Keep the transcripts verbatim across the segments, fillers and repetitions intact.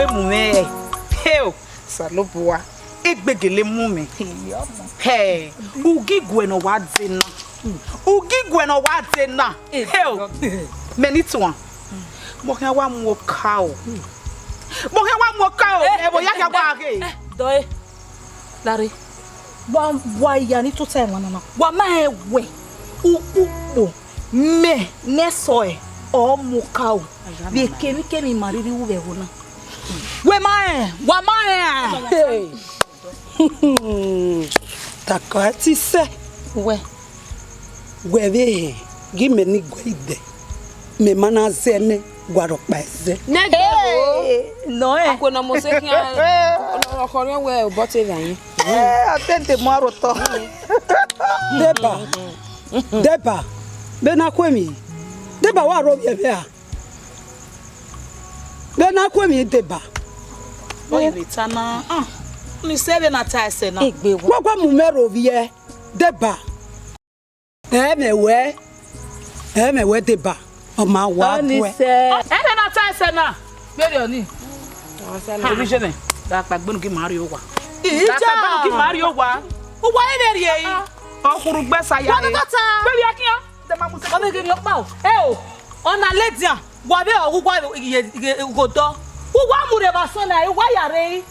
Emu mwẹ, heo, Osanobua, egbe gele mu mwẹ. Hẹ, ugiguẹ ne ọ wa dee na. Ugiguẹ ne ọ wa dee na. Heo, mẹ ni tuan. Mọ khian wa mu okaro. Mọ khian wa mu okaro. Ẹ, ẹvbo ya khian wa ghe. Dọe. Lare, wa, wa ya ni tota ẹmwa nana. Wa ma rẹn wẹ ukpukpo mẹ ne ẹsọe ọ mu okaro vbe kemwikemwi ima rhirhi ru vbe ẹvbo na. Wẹ ma rẹn, wa ma rẹn. Hey. Takọ ẹtin sẹ. Wẹ. Wẹ vbe hẹn, gi mẹ ni guẹ idẹ, mẹ ma na zẹ nẹ, wa rhọkpa ẹzẹ. Nẹgbẹvbo. Hey, nọ ẹ. Akue ne ọ mose khian, ọ khọriọn wẹ obọ te vbe ayen. Eh, atende mu aro tọ. Deba, deba, vbe na khu emwi, deba wa rho ovbi ẹvbo ra? Vbe na khu emwi deba. Oyi vbe ta na, ah, mi sẹ vbe na ta ẹsẹ na. Egbe wa. Wa gua mu mẹ rho ovbi ẹ, deba. Ẹ mẹ wẹ, ẹ mẹ wẹ deba, ọ ma wa tuẹ. Ẹ nẹ na ta ẹsẹ na, Mary ọni. Oríṣẹ́ nẹ, da kpa gbẹnu kí màá rí o wa. Ìjà. Da kpa gbẹnu kí màá rí o wa. Uwa ẹ rẹrriẹ ẹre. Ọkhurugbe sa ya. Wa nọ tota. Gbẹvbiẹ khian. Ọmọ ghi rhiọkpa o. Ẹ o, ọna ladian, wa vbe ọ, uwa ye, ye, ye, ghodọ. Uwa mu rhe vbe asọn na, uwa ya rre.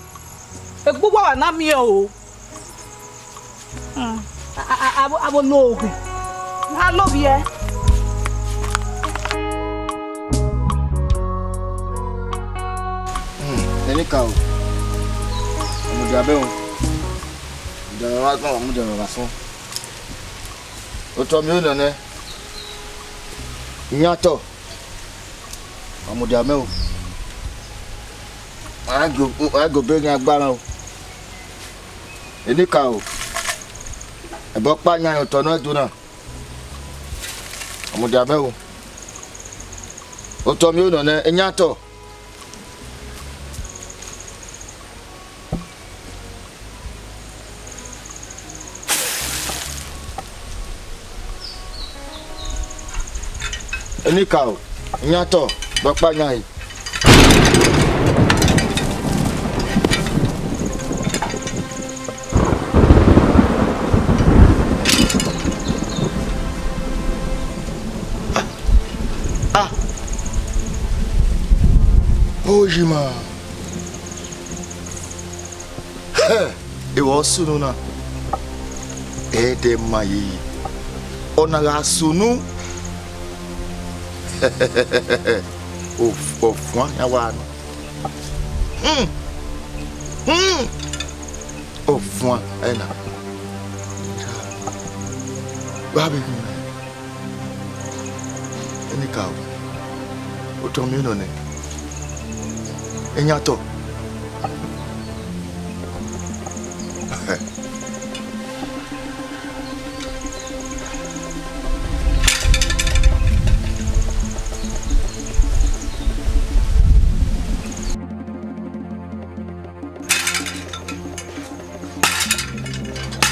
Egbe uwa wa na miẹn o. Hmm. A, a, a, abo, abo ne oghe. A love you. Hmm, Enikaro. Ọmọdé abẹ́ wọn. Ọmọdé abẹ́ wọn, ọmọdé abẹ́ wọn. Otọ miẹn nọ nẹ. Iyan tọ. Wa mudia mẹ o. A gie, a gie obọ eghian gbaran o. Enikaro. Ẹbọ ọkpa yan otọ nọ ẹdun na. Wa mudia mẹ o. Otọ miẹn nọ nẹ, iyan tọ. Enikaro, iyan tọ, vbe ọkpa yan ẹre. Ah! Ojima! Hẹ! Evba sunu na, ẹdẹ ma yeye, ọ na gha sunu, ọ fuan yan wa nọ. Hmm. Hmm. Ọ fuan ẹna. Gha vbe ghi mwẹ. Enikaro, otọ miẹn nọ nẹ. Iyan tọ.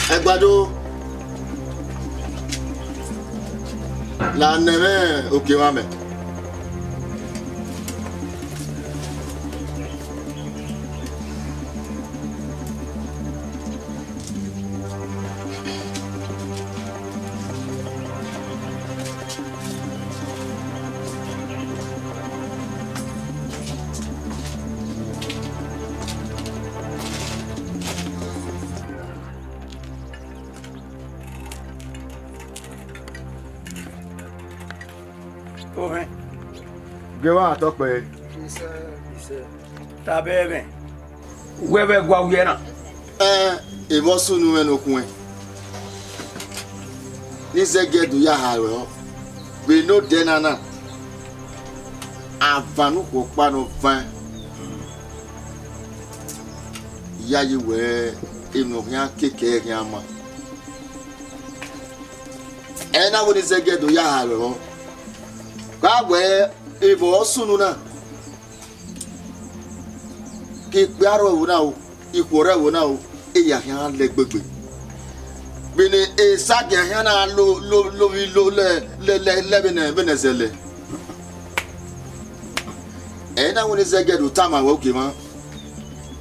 Ẹgbado, la nẹ mwẹ oke emwa mẹ. Ohẹn. Gie wa tọ kpẹre. Isẹ, isẹ. Tabẹ ẹmwẹ. Wẹ vbe gua wiẹ na. Ẹn, emọ sunu mwẹ ne okhuẹn. Ne Izẹgiẹ do ya ha ruẹ ọ. Vbe ne odẹ na na. Avan ne ukhuo ọkpa nọ van. Iyayi wẹẹ, emwi ne ọ khian keke ẹre khian ma. Ẹ na wẹ ne Izẹgiẹ do ya ha ruẹ ọ. Ka wẹẹ, emọ sunu na. Ke ikpia rrọọ ẹvbo na o, ikhuo rrọọ ẹvbo na o, eya khian lẹ egbegbe. Vbene esagiẹn khian na lo, lo, lo, vbe lo lẹ, lẹ, lẹ, lẹ vbene, vbene zẹlẹ. Ẹ na wẹ ne Izẹgiẹ do tama wẹ oke mwa.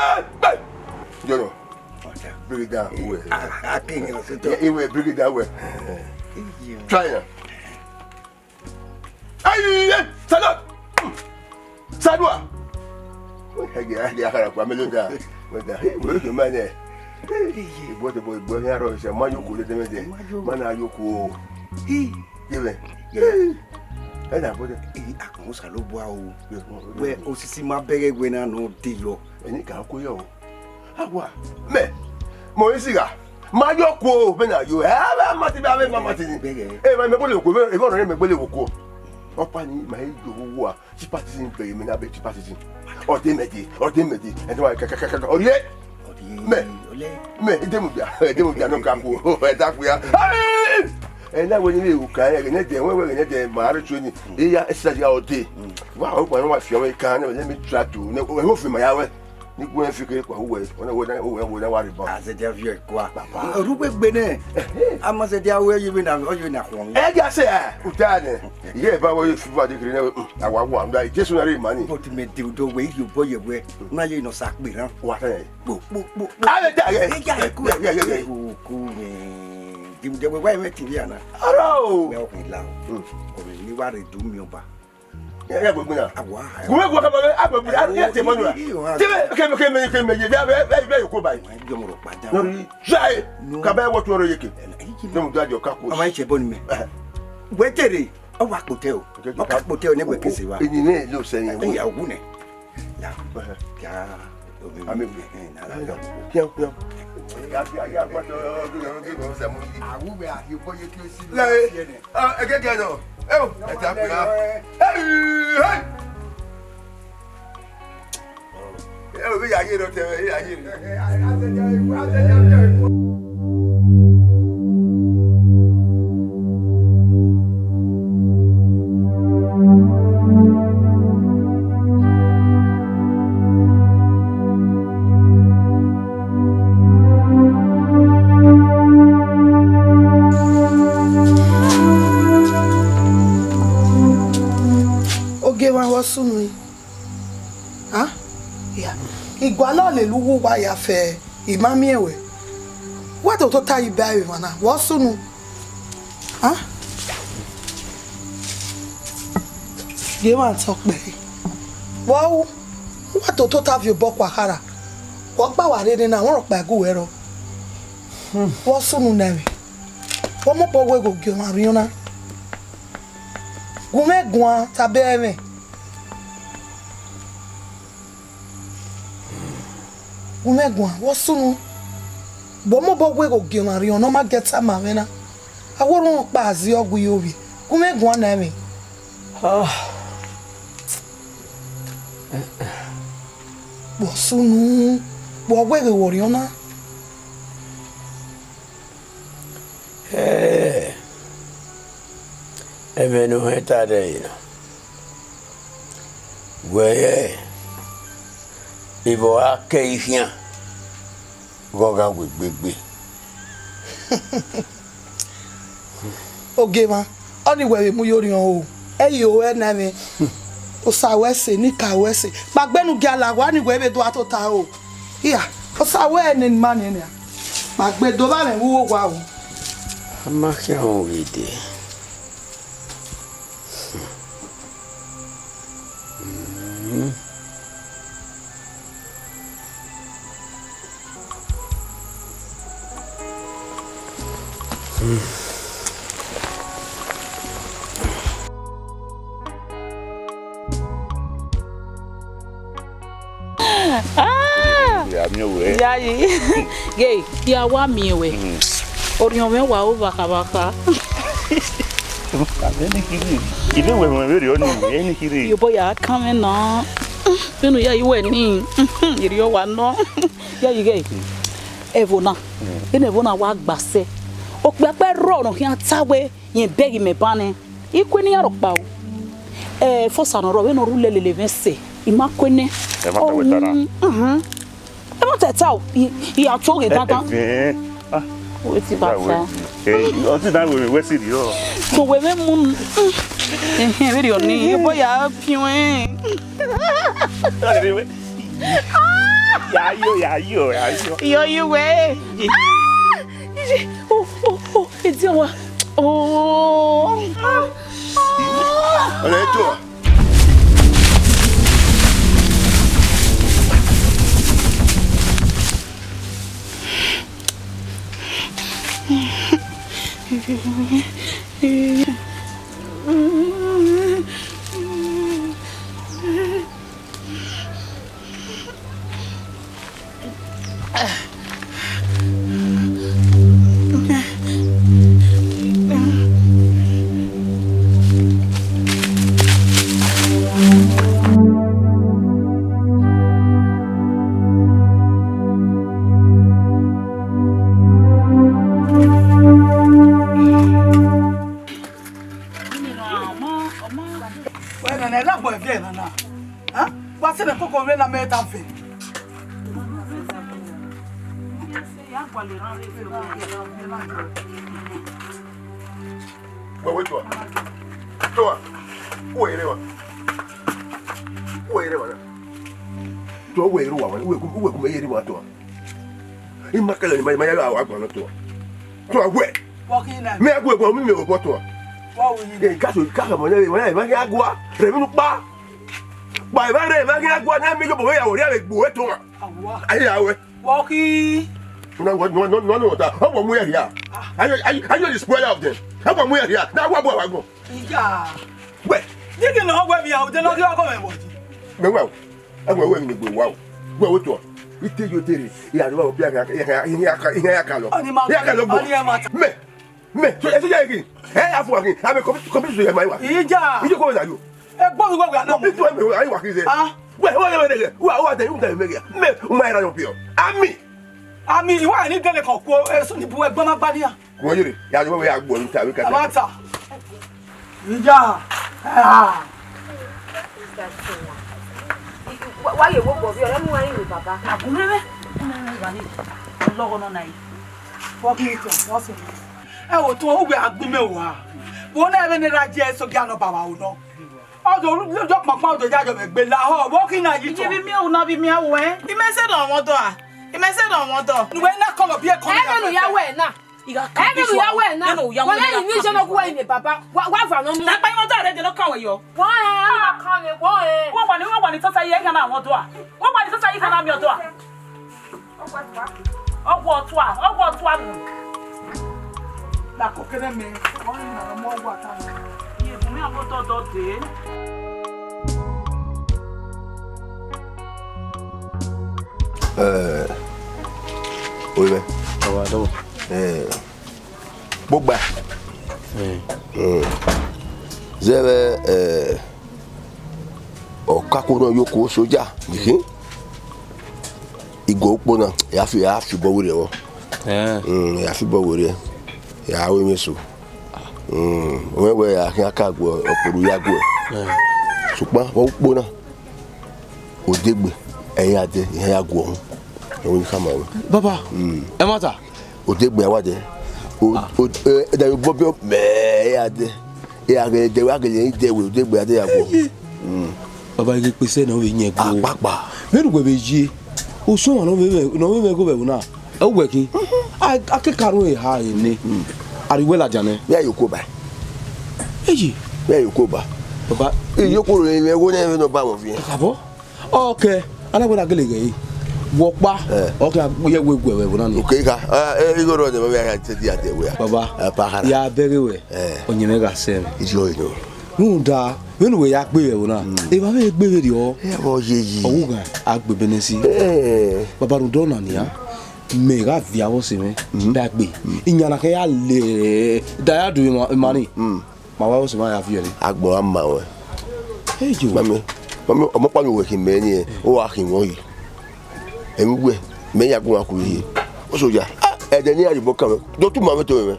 Hey, hey! Jọnọ. Bring it down well. Akin yẹn ọsẹ tọ. Iwe, bring it down well. Try now. Ayi, hey, stand up. Sadua. Ẹgẹ ẹgẹ akara kpa mẹ lọ da. Mẹ da. Hey, wẹ kẹ mẹ nẹ. Hey, ìbọn tẹ bọ ìbọn yẹn arọ ṣe ma yọkọ lẹdẹmẹdẹ. Ma na yọkọ. Yẹmẹ. Ẹ na bọ dẹ. Akọnmọ Osanobua o. Wẹ osisi ma bẹghe wẹ na nọ de yọ. Ẹni ka ko yọ o. Awa, mẹ, mọ isi gha, ma yọ kuo vbe na yo, ẹ vbe ma ti, ẹ vbe ma ma ti ni. Ẹ ma mẹ gbele okuo, ẹ vbe ọnọ mẹ gbele okuo. Ọkpa ni ma he yo vbe uwa, cheaper citizen vbe mẹ na be cheaper citizen. Ọ de mẹ de, ọ de mẹ de, ẹ de wa kẹkẹkẹkẹ, ọ ye. Mẹ, mẹ, ẹ de mu dia, ẹ de mu dia nọ ka kuo, ẹ da kuo ya. Ẹ na wẹ ni vbe ru kan, ẹ ghe ne de, wẹ wẹ ghe ne de, ma re training. Iya, ẹ sa dia ọ de. Wa, ọ gba wa fi ọmọ kan, let me try to, ne, ẹ ho fi ma ya wẹ. Ni gu ẹn fi kere kpa uwẹ, ọna wẹ na, uwẹ wẹ na wa rhie ban. Azẹdia viọ ẹkua. Papa. Orugbe gbe nẹ. A ma zẹdia wẹ ye vbe na, ọ ye vbe na khuọn. Ẹ dia sẹ, uta nẹ. Iye ba wẹ ye fiva de kere nẹ, a wa wa nda, Jesu na rhie ma ni. But mẹ de udo wẹ, irhiobọ ye wẹ, na ye nọ sa kpe rran. Wa ta nẹ. Kpo, kpo, kpo, kpo. A vbe da ghẹ. Ẹ ya ẹkua. Ghẹ, ghẹ, ghẹ, ghẹ. Ku, ku, mẹ. De udo wẹ, wa mẹ ti via na. Ọrọ o. Mẹ ọ khin la o. Mm. Ọmọ ni wa rre do mi ọba. Ẹ, ẹ gbẹgbẹ na. Awa, ẹ. Gu mẹ gu ọkọ mẹ, a gbẹgbẹ, a, ẹ, tẹ mọ nura. Iyo, a. Tẹ mẹ, kẹ mẹ, kẹ mẹ, kẹ mẹ, ye, bẹ, bẹ, bẹ, bẹ, yoko ba yi. Ẹ, jọ mọ rọ pa da. No, ri, ja, e. No. Ka bẹ wọ tuẹ rẹ yeke. Ẹ, ẹ, ẹ. Ne mu da jọ ka ko. Ọmọ ẹ chẹ bọ ni mẹ. Ẹ. Wẹ tere, ọ wa kpotẹ o. Ọ ka kpotẹ o, ne wẹ kese wa. Eni ne lo sẹ yẹn. Ẹ, ya wu nẹ. Ya. Ẹ. Ya. Ami. Ẹ, na, na, ya. Kian, kian. Awuwẹ a rhie obọ ye ke si ne Lẹ, a si ẹnẹ. Ah, ẹgẹgẹ nọ. Eo, ẹta pia. Hey, hey. Eo, vbe ya ye rọ tẹ, vbe ya ye. Ogie mwa vbe ọ sunu? Ah, ya. I gualọ lele uwu uwa ya fẹ, I ma miẹn wẹ. Wẹ do tota yi ba emwa na, vbe ọ sunu? Ah? Gie emwa tọ kpẹre. Vbe ọ ru, wẹ do tota viọ obọ kua khara. Wẹ ọ gba wa rre nena, wẹ rhọkpa gu wẹ rrọọ. Vbe ọ sunu nẹ mwẹ? Vbe ọ mobọ wẹ ghe ogie mwa rhiọn na? Gu mwẹ guan, tama ẹmwẹ. Gu mwẹ guan, vbe ọ sunu? Vbe ọ mobọ wẹ ghe ogie mwa rhiọn ne ọ ma gie tama mwẹ na? A wẹ orhunmwu ọkpa a zi ọgua ye ovbiẹ. Gu mwẹ guan nẹ mwẹ. Ah. Vbe ọ sunu? Vbe ọ wẹ ghe wẹ orhiọn na? Ẹẹ, ẹmwẹ ne u hẹn ta dẹe na, wẹ rẹn evba ọre a kẹ ẹre khian, ghe ọ gha wegbe gbe. Ogie mwa, ọnii wẹ vbe mu ye orhiọn o, ẹ i re ruẹ nẹ mwẹ. Osa ruẹ ẹse, ne I ka ruẹ ẹse. Kpaegbe ne u gia la owa nii wẹ vbe do a tota o. Hia, Osa wẹ ne ima nian nian. Kpaegbe do vba mwẹ vbe uwu owa o. A ma khian ru vbe dee. Ah! Ya miẹn wẹ. Yayi. Ghe, ya wa miẹn wẹ. Mm. Orhiọn mwẹ wa ru vbakhavbakha. Ẹni kiri. Ivbe wẹ mwẹ vberriọ ni, ẹni kiri. Iyobọ ya kan mwẹ nọ. Vbene u ya yi wẹ ni, erriọ wa nọ. Yayi ghe. Ẹvbo na. Mm. Vbene ẹvbo na wa gba sẹ. Okpia kpẹ rrọọ ne ọ khian ta wẹ, rẹn bẹghe imẹ ban nẹ. I kue ne iran rhọkpa o. Eh, Efosa ne ọ rrọọ, vbene ọ rre ulẹ lele mwẹ sẹ, I ma kue nẹ. Ẹ ma ta wẹ ta na. Ọhun, uhun. Ẹ ma ta ẹta o, I, I ya to ghe dandan. Ẹ, ẹ, ah. Wẹ ti ba ta. Ẹ, ọtí na wẹ, wẹ si rriọ. Ko wẹ vbe mu. Ẹhẹn, vberriọ ni, iyobọ ya piọn ẹn. Ya yo, ya yo, ya yo. Yo, yo, wẹ. Ah! Iye, oh, oh, oh, ediọn wa. Oh. Ọnẹ ediọn wa. Wẹ nana, ẹ na gbẹn viẹ nana. Hẹn? Wa sẹ ne koko rre na mẹ ta vẹ. Wẹ, wẹ, Toa. Toa. Uwẹ rre wa. Uwẹ rre wa na. Toa, uwẹ rre wa, uwẹ, uwẹ gu mẹ ye rre wa, Toa. I ma kẹlẹ ne ima, ima ya gha wa gbọn nọ, Toa. Toa, wẹ. Mẹ a gu ẹguẹ, u miẹn obọ, Toa. Ẹ, ka so, ka so, mọ nẹ, mọ nẹ, ima gha gua rre emwi nukpa. Kpa evba rre, ima gha gua ne a miẹn iyobọ vbe ya vbe orria vbe egbe uwẹ, Toa. Awa. Aye ya wẹ. Wọ ki. No, no, no, no, no, ta. Ọ wọ mu ya hia. Are you, are you, are you the spoiler of them? Ọ wọ mu ya hia. Na wa bu wa gbọn. Iya. Wẹ. Digi na wẹ via, o de na ghi ọgọ mẹ wọ ji. Mẹ wa o. Ẹ wẹ wẹ ni gbe wa o. Wẹ wo, Toa. Ite yo tere, ya ro ba obi a, ya, ya, ya, ya, ya ka lọ. Ọni ma, ya ka lọ gbọ. Ọni ẹ ma ta. Mẹ, mẹ, so, ẹ so ya ghi. Ẹ ya fu wa ghi. A mẹ kọmpi, kọmpi so ya ma wa. Ija. Ije ko na yo. Ẹ gbọ mi wẹ wẹ a nọ. Kọmpi so ẹ mẹ wa, ayi wa khin zẹ. Ah. Wẹ, wẹ, wẹ, wẹ, wẹ, wa, wa, de, u da mẹ ghi. Mẹ, u ma ra yo pio. Ami. Ami, wa ni gele kan kuo, ẹ so ni bu ẹgbẹ ma gba nia. Wọ́n yèrè, ya ló wẹ̀ ya gbọ́ níta wí kàtà. Àbáta. Ìjà. Ah. Wa, wa ye wo gbọ vbe ọre mu ẹrin vbe baba. Agunmwẹ, agunmwẹ vbe evba ni. Ọlọghọ nọ na yi. Fuck me too, what's it? Ẹ wo tun, uwẹ agbimẹ wa. Wo na vbe ne ra je soja nọ baba o nọ. Ọdọ olujọ kpọnpọn ọdọ ya yọ vbe gbe la họ, wo khin na yi tọ. Iye vbe imiẹn, una vbe imiẹn wẹ. Imẹ sẹ dọ wọn dọ a? Imẹ sẹ dọ wọn dọ? Nuwẹ na kọlọ biẹ kọ. Ẹ vbe ne u ya wẹ na. I gha ka Ẹgbẹ́ mi ya wẹ̀ na. Wọ́n lẹ́yìn ní ìṣẹ́ lọ́kùn wẹ̀yìn ní bàbá. Wá, wá fà náà mú. Dàgbà yín wọ́n dọ̀ rẹ̀ jẹ́ lọ́kàn wẹ̀ yọ. Wọ́n ẹ̀ ẹ̀. Wọ́n wà ní, wọ́n wà ní tọ́ta yìí, ẹ̀yàn náà wọ́n dọ̀ à. Wọ́n wà ní tọ́ta yìí, ẹ̀yàn náà mi ọ̀dọ̀ à. Ọwọ́ ọ̀tún à, ọwọ́ ọ̀tún à nù. Dàkọ̀ kẹ́lẹ́ mi, wọ́n ń nà ọmọ ọgbà táwọn. Iye fún mi àwọn dọ́dọ̀ dé. Eh, oyi mẹ. Ọwọ́ àdọ́wọ̀. Eh, gbogbo. Mm. Zẹvbe, eh, ọkakọ nọ yo ku soja, yìí. Igho ukpo na, ya fi, ya fi bọ werriẹ vbọ. Eh. Mm, ya fi bọ werriẹ. Ya ru emwi eso. Mm, wẹ wẹ ya khian ka guẹ, ọkpọlọ ya guẹ. Eh. Sokpan, vbe ukpo na, odegbe, ẹ ya dẹ, iran ya guọghọ. Ẹ wẹ ne I khama ruẹ. Baba, mm, ẹ ma ta. Odegbe a wa dẹ. O, ah, o, eh, da yo bọbiọ mẹ ya dẹ. E a ghẹ dẹ, a ghẹ dẹ wẹ, odegbe a dẹ ya guọghọ. Hey. Mm. Baba, I ghi kpe sẹ ne ọ vbe yan ẹgbẹe. Akpakpa. Vbene uwẹ vbe ye, osọmwa ne ọ vbe mwẹ, ne ọ vbe mwẹ igho vbe ẹvbo na, ẹ uwẹ khin. Mhm. A, a ke ka ru eha ene. Mm. A rhie uwẹ ladian nẹ. Vbe a ye okuo ba? Eyi. Vbe a ye okuo ba? Baba. Iye okuo ro mwẹ igho nẹ vbe ne ọ ba mwẹ ọviẹn. Kakabọ. Ọke, a na wẹ na gele ghẹ re. Wẹ ọkpa, eh, ọke a ye wẹ guẹ vbe ẹvbo na ni. Oke, ka, eh, eh, igho rọ nẹ, ma vbe a ya te dia dẹ wẹ a. Baba, eh, pa khara. Ya bẹghe wẹ. Eh. Ọyẹnmwẹ gha sẹ mwẹ. Iyọ ino. Rhunmwuda, vbene uwẹ ya gbe vbe ẹvbo na, mm, evba vbe gbe vberriọ. Ẹ vbe ọ ye yi. Ọ wu ghan, a gbe bene si. Eh. Baba rhunmwuda ọna nian, mẹ gha viọ avbe ọse mwẹ, mm, da gbe. Mm. Iyan na kẹ ya le, da ya du ima, ima ni. Mm. Ma wa avbe ọse mwẹ ya viọ ẹre. Agbọn a ma ruẹ. Hey, yo. Mami, mami, ọmọ ọkpa ni uwẹ khin mẹ ni, ọ wa khin mwẹ yi. Emwi uwẹ, mẹ ya gu uwa kuru ye. Osoja, ah, ẹdẹ ne iran ye obọ kan mwẹ, do tu ma mwẹ to mwẹ.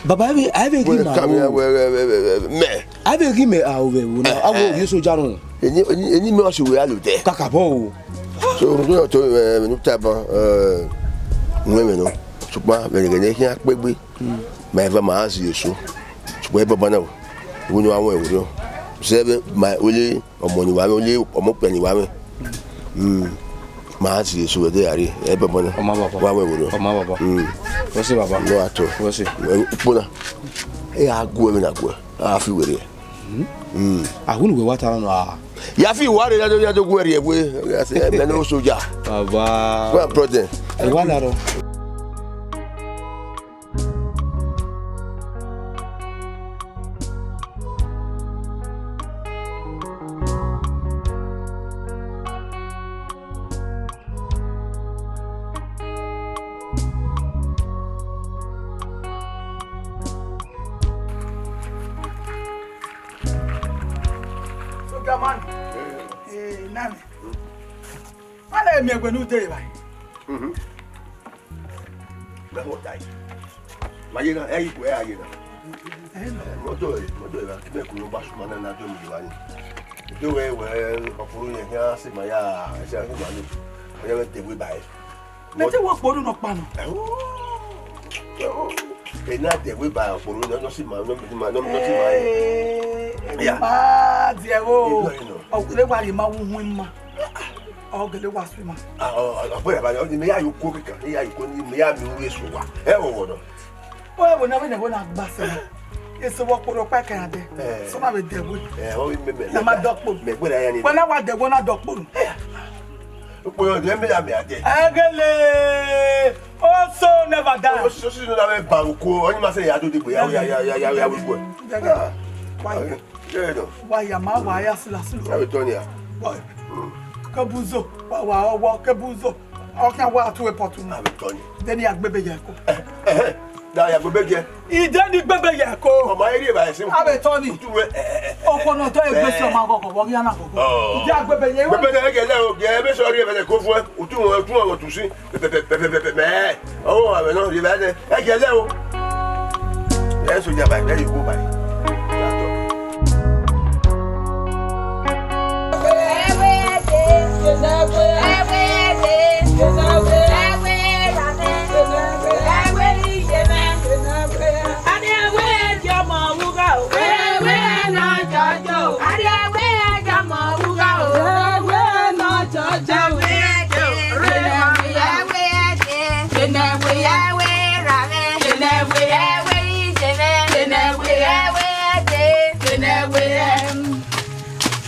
Baba, a vbe, a vbe ghi ma ka mwẹ, o. Wẹ, wẹ, wẹ, wẹ, wẹ, mẹ. A vbe ghi mẹ a o vbe wo na, eh, a wo, eh, ovbi soja rhunmwuda. Eni, eni, eni mẹ ọse wẹ a lo dẹ. Kakabọ o. So, orhunmwuda to, eh, ne u tama, eh, wẹ mwẹ nọ. Sokpan, vbe ẹghẹ ne I khian kpe egbe, mm, ma eva ma a si eso. Sokpan, e baba na o. Wo ni wa wọn ẹvbo rọ. Zẹvbe, ma, ole, ọmọ ni wa mwẹ, ole ọmọ okpia ni wa mwẹ. Mm. Ma a si eso ẹdẹ ya rre, ẹ bẹbọ na. Ọ ma baba. Wa wẹ wẹrẹ. Ọ ma baba. Mm. Wẹ sẹ baba. No ato. Wẹ sẹ. Ẹ, ukpo na. E a gu ẹmwẹ na gu ẹ. A fi wẹrẹ. Mm. Mm. A wu ne uwẹ wa ta nọ a. Ya fi wa rre ya do, ya do gu ẹre ẹwe. Ya sẹ, ẹ, mẹ ne soja. Baba. Go and brought them. Ẹ wa la rọ. Soja man. Eh, nani. Wẹ na miẹn ẹgbẹ ne u dee evba. Mhm. Mẹ hota yi. Ma ye na, ẹ i ku ẹ a ye na. Ẹ na. Mọto, mọto evba, mẹ ku ne ọ gba suma na, na do mi evba ni. Do wẹ, wẹ, ọkpọlọ yẹn khian sẹ ma ya, ẹ sẹ ma ni. Ọ ya vbe te wẹ ba ẹ. Mẹ te wẹ ọkpọlọ nọ kpa nọ. Ẹ o. Ẹ o. Ẹ na te wẹ ba ọkpọlọ nọ, nọ sẹ ma, nọ sẹ ma, nọ sẹ ma. Ẹ, ẹ ma diẹ o. Ẹ lọ, ẹ lọ. Ọ gele wa rhie ma wu hu ma. Ọ gele wa sẹ ma. Ah, ọ, ọ, ọ, bọyá, bọyá, ọ ni mẹ ya yo ko kikan, mẹ ya yo ko ni mẹ ya mi ru eso wa. Ẹ wọ wọ nọ. Wẹ wẹ na, wẹ na, wẹ na gba sẹ. Eso wọ kporo pa kẹ adẹ. Eh. Sọ ma vbe dẹ wẹ. Eh, ọ bi mẹ, mẹ, na ma dọkpo. Mẹ gbẹdẹ ya ni. Wẹ na wa dẹ wẹ na dọkpo. Eh. Okpo yọ dẹ mẹ ya mẹ adẹ. Egele. Oso never die. Oso, oso na mẹ ba oko. Ọ ni ma sẹ ya do de gbe ya, ya, ya, ya, ya, ya, we go. Wa ya. Ah. Wa ya ma wa ya sila sila. Ẹ vbe tọ nia. Wa, kebuzo, wa, wa, wa, kebuzo. Ọ khian wa tu epọtu na. Avbe tọ ni. Deni ya gbebe ya ẹko. Ẹhẹ, da ya gbebe jẹ. Ideni gbebe ya ẹko. Ọ ma rhie evbare sẹ. Avbe tọ ni. Utu wẹ, ẹ, ẹ, ẹ. Ọkpọnọ tọ egbe sẹ ọma gọgọ, vbe ọ ghi na gọgọ. Ọ. Ide agbebe ye. Gbebe ne ẹgẹ lẹ o, gẹ ebe sọ rhie evbare ko fun ẹ. Utu wọn, utu wọn, utu si. Pẹpẹpẹpẹpẹpẹ. Ọ, avbe nọ, rhie evbare, ẹgẹ lẹ o. Ẹ soja ba, ẹ yọ ba.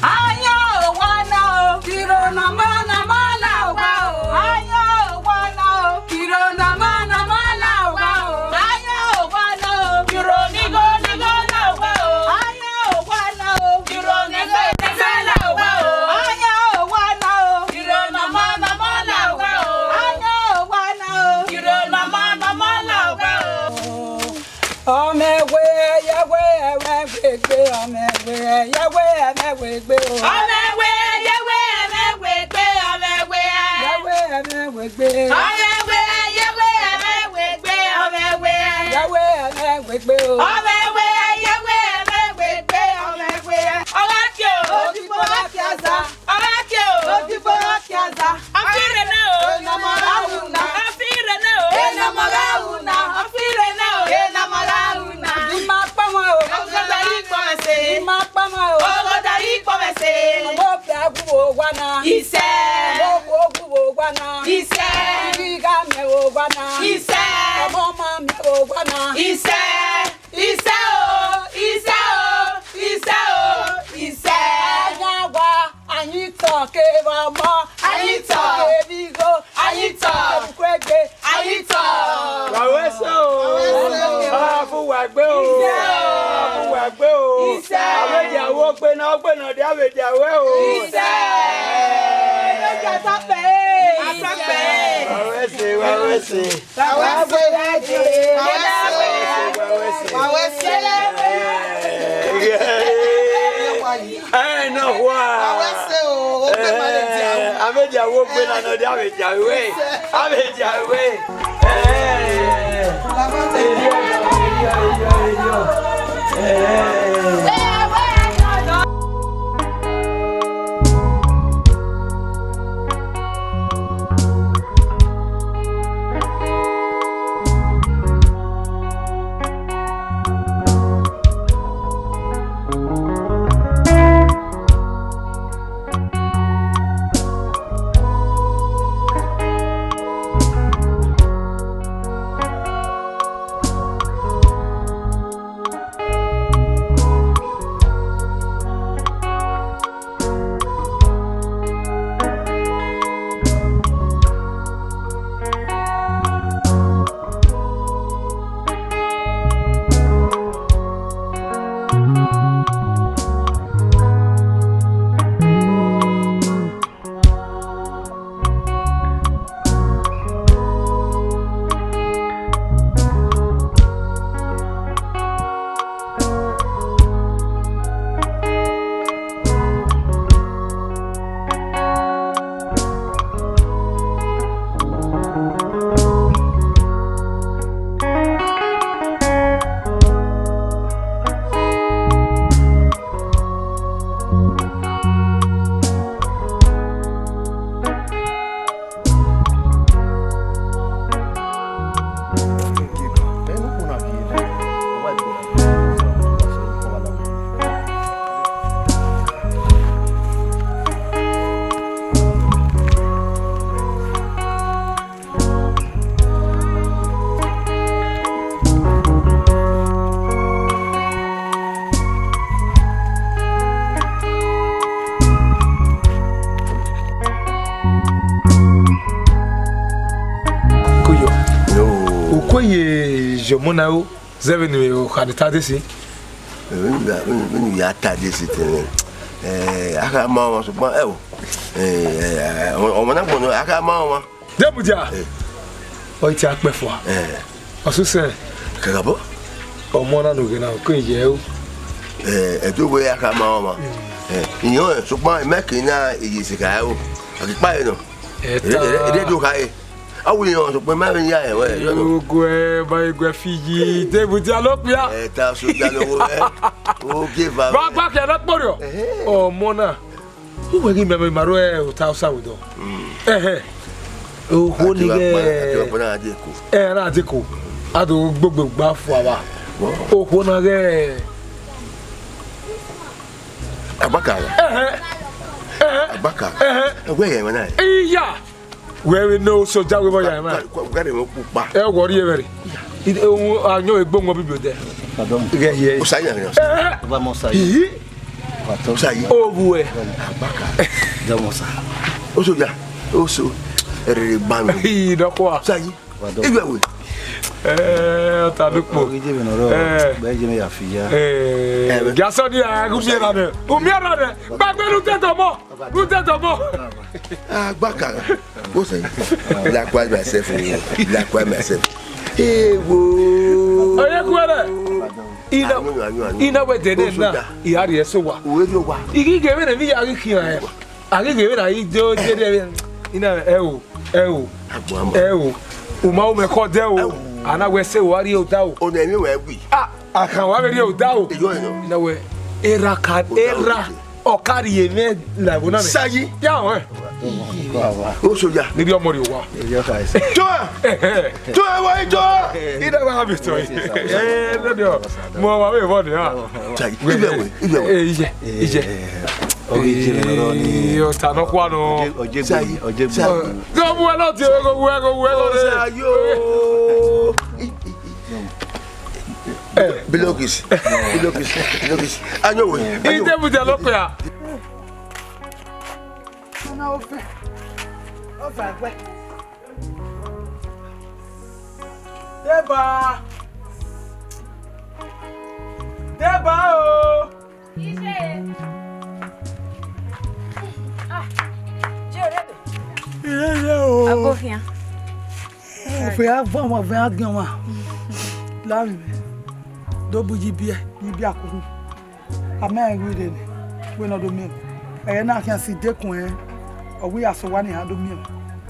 Ayan owa na o, kiro na ma na ma la owa o. Ayan owa na o, kiro na ma na ma la owa o. Ayan owa na o, kiro ni go ni go la owa o. Ayan owa na o, kiro ni fe ni fe la owa o. Ayan owa na o, kiro na ma na ma la owa o. Ayan owa na o, kiro na ma na ma la owa o. Ọmọ ẹwe, ẹyẹwe, ẹmwẹ wegbe, ọmọ ẹwe, ẹyẹwe, ẹmwẹ wegbe o. Ọmọ ẹwe, ẹyẹwe, ẹmwẹ wegbe, ọmọ ẹwe. Ẹyẹwe, ẹmwẹ wegbe. Ọmọ ẹwe, ẹyẹwe, ẹmwẹ wegbe, ọmọ ẹwe. Ẹyẹwe, ẹmwẹ wegbe o. Ọmọ ẹwe, ẹyẹwe, ẹmwẹ wegbe, ọmọ ẹwe. Ọ gha kie o, odibo gha kie aza. Ọ gha kie o, odibo gha kie aza. Ọ fi rre na o. Ena ma gha ru na. Ọ fi rre na o. Ena ma gha ru na. Ọ fi rre na o. Ena ma gha ru na. I ma kpọmọ o. Ọgọdọ yi kpọmọ ẹse. I ma kpọmọ o. Ọgọdọ yi kpọmọ ẹse. Ọmọ obia gu owa na. Isẹ. Ọmọ owo gu owa na. Isẹ. Iri gha miẹn owa na. Isẹ. Ọmọ ma miẹn owa na. Isẹ. Isẹ o, isẹ o, isẹ o, isẹ. Ayan wa, ayin tọ kevbe ọmọ, ayin tọ kevbe igho, ayin tọ kevbe ukuegbe, ayin tọ. Wa wẹ sẹ o. Wa wẹ sẹ o. A fu wa gbe o. Isẹ o. A fu wa gbe o. Isẹ. Avbe dia wo gbe na, ọ gbe na dia avbe dia wẹ o. Isẹ. Ẹ jẹ a ta fẹ. A ta fẹ. Wa wẹ sẹ, wa wẹ sẹ. Wa wẹ sẹ. Wa wẹ sẹ. Wa wẹ sẹ. Ẹ, nọ hua. Wa wẹ sẹ o. Ogbe ma le dia o. Avbe dia wo gbe na nọ dia avbe dia we. Avbe dia we. Ẹ. Koyo. Yo. Uko ye jọmọ na o, zẹ vbene okha ni ta desi. Vbene, vbene, vbene ya ta desi tene. Eh, a kha ma ọmwa, sokpan, ẹ o. Eh, eh, ọmwa na gbọnọ, a kha ma ọmwa. Demudia. Eh. Ọ i te a kpẹ fua. Eh. Ọsusẹ. Kakabọ. Ọmọ na ne u ghe na, ọ ke ye ru. Eh, ẹdẹ wẹ ya khama ọmwa. Eh, iyọn, sokpan, imẹ ke na iye sika ru. A ke kpa ẹre nọ. Ẹta. Ere, ere, ere do kha ẹre. A wu iyọn, sokpan, imẹ vbe ya ẹre, wẹ, iyọn nọ. Oguẹ, ma eguẹ fi yi, Demudia lọ kpia. Ẹta, soja lọ wẹ. Ogie va. Ba gba kẹ na kpọriọ. Ẹhẹ. Ọmọ na. Uwẹ ghi miẹn ma ru ota Osa vbe odọ. Ẹhẹn. Okhuo ni ghẹ. Ẹ, na deko. A do gbogbo gba fua vba. Okhuo na ghẹ. Agbaka. Ẹhẹn. Ẹhẹn. Agbaka. Ẹhẹn. Ẹwẹ yẹ ẹmwẹ na. Iya. Wẹ vbe ne osoja wẹ vbọ ya ẹmwẹ. Gare mẹ kpukpa. Ẹ wọ rrie vbẹrẹ. Ohun ayọn egbe wọn bibi odẹ. Pardon. Ghẹ hiẹ. Osa yan. Ẹhẹn. Ọba mọ Osa yi. Ihi. Pardon. Osa yi. Ovbuẹ. Agbaka. Dọmọ sa. Osoja. Oso. Ẹrẹrẹ gba mi. Ihi, dọkua. Osa yi. Pardon. Iwe we. Eh, ọta lukpo. Oge je vbe nọ rọ. Eh. Gbe je me ya fi ya. Eh, eh, gasọ ni a, umiẹn ra nẹ. Umiẹn ra nẹ. Gbagbe nu tẹtọ mọ. Nu tẹtọ mọ. Agbaka. What's that? Likewise myself, oh. Likewise myself. Hey, wo. Oye kuẹrẹ. Ina, anu, anu, anu. Ina wẹ dede na. Osuda. Iya ri eso wa. Uwe ri owa. Igi ghe vbene mi ya ghi khian ẹ. A ghi ghe vbene a ghi do dede vbe. Ina ẹ o, ẹ o. Agbo ama. Ẹ o. U ma wu mẹ khọ dẹ o. Ẹ o. A na wẹ se wa rrie odaro. Ọna emwi wẹ gui. Ah, a khan wa vbe rrie odaro. Eyo, eyo. Ina wẹ. Erha ka, erha. Ọ ka rhie mwẹ la ẹvbo na nẹ. Sayi. Ya ọnrẹn. O soja. Ni rhie ọmọ rhie owa. Tọa. Tọa, wa yi tọa. I na wa ha vbe tọe. Eh, no, no. Mu ọmwa vbe vbọ nia. Sayi. Ibe we, ibe we. Eh, iye, iye. Ọ ghi jẹ mwẹ nọ ni. Eh, ọta nọkhua nọ. Ọ je gbe, ọ je gbe. Sayi. Ghe ọmwa nọ tie, ghe ọmwa, ghe ọmwa, ghe ọmwa. Sayi o. Bilokis, Bilokis, Bilokis. Anyo we. Ide mu dia loko ya. Ọna ofe. Ofe agbe. Deba. Deba o. Ije. Ah, je rede. Ije o. Agbọfian. Ọfe a vọn ọmwa, ọfe a giẹn ọmwa. Lavbi mwẹ. Do bu yi biẹ, yi biẹ akughu. A ma rẹn wẹ irre nẹ, wẹ ne ọ do miẹn. Ẹghẹ na khian si dekun ẹn, ọ wẹ ya sẹ owa ne iran do miẹn.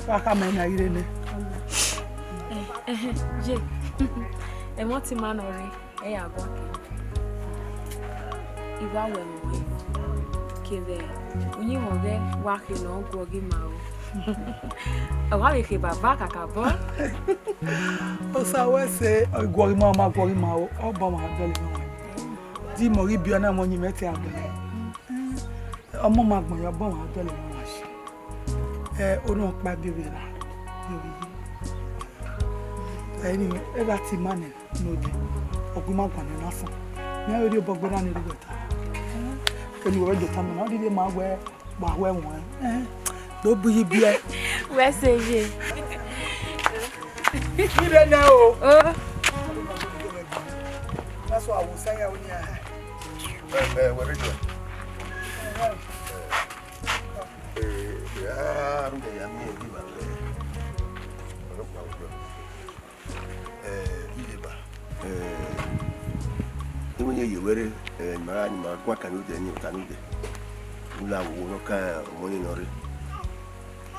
Wa khama ẹn na irre nẹ. Ẹhẹn, ye. Ẹmwẹ ọtẹn ima nọ rre, ẹ ya gua ke. I wa wẹ ẹmwẹ ruẹ. Kevbe uyinmwẹ ọghẹ wa khe ne ọ guọghọ ima o. Ọ wa vbe khe baba kakabọ. Osa wẹ sẹ, ọ guọghọ ima, ọ ma guọghọ ima o, ọ ba ọmwa dọlọ ima. Di mọ ghi biẹ ọna, mọ yin mẹ te a dọlọ. Ọmọ ma gbọn ya, ọ ba ọmwa dọlọ ima shi. Ẹ, ọ nọ kpa biẹ vbe ra, biẹ vbe yi. Ẹ ni, ẹ gha te ima nẹ. Node, ọ gu ima guan ne na fọn. Mẹ vbe rhie obọ gbe na ne erhuvbe ta. Kene uwẹ vbe do tama na, ọ dede ma wẹ, ma wẹ wọn. Eh, do bu yi biẹ. Wẹ sẹ ye. Ire nẹ o. O. Na so awo sa ya oni a. Eh, eh, wẹ rhie. Eh, ya, ru ya mi e di ba. Ọlọkpa ojo. Eh, Ileba. Eh, iwinna ye wẹrẹ, eh, ma, ma gua kani odẹ ni, kani odẹ. Ula wo no ka ọmọ ni nọ rre.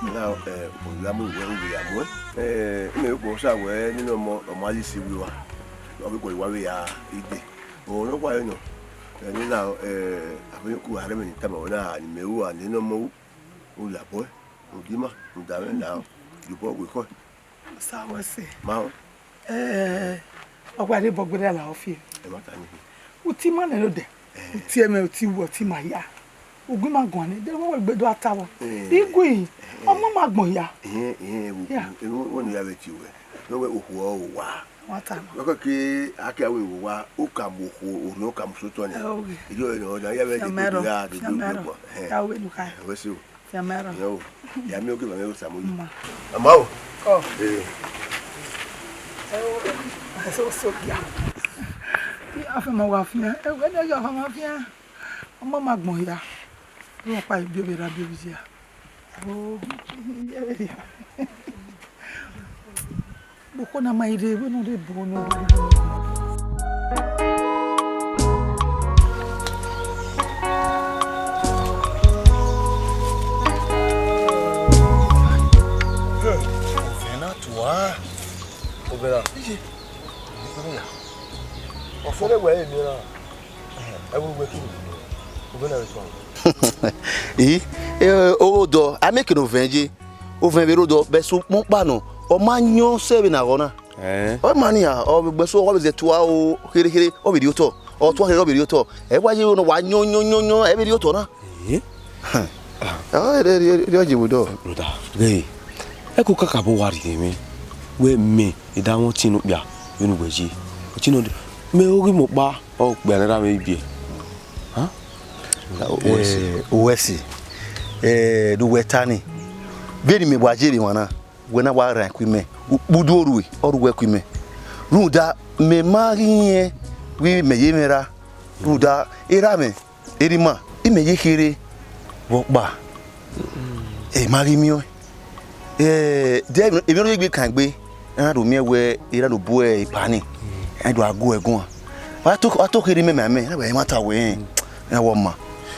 Na, eh, oya mu wẹ, wẹ ya mu. Eh, ime ko sa wẹ ni no mo, ọmọ ali si wi wa. Ọ bi ko wa we ya ide. O no kwa no. Eh, ni na, eh, abin ku are me ni tama na ni me u ani no mo. Ula boy. Udima, udame na. Ju bọ wẹ kọ. Sa wẹ sẹ. Ma o. Eh, ọ gua rhie obọ gbe rre la ọfie. Ẹ ma ta ni. Uti ima nẹ nodẹ. Eh. Uti ẹmwẹ, uti uwẹ, uti ima hia. U gu ima guan nẹ, de wẹ gbe do a ta vbọ. Eh. I gui, eh, ọmọ ma gbọn hia. Ehẹn, ehẹn, wo, ya, wo, wo ni ya vbe tie uwẹ. No wẹ okhuo owa. Wa ta nọ. Wẹ kọ ke a ke aro owa, u ka mu okhuo, orhiọn ka mu sotọ nẹ. Eh, okay. Ijo ẹre nọ, na ya vbe de. Fian mẹ rọ, de, de, fian mẹ rọ. Eh. Ya wẹ nu ka. Eh, wẹ si o. Fian mẹ rọ. Yo, ya mi oge ma me Osa mu yi. Ma. Ama o. Ọ. Eh. Ẹ o, ẹ so so kia. Afẹn ma wa fian. Ẹ wẹ ne ya ma fian. Ọmọ ma gbọn hia. Wọ́n pa ibi obìnrin, ibi obìnrin ya. Oh, ibi obìnrin ya. Boko na ma ire, vbene ọ rre ebo ne ọ rre. Ovẹn na tua. Ovẹn na. Iye. Ovẹn na. Ọfẹrẹ wẹ eni ra. Ẹ wo wẹ kini. Ovẹn na vbe tua. I, e, o do, a mẹ kene ovẹn ye. Ovẹn vbe rre odọ, vbe sẹ ukpọn ọkpa nọ, ọ ma yọn sẹ vbene a ghọ na. Ẹn. Ọ ma nian, ọ vbe gbẹn so, ọ vbe zẹ tua o, kherhe kherhe, ọ vbe rhie otọ. Ọ tua kherhe, ọ vbe rhie otọ. Ẹ wa ye ne ọ wa yọn, yọn, yọn, yọn, ẹ vbe rhie otọ na. Ẹn? Ọ rhie, rhie, rhie, rhie ye vbe odọ. Brother, ghe, ẹ ko kakabọ wa rhie mwẹ. Wẹ mẹ, I da mwẹ ọtẹn ne okpia, vbene uwẹ ye. Ọtẹn ne ọ dee, mẹ oghi mu ọkpa, ọ kpia ne erha mwẹ ibiẹ. Hàn? Uwẹ si. Eh, uwẹ si. Eh, ne uwẹ ta ni. Vbene imẹ wa ye vbe emwa na, wẹ na wa rhan ẹko imẹ. Ukpudorhue, ọ rre uwu ẹko imẹ. Rhunmwuda, mẹ ma ghi rẹn vbe mẹ ye mwẹ ra. Rhunmwuda, erha mwẹ, erha ima, imẹ ye kherhe vbe ọkpa. Ẹ ma ghi miẹn ọẹn. Eh, de emwi, emwi ne ọ ye egbe kan egbe, a na do miẹn wẹ erha ne obọ epa ni, a do a gu ẹre guan. Wa to, wa to kherhe imẹ ma mẹ, na wẹ ẹmwata wẹ rẹn, ẹn, wẹ ọma.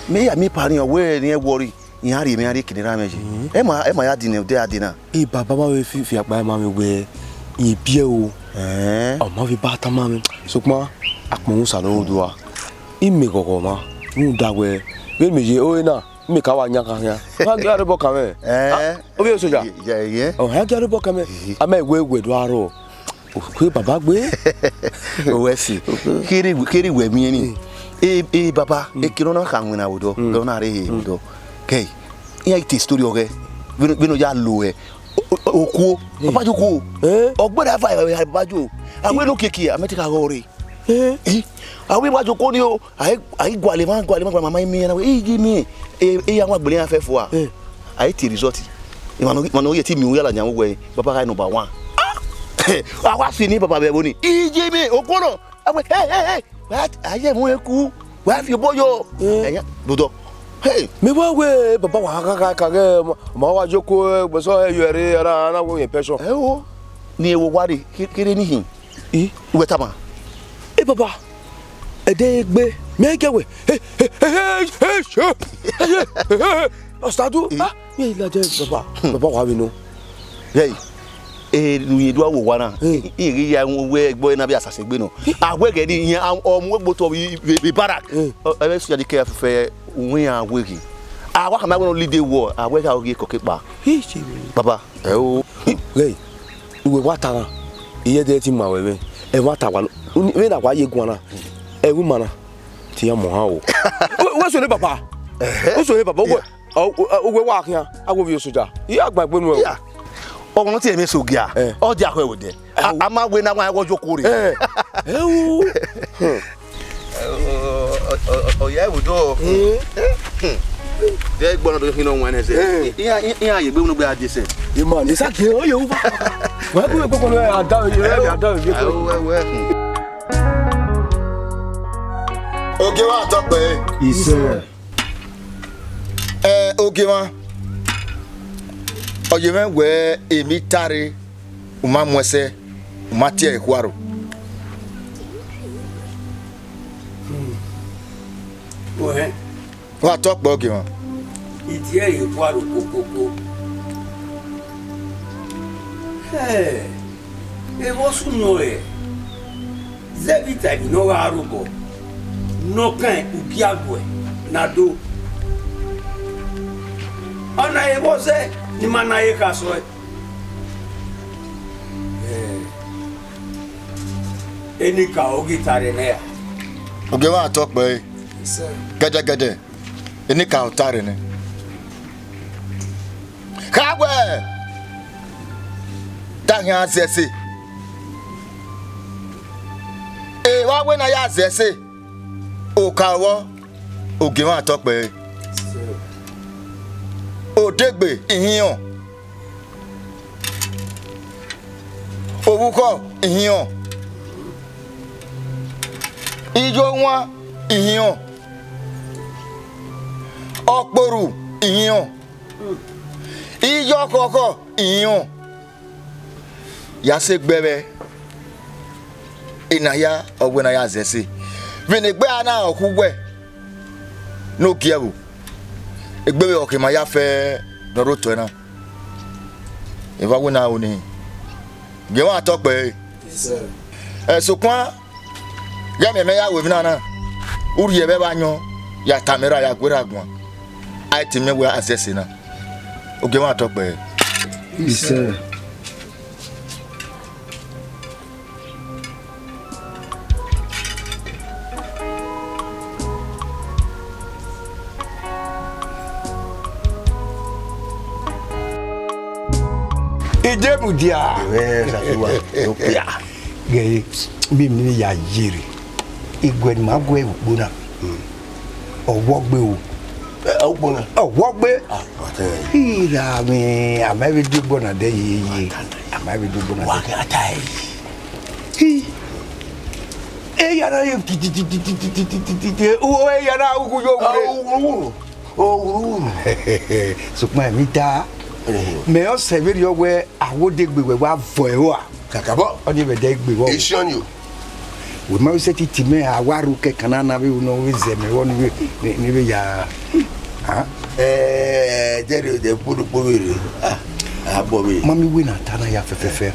Mẹ ya miẹn epa ni, ọ wẹ ne irẹn worry, iran rhie mwẹ, iran rhie kene erha mwẹ ye. Ẹ ma, ẹ ma ya dinẹ, odẹ a dee na. E baba ma vbe fi, fi akpa ma mwẹ wẹ, irẹn biẹ o. Ẹn. Ọ ma vbe ba tama mwẹ. Sokpan, akpọnmwẹ Osa ne ọ rre odua. Imẹ ghọghọ mwa, rhunmwuda wẹ, vbene mẹ ye ore na, mẹ ka wa yan kha khian. Ọ gha gie arobọ kan mwẹ. Ẹn. Ah, ovbi e soja. Ye, ye, ye. Ọ gha gie arobọ kan mwẹ. Ehe. A ma wẹ wẹ do aro. Okue baba gbe. Owẹ si. Kherhe, kherhe wẹ miẹn ni. Mm. E, e baba, mm, eke ne ọ na kha winna vbe odọ, mm, ọ na rre he vbe odọ. Kẹ, iran i te story ọghẹ. Vbene, vbene ọ ya lo ẹ. O, o, okuo. Mm. Baba ye okuo. Eh? Ọ gbẹdẹ ava, ava, ava, baba yo. A wẹ ne okiekie, a mẹ te ka ghe ọre. Eh? Eh? A wẹ wa ye okuo ni o. A i, a i gualọ emwa, gualọ emwa, gualọ emwa, ma ma miẹn na wẹ, iye miẹn, e, e ya wa gbele iran fẹfua a. Eh. A i tie result. Emwa nọ, emwa nọ ye te miẹn uya la yan wẹ, baba gha number one. Ah! A wa si ni baba vbe ẹvbo ni. Iye miẹn, okuo nọ. A wẹ, hey, hey, hey. Wa, a ye mu eku. Wa fi obọ yo. Eh. Ẹyan, dodọ. Hey. Mẹ wa wẹ, baba wa gha gha ka ghe, ma, ma wa ye okuo, eh, gbẹsọ, eh, yọ ẹre, ara, ana wo yẹn pension. Ẹ o. Ni ewo wa re, kere, kere ni hin. I? Uwẹ tama. E baba, ẹdẹ egbe, mẹ kẹ wẹ. He, he, he, he, he, he, he, he, he. Ọstadu, eh, ah, ye ladian baba, hmm, baba wa vbe nọ. Hey, eh, nu ye dua wo wa na. Hmm. I, i ghi ya wẹ egbe na bi asase gbe nọ. A wẹ ghe ni, iran, ọ mu egbe otọ vbe, vbe, vbe barak. Hmm. Ọ, ẹ vbe sẹ ya di kẹ fẹfẹ, uwẹ iran wẹ ghi. A wa khama wẹ nọ lead the war, a wẹ gha ghi kọke kpa. Hi, si. Baba, ẹ o. Hey. Uwẹ wa ta na, iye de ti ma wẹ vbe, ẹ wa ta wa, vbe na wa ye guan na, ẹ wu ma na, ti ya mọ ha o. Wẹ so ne baba, ẹhẹ, wẹ so ne baba, uwẹ, yeah, ọ, ọ, uwẹ wa khian, a wo vbi soja, iye agba egbe nu ẹ o. Yeah. Ọmọ ne ọ tie ẹmwẹ sogia, eh, ọ dia khẹ wẹ odẹ. A, a ma wẹ na wa wọ yo kore. Eh, ẹ wu. Hmm. Ọ ya ẹvbo do. Hmm. De gbọnọ do khin nọ wẹn ẹsẹ. Hmm. Iran, iran ye gbe unu gbe a di ẹsẹ. Ye man, esa ke o ye uva. Wa ku ko ko ada ye, ada ye. Ẹ, wẹ, wẹ. Ogie wa tọ kpẹ. Isẹ. Ẹ, ogie mwa. Ọ ye mwẹ wẹ emwi tare. U ma mu ẹsẹ, u ma tie ẹre khuaro. Wẹ, wa tọ kpẹ ogie mwa. I tie ẹre khuaro kokoko. Hẹ, evba ọsunu nọ rẹ, zẹ vbe ita emwi ne ọ gha rre obọ, ne ọ kan ugiaguẹ ne a do. Ọ na re vbọ zẹ ne ima na re khasẹ ọe. Eh, enikaro ghi tare nẹ ra? Ogie mwa tọ kpẹ ẹre. Sir. Gẹdẹgẹdẹ, enikaro tare nẹ. Kha wẹ, da khian zẹ ẹse. Evba wẹ ne a ya zẹ ẹse, okaro vbọ, ogie mwa tọ kpẹ ẹre. Sir. Odegbe ihinrọn. Ovbukhọ ihinrọn, iye owan ihinrọn, ọkporu ihinrọn, iye ọkhọkhọ ihinrọn, Ya sẹ egbe ẹvbo, ena hia ọ wẹ ne a ya zẹ ẹse. Vbene egbe a na rẹn khu wẹ ne ogie ẹvbo, egbe vbe ọ ke ma ya fẹ ne ọ rre otọe na. Evba wẹ ne a ru ne, gie emwa tọ kpẹre. Ẹ, sokpan, ghẹ miẹn mẹ ya ru emwi na na, u rhie ẹvbo ẹvbo ayọn ya tama erha ya gu erha guan, a i te miẹn wẹ a zẹ ẹse na. Ogie emwa tọ kpẹre. Isẹ. Idemudia. Ẹmwẹ Sakiwa, okpia. Ghe, bi mi ya yere. Iguẹ ne ima guẹ vbe ukpo na. Ọ wọ gbe o. Ẹ, ukpo na? Ọ wọ gbe. Ah, ọtẹn. Ira mwẹ, a ma vbe degbe na dẹ yeye. A ma vbe degbe na dẹ. Wa kẹ a ta ẹre. Hi. Eya na ye titititi, o, eya na ughu yo wure. Owurowuru. Owurowuru. Sokpan emwi da. Mẹ ọsẹ vberriọ wẹ a wo degbe wẹ wa vọ ẹre ua. Kakabọ. Ọni vbe dẹ egbe vbọ. Esiọni o. Wẹ ma vbe sẹtin tama mẹ, a wa ru kẹkan na, na vbe ru ne ọ vbe zẹ mẹ vbọ ne vbe, ne vbe ya. Ah. Ẹ, dẹrriọ dẹ, kpodokpo vbe rre. Ah, a bọ vbe. Ma mi wẹ ne a ta na ya fẹfẹfẹ.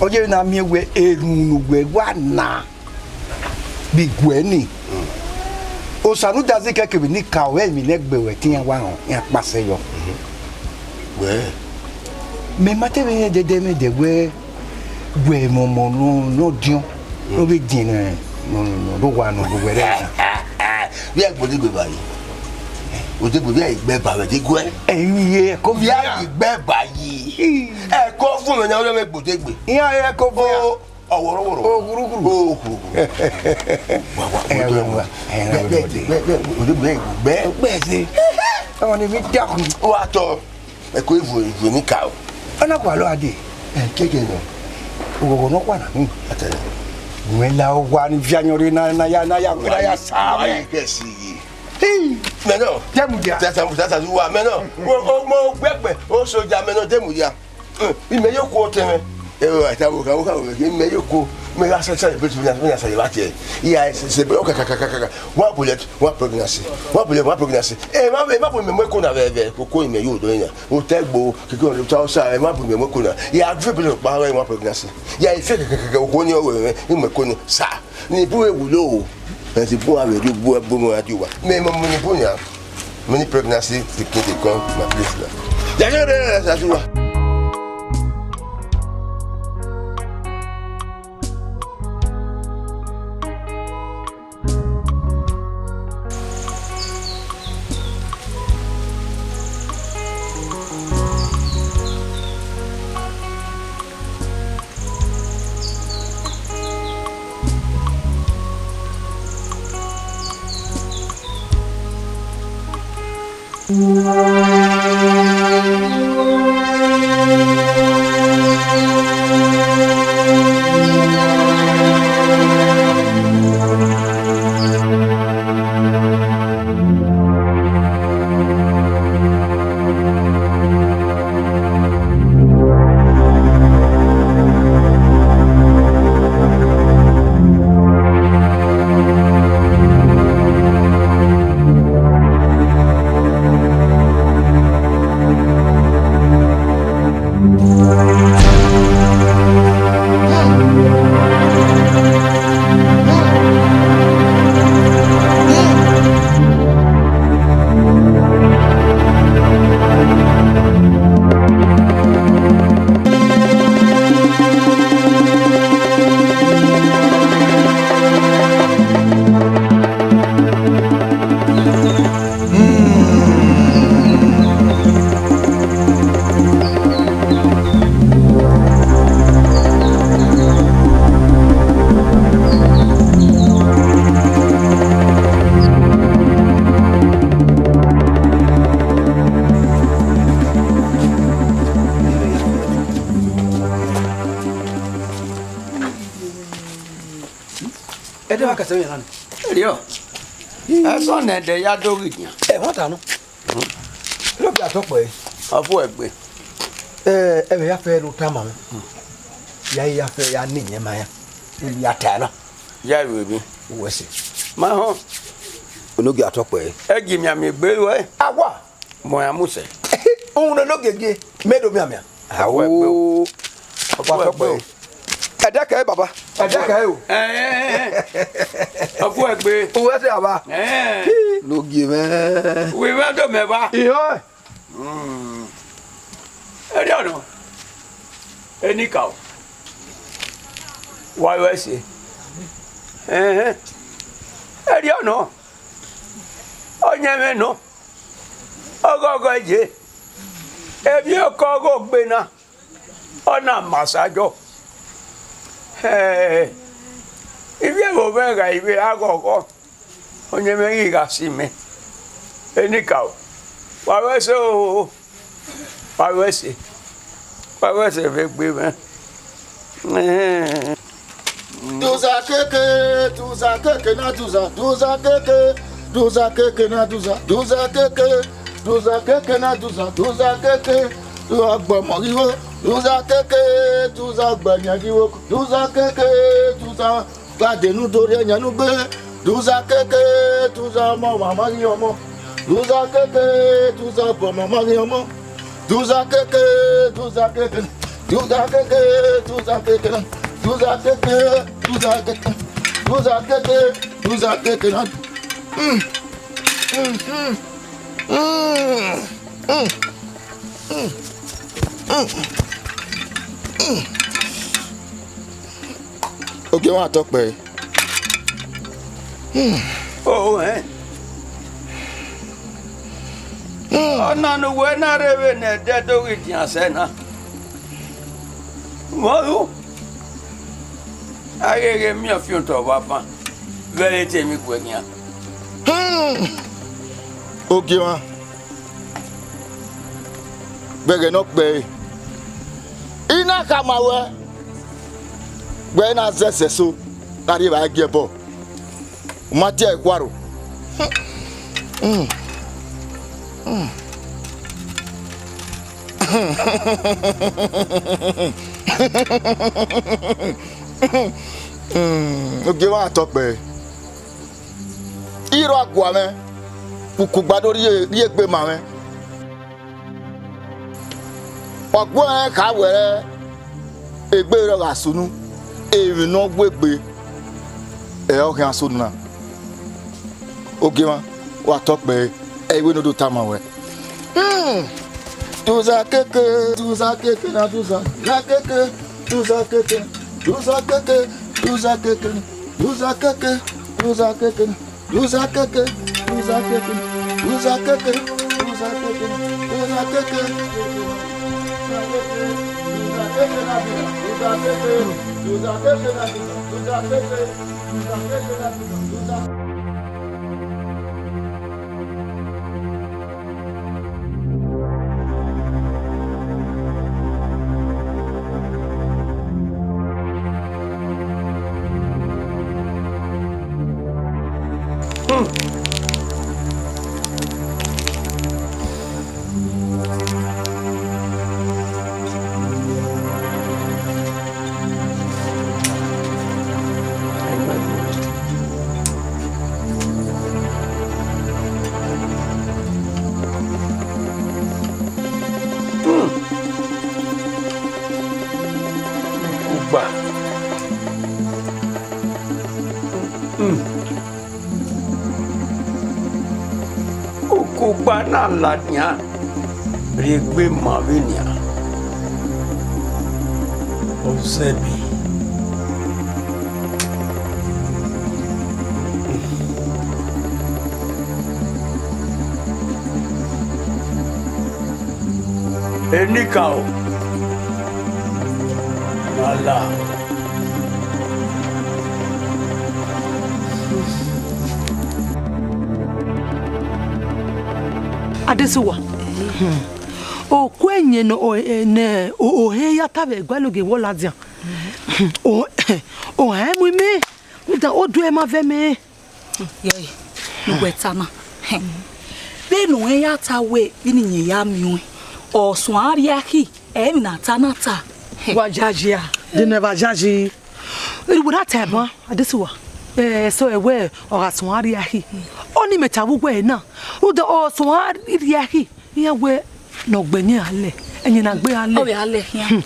Ọ ye na miẹn wẹ erhunmwu ne uwẹ wa na. Vbe iguẹ ni. Osa ne u da zẹ kẹ kevbe ni ka ruẹ emwi ne ẹgbẹ ruẹ te iran wa họn, iran kpasẹ yọ. Wẹ. Mẹ ma te vbe rẹn dẹdẹ mwẹ dẹ wẹ, wẹ emọ ọmọ nọ, nọ diọn, ne ọ vbe diẹn nọ, nọ, nọ, nọ, do wa nọ, wẹ rẹ. Vbe a gbe odegbe ba yi. Odegbe vbe a gbe ba vbe diguẹ. Ẹyin ye, ẹko vbe a gbe ba yi. Ẹko fun mẹ na, ọ rẹ mẹ gbe odegbe. Iran ẹko vbe a. O, Ọwọrọwọrọ. Oghuruguru. Oghuruguru. Wa, wa, wa, wa. Bẹ, bẹ, bẹ, bẹ, odegbe, bẹ. Bẹ se. Ọmọ ni mi dakhun. Wa tọ. Ẹ ko ivu, ivu ni ka o. Ọ na kua lọ ade. Ẹ, keke nọ. Oghọghọ nọ kua na ni. Atẹrẹ. Wẹ la owa ni vianyọn re na, na ya, na ya, na ya sa. Wa yi kẹ si yi. Hii. Mẹ nọ. Demudia. Tata, tata, wa mẹ nọ. O, o, mo gbẹgbẹ, o soja mẹ nọ, demudia. Imẹ ye okuo ọtẹn mwẹ. Ẹ, ọ, a ta wo, ka wo, ka wo, imẹ ye okuo. Mẹ gha sa, sa, bẹtẹ, bẹtẹ, bẹtẹ, sa, ye vba tiẹ. Iya, sẹ, sẹ, bẹtẹ, ọ, ka, ka, ka, ka, ka, ka. One bullet, one pregnancy. One bullet, one pregnancy. Ẹ, ma vbe, ma bu mẹ mu ẹko na vbe, vbe, koko imẹ yo do yan. O tẹ gbo, keke o ta sa, ẹ, ma bu mẹ mu ẹko na. Ya, due bẹtẹ, kpa, one pregnancy. Ya, ife, ke, ke, ke, ke, okhuo ni ọ wẹ, ẹ, imẹ ẹko ni. Sa, ni bu ẹwu lo. Ẹ ti bu avbe rhie bu ẹbu mu ra die uwa. Mẹ, mẹ, mẹ ni bu yan. Many pregnancy pikin dey come my place now. Yàrá rẹ̀ rẹ̀ ṣàṣùwà. Ẹdẹ wa kẹsẹ yẹn na ni. Eriọ. Ẹsọ nẹ ẹdẹ ya do ghi dian. Ẹ, wọ́n ta nọ. Ló bí àtọ́pọ̀ ẹ. Ọfọ ẹgbẹ. Ẹ, ẹmwẹ ya fẹ ne u tama mwẹ. Ya, ya fẹ ya ne iyẹn ma ya. Ya ta na. Ya ru emwi. Uwẹ sẹ. Ma họn. Onogie Atọkpẹ. Ẹ gie mianmian egbe ruẹ. Awa. Mọ ya mu sẹ. Uhunmwu ne onogie gie, mẹ do mianmian. Awo. Ọfua ẹgbe o. Ẹdẹkẹ baba. Ẹdẹkẹ o. Ẹ, ẹ, ẹ. Ọfua ẹgbe. Uwẹ sẹ baba. Ẹ. Onogie mwẹ. Uwẹ mwẹ do mẹ ba. Ihọ. Mm. Erriọ nọ, enikaro, wa ru ẹse. Ẹhẹn. Erriọ nọ, ọyẹnmwẹ nọ, ọghọghọ ye, emwi okọ ọghe ogbe na, ọ na ma Osagiọ. Ẹ, ivbi ẹvbo mwẹ gha ivbi aghọghọ. Ọyẹnmwẹ ghi gha si mẹ. Enikaro, wa ru ẹse o, wa ru ẹse, wa ru ẹse vbe egbe mwẹ. Ẹhẹn. Duza keke, duza keke na duza, duza keke, duza keke na duza, duza keke, duza keke na duza, duza keke, duza gbọmọ ghi wo, duza keke, duza gbẹyẹn ghi wo, duza keke, duza Gha dee ne u do rhie ẹyan ne ugbe, duza keke, duza ọmọ ọmwa ma ghi ọmọ, duza keke, duza ọbọ ọmwa ma ghi ọmọ, duza keke, duza keke, duza keke, duza keke na, duza keke, duza keke, duza keke, duza keke na. Mm. Mm, mm, mm, mm, mm, mm, mm. Ogie mwa tọ kpẹre. O, ẹn. Ọna ne uwẹ na rre vbene ẹdẹ do ghi dian sẹ na. Vbọrhu, a ghe ghe miẹn ọfiotọ ọvbafan vbe ẹre te emwi guẹ khian. Ogie mwa. Vbe ẹghẹ ne ọ kpẹre, I na khama ruẹ, wẹ na zẹ ẹsẹ eso gha rrie evbare gie ẹbọ, u ma tie ẹre khuaro. Ogie mwa tọ kpẹre. I rrọọ a gua mwẹ, ukugba do rhie, rhie egbe ma mwẹ. Ọ guọnrẹn kha wẹẹ egbe rrọọ gha sunu, emwi ne ọ wu egbe, ẹre ọ khian sunu na. Ogie mwa, wa tọ kpẹre, ẹ i wẹ ne ọ do tama ruẹ. Hmm. Duza keke, duza keke na duza, duza keke, duza keke, duza keke, duza keke, duza keke, duza keke, duza keke, duza keke, duza keke, duza keke, duza keke, duza keke, duza keke na duza, duza keke, duza keke na duza, duza keke, duza keke na duza, duza. Ukugba. Ukugba na ladian rhie egbe ma vbenian. Ozẹbi. Enikaro. Lala. Adesuwa. Oku ẹyẹn ne o, e, ne o, ohe ya ta vbe ẹguae ne ogie wọ ladian. O, o hẹ mu imẹ, rhunmwuda oduẹ ma vẹ mẹ. Yẹẹ, ne uwẹ ta na. Vbene u rẹn ya ta wẹẹ, vbene iyẹn ya miẹn ọẹn, ọ suẹn a rhie akhi. Ẹ, emwi na ta na ta. Wa yayi a? De ne wa yayi? Erriọ wẹ na ta ẹmwa, Adesuwa. Ẹ, so ẹ wẹ ọ gha suẹn a rhie akhi. Ọni mẹ ta vbe uwẹ na. Rhunmwuda ọ suẹn a rhie akhi. Iran wẹ ne ọ gbe ẹyẹn a lẹ, ẹyẹn na gbe a lẹ. Ọ vbe a lẹ khian. Hmm.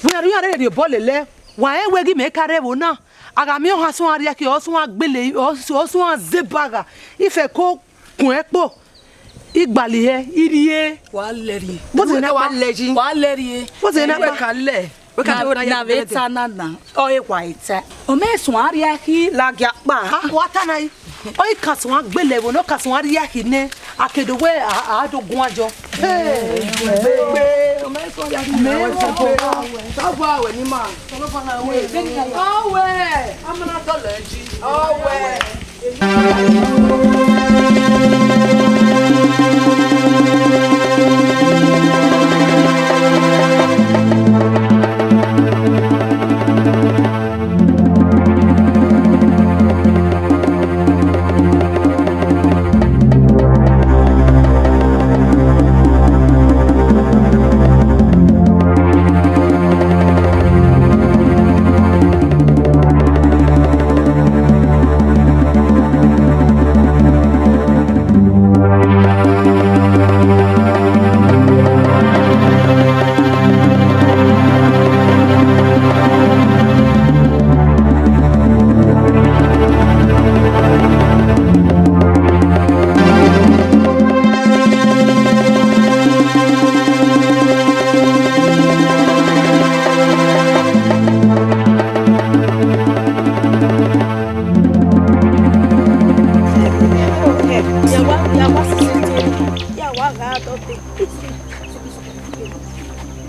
Wẹ a rhie rre rhie obọ lele, wa rẹn wẹ ghi mẹ ka rre ẹvbo na. A gha miẹn ọha suẹn a rhie akhi, ọ suẹn a gbele, ọ suẹn a zẹ eba gha. Ifẹ ko kun ẹkpo, igbali hẹ, I rhie. Wa lẹ rhie. Bó ti nẹ wa lẹ yi. Wa lẹ rhie. Bó ti nẹ wa ka lẹ. Wẹ ka Na, na vbe ta na na, ọ e wa eta. Ọ mẹ suẹn a rhie akhi ladian kpa. Ah, wa ta na yi. Ọ i ka suẹn a gbele ẹvbo ne ọ ka suẹn a rhie akhi nẹ, a ke do wẹ a, a do guan jọ. Hey, gbegbe, ọ mẹ suẹn a rhie akhi. Mẹ suẹn a rhie akhi. Ka gua wẹ ni ma. Ka wẹ. A ma na tọ lẹ ji. Ọ wẹ.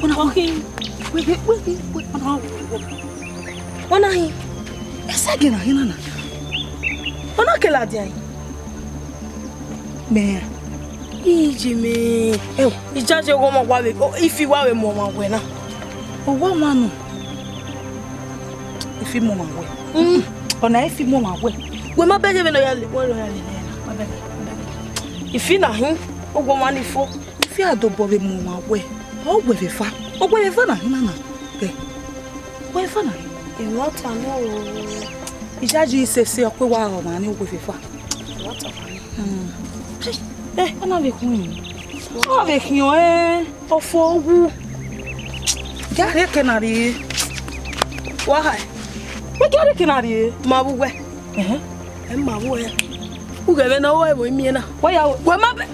Ọna hin, wẹ, wẹ, wẹ, wẹ, wẹ, ọna hin. Ọna hin. Ẹsẹgẹ na hin na na. Ọna kẹ ladian. Mẹ. Ije mẹ. Ẹ o, ijaje ọghọmwa wa vbe, o, ifi wa vbe mu ọmwa wẹ na. Ọghọmwa nọ. Ifi mu ọmwa wẹ. Mm. Ọna ifi mu ọmwa wẹ. Wẹ ma bẹghe vbene ọ ya le, wẹ ọ ya le nẹ na. Ma bẹghe, ma bẹghe. Ifi na hin, ọghọmwa ni fo. Ifi a dobọ vbe mu ọmwa wẹ. Ọ wẹ vbe eva. Ọ wẹ vbe eva na hin na na. Ẹ. Wẹ eva na hin. Emwa ta nọ o. Ijaje isese ọ kue wa rọ ọmwa ni wẹ vbe eva. Emwa ta nọ. Hmm. Ẹ, ọ na vbe khuẹn. Ọ vbe khian ẹ, ọ fo wu. Gie a rhie eke na rrie. Wa ha. Wẹ gie a rhie eke na rrie. Ma vbe uwẹ. Ẹhẹn. Ẹ ma vbe uwẹ. Ughẹ vbe ne ọ rre vbe imiẹn na. Wẹ ya. Wẹ ma bẹ.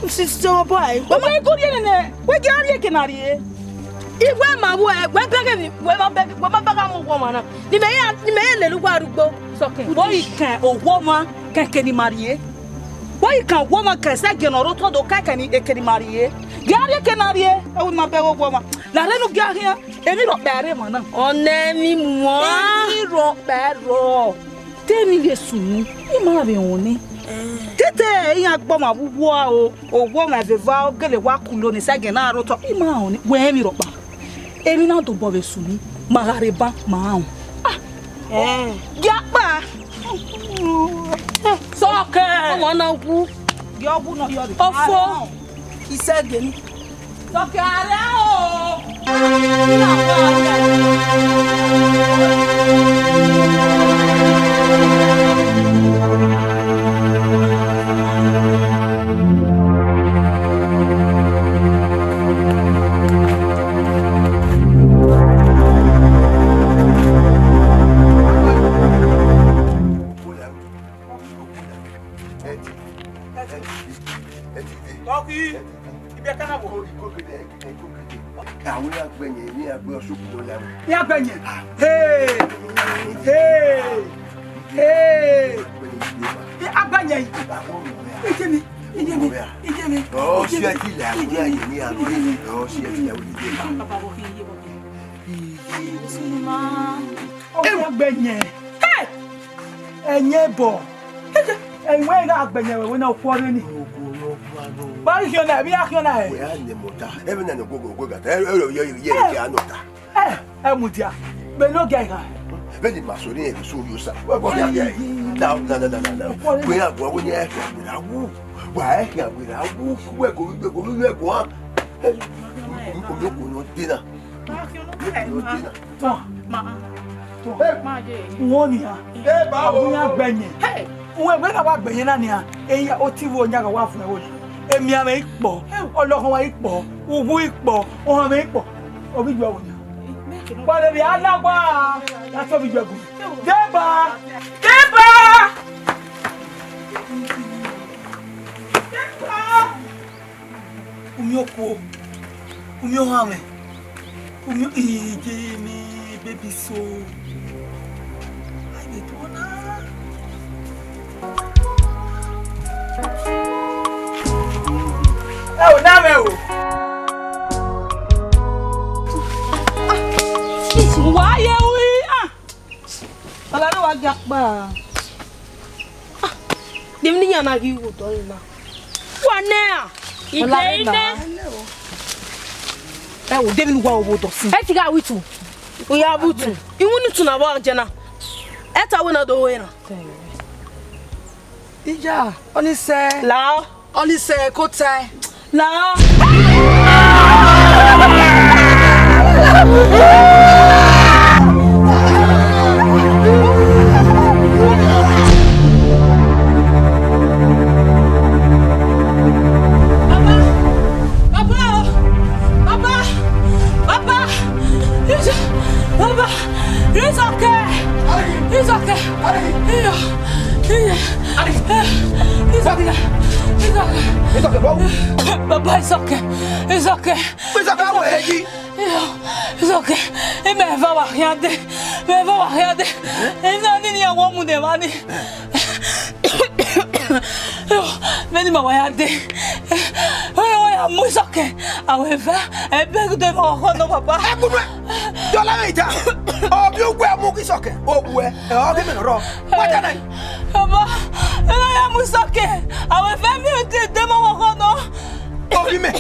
Si, si, ọmọ bọ ẹ. Wẹ ma go rhie nene. Wẹ gie a rhie eke na rrie. Iwẹ ma vbe uwẹ. Wẹ bẹghe emwi. Wẹ ma bẹghe, wẹ ma bẹghe amọ uwu ọmwa na. Ni mẹ ya, ni mẹ ya lele uwu arugbo. Sọkẹn. Wẹ i kan owa ọmwa kẹkẹ ne ima rrie. Wẹ i kan owa ọmwa kẹ ẹsẹgẹ ne ọ rre otọ do kẹkẹ ne eke ne ima rrie. Gie a rhie eke na rrie, ẹ wẹ ima bẹghe owa ọmwa. Larre ne u gie a khian, emwi rhọkpa ẹre emwa na. Ọ nẹ emwi muan. Emwi rhọkpa ẹre ọ. Te emwi vbe sunu, ima vbe rọnmwẹ. Tete iran gbe ọmwa vbe uwu aro, owa ọmwa vbe eva, ọ gele wa kulo ne ẹsẹgẹ ne a rre otọ, ima rọnmwẹ. Wẹ emwi rhọkpa. Emwi na dobọ vbe sunu, ma gha rre ban, ma rọnmwẹ. Ah, Eh. Gie a kpa. Sọkẹn. Ọmọ na wu. Gie ọ wu nọ yọ rre. Ọfo. Isẹ geni. Sọkẹn, a rre o. Tọki, ibi ẹka na wo? Àwọn agbẹ̀yìn ní agbe ọṣù kúrò lẹ́wọ̀n. Ní agbẹ̀yìn. Hey! Hey! Hey! Agbẹ̀yìn. Ìjẹ́ mi, ìjẹ́ mi, ìjẹ́ mi. Ọ̀ṣẹ́ ti ilẹ̀ àwọn ẹ̀yìn ní agbe. Ọ̀ṣẹ́ ti ilẹ̀ àwọn ìjẹ́ mi. Ọmọ agbẹ̀yìn. Hey! Ẹ̀yin ẹbọ. Ẹ̀yin wẹ́n gha agbẹ̀yìn ẹ̀wẹ̀ wẹ́n na okhuo rre ni. Ba ghi khian na, ẹmwẹ iran khian na hẹ? Wẹ a lẹ mọ ta, ẹmwẹ na ne ogogo ogogo gata, ẹ ẹ ẹ ẹ ẹ ẹ ẹ nọ ta. Ẹ, ẹ mudia, vbene ọ gie a gha. Vbene ima sẹ ọnii, ẹ vbe sẹ orhiosa. Wẹ gha khian na, na, na, na, na. Wẹ a guan wẹ ne ẹ khian wẹ ra wu. Wa ẹ khian wẹ ra wu. Wẹ go, wẹ go, wẹ guan. Omi okhuo ne ọ de na. Omi okhuo ne ọ de na. Tọ, ma, tọ, ma ye. Uwẹ nian. Eba o. Uwẹ ya gbẹyẹn. Hey. Uwẹ wẹ na wa gbẹyẹn na nian. Eya oti vbe oyan gha wa fun ẹvbo nian. Emianmwẹ ikpọ, ọlọkhọmwa ikpọ, uwu ikpọ, ohanmwẹ ikpọ. Ovbi yu ẹvbo nian. Wa lele a na wa. Ya tọ ovbi yu ẹvbo. Deba. Deba. Deba. Umi okuo, umi ohanmwẹ, umi ije mẹ baby so. Ai, vbe do na? Ẹ o na mwẹ o. Wa ye ui, ah. Ọla na wa gia kpa. Ah, de emwi ne iran na ghi ru odọ re na? Wa nẹ ra? Ide ine. Ẹ wo, de emwi ne uwa ru odọ sin? Ẹ ti gha ru itu. U ya ru itu. Iwinna itu na vbe ọ jẹ na. Ẹ ta wẹ na do ru eran. Iya, ọni sẹ. La. Ọni sẹ ko tae. La. Baba, baba, baba, baba, baba, Isọkẹ, Isọkẹ, iyo, iyo, Isọkẹ, Isọkẹ, Isọkẹ, bro. Baba Isọkẹ, Isọkẹ. Isọkẹ, wẹ yi. Iyo, Isọkẹ, imẹ eva wa khian dee, imẹ eva wa khian dee. Ena ni ni a wa mu ne emwa ni. Vbene ima wa ya dee, ọ ya mu Isọkẹ, a wẹ eva, ẹ bẹghe dee ma wa khọ nọ, baba. Ẹgbunu ẹ, dọla mwẹ ita, ovbi uwẹ mu Isọkẹ, owẹ, ẹ, ọ ghi mẹ nọ rrọọ. Wa ta na. Baba, ena ya mu Isọkẹ, a wẹ eva miẹn dee ma wa khọ nọ. Ovbi mẹ,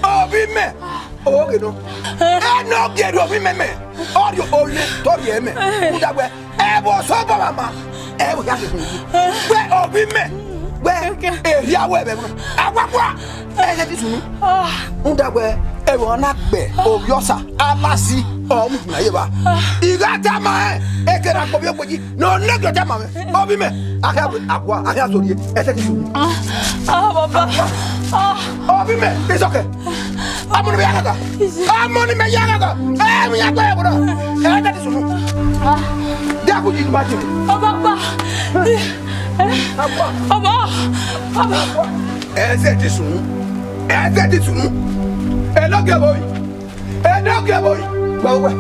ovbi mẹ. Oghe nọ. Enogie rhie ovbi mẹ mẹ. Ọ rhie ole, te ọ rhie mẹ. Rhunmwuda wẹ, ẹvbo Osanobua ma, ẹvbo hia kekun yi. Wẹ ovbi mẹ, wẹ erhia wẹ vbe ẹvbo na. Agbagba, ẹ i sẹtin sunu. Rhunmwuda wẹ, ẹvbo na gbe ovbi ọsa, alasi, ọ mu gbinna ye evba. I gha tama rẹn, eke na kpọvbi okpegi. Ne ọ nẹ gie ọ tama mwẹ, ovbi mẹ, a khian wẹ, a gua, a khian sẹ orrie, ẹ i sẹtin sunu. Ah, ah, baba. Ah. Ovbi mẹ, Isọkẹ. Ọmọ ni mẹ ya ghaga. Ọmọ ni mẹ ya ghaga. Ẹ, mi ya gbe ẹvbo na. Ẹ i sẹtin sunu. Ah. Dia ku yi ma ti. Ọ, baba. Ọ, baba. Ọ, baba. Ẹ i sẹtin sunu. Ẹ i sẹtin sunu. Enogie vbo yi. Enogie vbo yi? Wẹ, wẹ.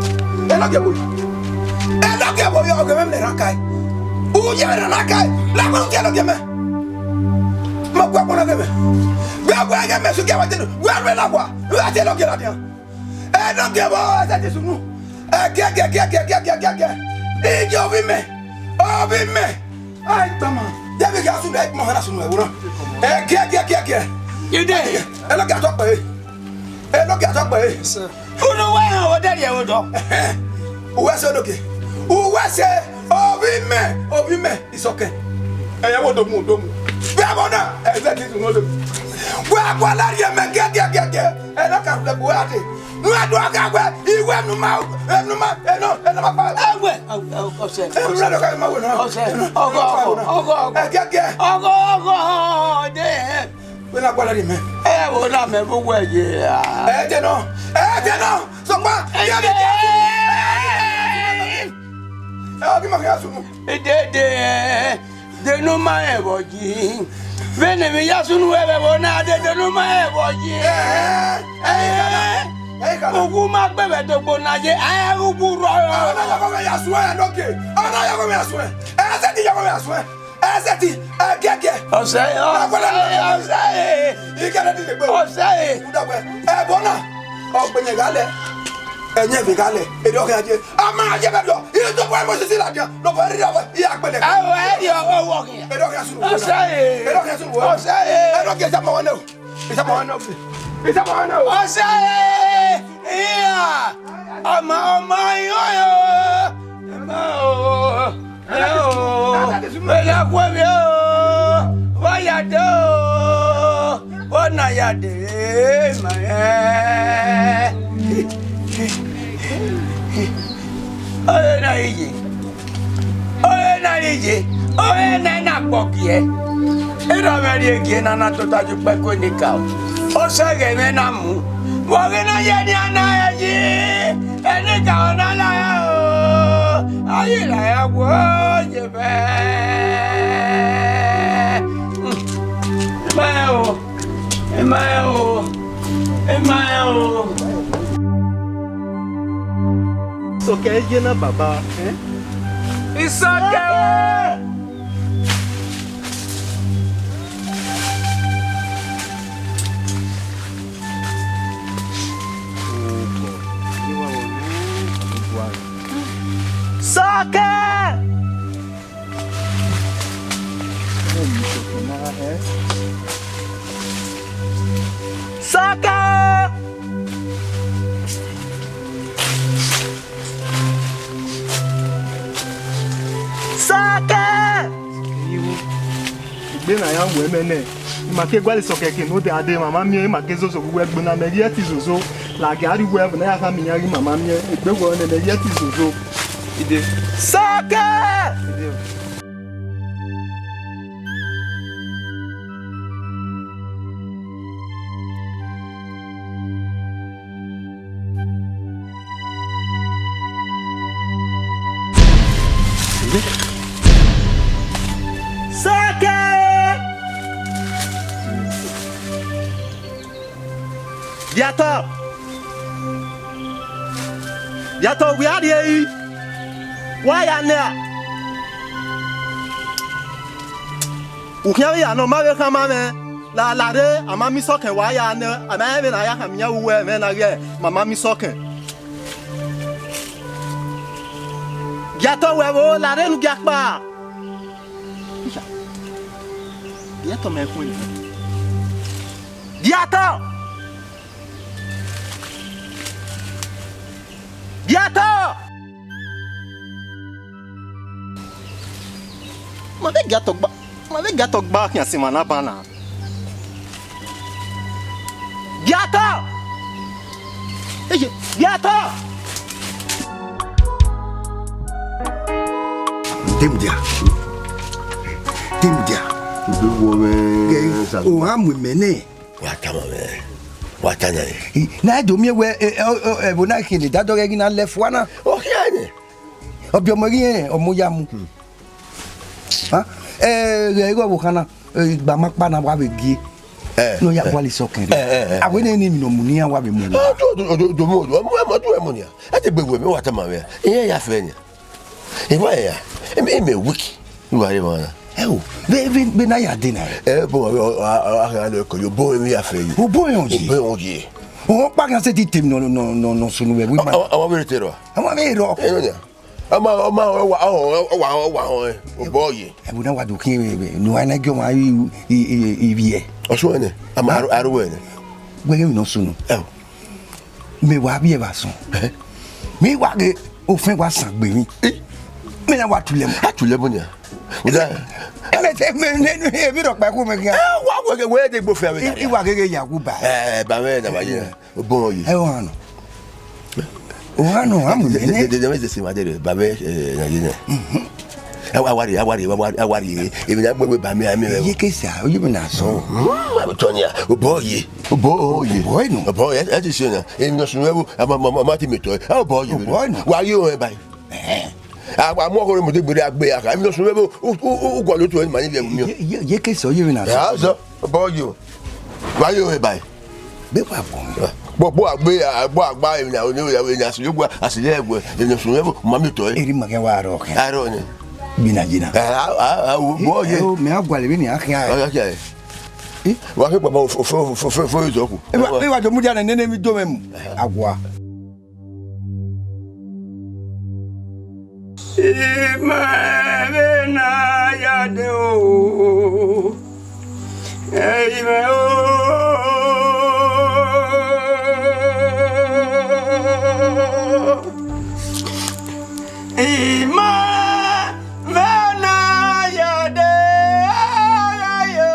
Enogie vbo yi? Enogie vbo yi? Ọghe mwẹ mẹ rhan kae. U ye mẹ rhan kae. Lẹgbẹẹ u tie enogie mẹ. Ma gu ẹkpo na ghe mẹ. Wẹ, wẹ, ghe mẹ su gie wa tie, wẹ, wẹ, la wa. Wẹ, tie enogie ladian. Enogie vbo, ẹ i sẹtin sunu. Ẹgiẹgiẹ, ẹgiẹgiẹ, ẹgiẹgiẹ, ẹgiẹgiẹ. Iye ovbi mẹ. Ovbi mẹ. Ai, gbama. Deghẹ gha sunu, ẹ i gbama na sunu ẹvbo na. Ẹgiẹgiẹ, ẹgiẹgiẹ. Enogie atọ kpẹre. Enogie atọ kpẹre. Unu wẹ họn, ọ de rhie ẹvbo dọ. Uwẹ sẹ enogie. Uwẹ sẹ ovbi mẹ, ovbi mẹ, Isọkẹ. Ẹ ya vbe odomu, odomu. Vbe ẹvbo na, ẹ i sẹtin sunu odomu. Wẹ a gualọ rhie mẹ giẹgiẹgiẹgiẹ. Enogie atọ kpẹre. Wẹ a do gha wẹ, iwẹ enu ma, enu ma, enu, enu ma kpa. Ẹwẹ, ọsẹ, enu na do gha ma wẹ na. Ọsẹ, ọgọ, ọgọ, ọgọ. Ẹgiẹgiẹ. Ọgọ, ọgọ, de. Wẹ na gualọ rhie mẹ. Ẹ wo na mẹ vbe uwẹ ye a. Ẹ dẹ nọ. Ẹ dẹ nọ. Sọkpa. Ẹ dẹ. Ẹ, ọ ghi ma khian sunu. Dede, denu ma rẹn vbe ọ yi. Vbene emwi ya sunu ẹvbo na, dede, denu ma rẹn vbe ọ yi. Ẹ, ẹ, ẹ, ẹ, ẹ, ugwu ma gbe vbe dogbo na ye, ẹ, ugwu rrọọ. Ọ na ya ghe ya suẹn, ẹ, nọke. Ọ na ya ghe ya suẹn. Ẹ, sẹtin ya ghe ya suẹn. Ẹ sẹtin, ẹ giẹgiẹ. Ọsẹ, ọ, ọsẹ, ẹ. Igẹrẹ ni legbe. Ọsẹ, ẹ. Udagbe, ẹ, ẹvbo na, ọgbẹnẹ gha lẹ, ẹyẹn vbe gha lẹ, erriọ khian ye. A ma ye vbe erriọ, i do bọ Mosis ladian, ne ọ bọ erriọ vbe, i ya gbẹlẹ. Ẹ, ẹ, erriọ, ọ, ọ, ọ, khian. Erriọ khian sunu. Ọsẹ, ẹ. Erriọ khian sunu. Ọsẹ, ẹ. Erriọ khian sunu. Isama wa nẹ o. Isama wa nẹ o. Isama wa nẹ o. Ọsẹ, ẹ, iya. Ọmọ, ọmọ, iyọ, yọ. Ẹmọ o. Ẹ o. Ẹ ya khuẹ vbe o. Wa ya dẹ o. Ọna ya de ma rẹn. Ọre na rre ye. Ọre na rre ye. Ọre na na kpọ giẹ. Erha mwẹ rhie gie na na tota ye ukpẹko enikaro. Ọ sẹ ghẹ mwẹ na mu. Vbe ọ ghi na ye nian na rre ye. Enikaro na la o. Aye la ya wo ye mwẹ. Ma rẹn o. Ẹ ma rẹn o. Ẹ ma rẹn o. Isọkẹ ye na baba. Isọkẹ o. Isọkẹ! Isọkẹ! Isọkẹ! Egbe na ya wẹ mẹ nẹ, ima ke gualọ Isọkẹ ke ne odẹ a dee, mama miẹn, ima ke zozo vbe uwu ẹgbe na, mẹ ghi ẹtin zozo, ladian rrie uwu ẹvbo na ya khama iran ghi mama miẹn, egbe wẹ nẹ, mẹ ghi ẹtin zozo. Ide. Isọkẹ! Ide. Isọkẹ! Biatọ! Biatọ, wẹ a rrie ẹre, wa ya nẹ a? Ukhian vbe ya nọ, ma vbe khama mwẹ, la, la rre, a ma miẹn Isọkẹn, wa ya nẹ, a ma rẹn vbene a ya khama iran vbe uwu ẹmwẹ na ghe, ma ma miẹn Isọkẹn. Giatọ wẹ vbo, la rre ne u gia kpa. Giatọ mẹ khuẹn. Giatọ! Giatọ! Ma vbe Giatọ gba, ma vbe Giatọ gba khian sẹ emwa na ban na. Giatọ! Eye, Giatọ! Demudia. Demudia. Ugbe wo mwẹ. Gẹ, o gha mu imẹ nẹ. Wa tama mwẹ, wa ta yan. I, na do miẹn wẹ, e, e, o, o, ẹvbo na khin ne dadọ ghẹ ghi na lẹ fua na. Ọ khian nẹ. Ọ biẹ ọmọ ghi rẹn, ọmọ ya mu. Hmm. Ha? Ẹ, ghẹ igho ọvbokhan na, ẹ, igba ma kpa na wa vbe gie. Ẹ, ne ọ ya ẹ. Gualọ Isọkẹn rre. Ẹ, ẹ, ẹ. Avbe ne ni emwi ne ọ mu ne iran wa vbe mu. Ọ do, do, do, do mu, ọ mu, ọ mu, ọ mu nian. Ẹ te gbe wẹ, mẹ wa tama mwẹ. Iran ya fẹ nian. Emwa ya, em, em weak. Iwa re mwa na. Ẹ o, vbe, vbe, vbe na ya dee na? Ẹ, bo, a, a, a, a, a, ko yo, bo, emwi ya fẹ yo. Obo rẹn ọ ye. Obo rẹn ọ ye. Ọkpa khian sẹtin te emwi nọ, nọ, nọ, nọ sunu vbe wẹ ma. Awa, awa vbe te rọ. Awa vbe rọ. Ẹ, nọ nia. Ama, ama, ọ wa, ọ, ọ wa, ọ wa, ọ, ẹ, obọ ye. Ẹvbo na wa do khian vbe, vbe, ne uwa na gie ọmwa i, i, i, ivbiẹ. Ọsuẹn nẹ, ama, aro, aro wẹ nẹ. Wẹ ghe emwi nọ sunu. Ẹ o. Mẹ wa vbiẹ vbe asọn. Ẹhẹ. Mẹ wa ghe ofẹn wa san gbe emwi. Eh. Mẹ na wa tulẹ mu. A tulẹ mu nia. Uda. Ẹ mẹ te, mẹ, mẹ, mẹ, emwi rhọkpa ku mẹ khian. Ẹ, wa wẹ ghe, wẹ de gbe ofẹn vbe. I, I wa ghe ghe ya wu ba. Ẹ, ba mwẹ na ba ye. Obọ ye. Ẹ, o hanu. O hanu, a mu nẹ. De, de, de, de, de, de, ba mwẹ, ẹ, na ye nẹ. Mhm. Ẹ wa, a wa rrie, a wa rrie, a wa, a wa rrie, emwi na gbe egbe ba mẹ, a mẹ. Iye ke sa, oye mẹ na sọ. Hmm, ma tọ nia, obọ ye, obọ ye. Obọ ye nọ. Obọ ye, ẹ ti sẹ na. Emwi ne ọ sunu ẹvbo, a ma, ma, ma, ma ti mẹ tọ. Ẹ obọ ye. Obọ ye nọ. Wa ye ohẹn ba. Ẹhẹn. A, a mu ọkhọ ne mu de gberra gbe ya kha. Emwi ne ọ sunu ẹvbo, u, u, u, u gualọ otu ẹre ma ni vbiẹ mu. Iye, iye, iye ke sa, oye mẹ na sọ. Ẹ, a sọ, obọ ye o. Wa ye ohẹn ba. Gbe wa bọ. Gbogbo agbe, agbo agba emwi na, oni, oni asili egbe, emwi ne ọ sunu ẹvbo, ma mẹ tọ. Eri ma kẹ wa rọ kẹ. A rọ nẹ. Gbinna jina. Ẹ, a, a, a, o, bọ ye. Ẹ, o, mẹ a gualọ vbene a khian. A khian. Eh? Wa khe kpama ofo, ofo, ofo, ofo, ofo, ofo. E wa, e wa do mudia nẹ, nene mi do mwẹ mu. Awa. Ima vbe na ya dee o. Ima o. Ima vbe na ya dee, ayo.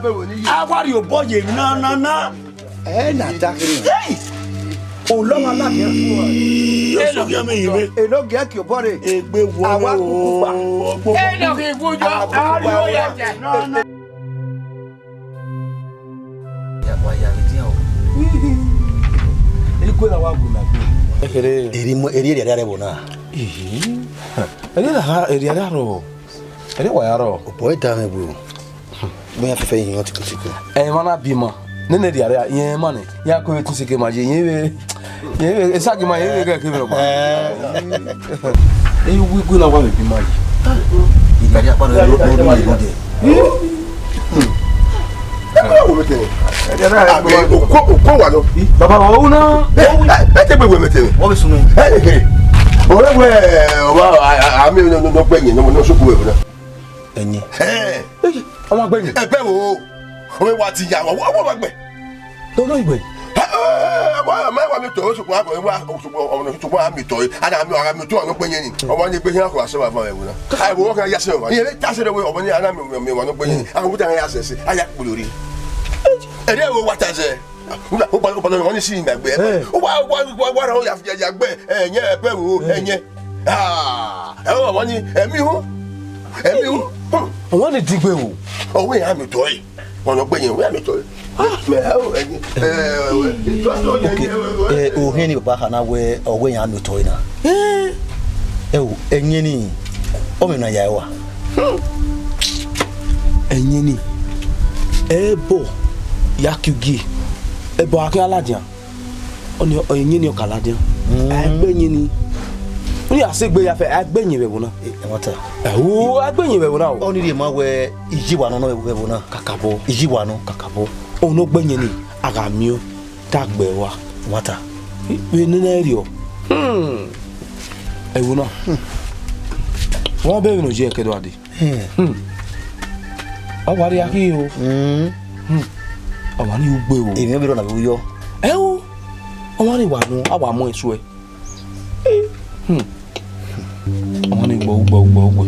be wẹ ni ye. A wa rhie obọ ye emwi na, na, na. Ẹ na ta kiri. Hey! Olọmọ na kẹ fun. Eso ghi amẹ yi vbe. Eno gẹ ke obọ re. Egbe wọ. Awa kuku pa. Eno ghi wu yo. Awa kuku pa. Ariọ ya ja. Na, na. Ya wa ya vbe dia o. Eri gue na wa gu na gbe. Ekere. Eri mo, eri eri ari vbo na. Ihi. Eri na ha, eri ari aro. Eri wa ya aro. Obọ da me bu. Mo ya fẹfẹ yin ọtí kùtìkù. Ẹ ma na bi ma. Nene eri ari, iyẹn ma nẹ. Ya ko vbe tun seke ma ye, iyẹn vbe, iyẹn vbe, esagi ma, iyẹn vbe gẹ ke vbe rọ ma. Ẹ. Ẹ, wi gu na wa vbe bi ma yi. Eri ari akpa do do do do ye. Ẹ wo mẹ tẹ. Ẹ, ẹ, ẹ, ẹ, okọ, okọ wa nọ. Baba, wa wu na. Ẹ, ẹ, ẹ te gbe wẹ mẹ tẹ. Wọ́n bẹ sunu. Ẹ, ẹ, ẹ. Ọ̀rẹ́ wẹ, ọba, a, a, a, mi nọ, nọ, nọ, gbẹ̀yìn, nọ, nọ, sọkun wẹ na. Ẹyin. Ẹ. Ẹ, ọmọ gbẹ̀yìn. Ẹ bẹ wo. Ọmọ wa ti ya, wa, wa, wa gbẹ. Tó ló ìgbẹ̀yìn. Ẹ, ẹ, ẹ, wa, ma wa mi tọ, sọkun, wa, sọkun, ọmọ, sọkun, a mi tọ, a na mi, a mi tọ, ọmọ gbẹ̀yìn ni. Ọmọ ni gbẹ̀yìn, a kò wá sọ wa fún ẹ wo na. Ẹ wo, ọkàn ya sẹ wa. Iye ta sẹ de we, ọmọ ni, a na mi, mi, mi, ọmọ gbẹ̀yìn. A kò wá ta ya sẹ sẹ, a ya kpolo ri. Ẹ de wo wa ta sẹ. Una, o ba, o ba, no, ni si na gbe. Eh. O wa, wa, wa, wa, ra ya, ya, ya gbe. Eh, ẹyin, ẹ bẹ wo, eh, ẹyin. Ah, ẹ wo, wa ni, ẹ mi hu. Ẹ mi hu. Hmm. Wa ni digbe o. Ọ wẹ ya mi tọ ẹ. Ọmọ gbẹ̀yìn, wẹ ya mi tọ ẹ. Ah, mẹ, ẹ wo, ẹyin. Eh, eh, eh, okay. Eh, o hẹn ni baba khana wẹ, ọ wẹ ya mi tọ ẹ na. Eh. Ẹ wo, ẹyin ni, ọ mẹ na ya ẹ wa. Hmm. Ẹyin ni, ẹ bọ, ya ki ugie. Ẹbọ a khian ladian. Ọni, ẹyin ni ọ ka ladian. Mm. A gbe ẹyin ni. Uya sẹ egbe ya fẹ, a gbe ẹyin vbe ẹvbo na. Ẹ, ẹ ma ta. Ẹ, o, a gbe ẹyin vbe ẹvbo na o. Ọni rhie ma wẹ iye wa nọ vbe ẹvbo na. Kakabọ. Iye wa nọ. Kakabọ. Ọni ọ gbe ẹyin ni, a gha miẹn, ta gbe wa. Ẹ ma ta. Vbe nene ẹrriọ. Hmm. Ẹvbo na. Hmm. Wa bẹ vbe nọ ye ẹkẹ do a dee. Hmm. Hmm. Ọ wa rhie akhi o. Hmm. Hmm. Ọ wa ni ugbe o. Emwi vbe rọ na vbe u yọ. Ẹ o. Ọ wa ni wa nọ, a wa mu ẹn suẹ. Hmm. Ọ wa ni gbe, gbe, gbe, gbe.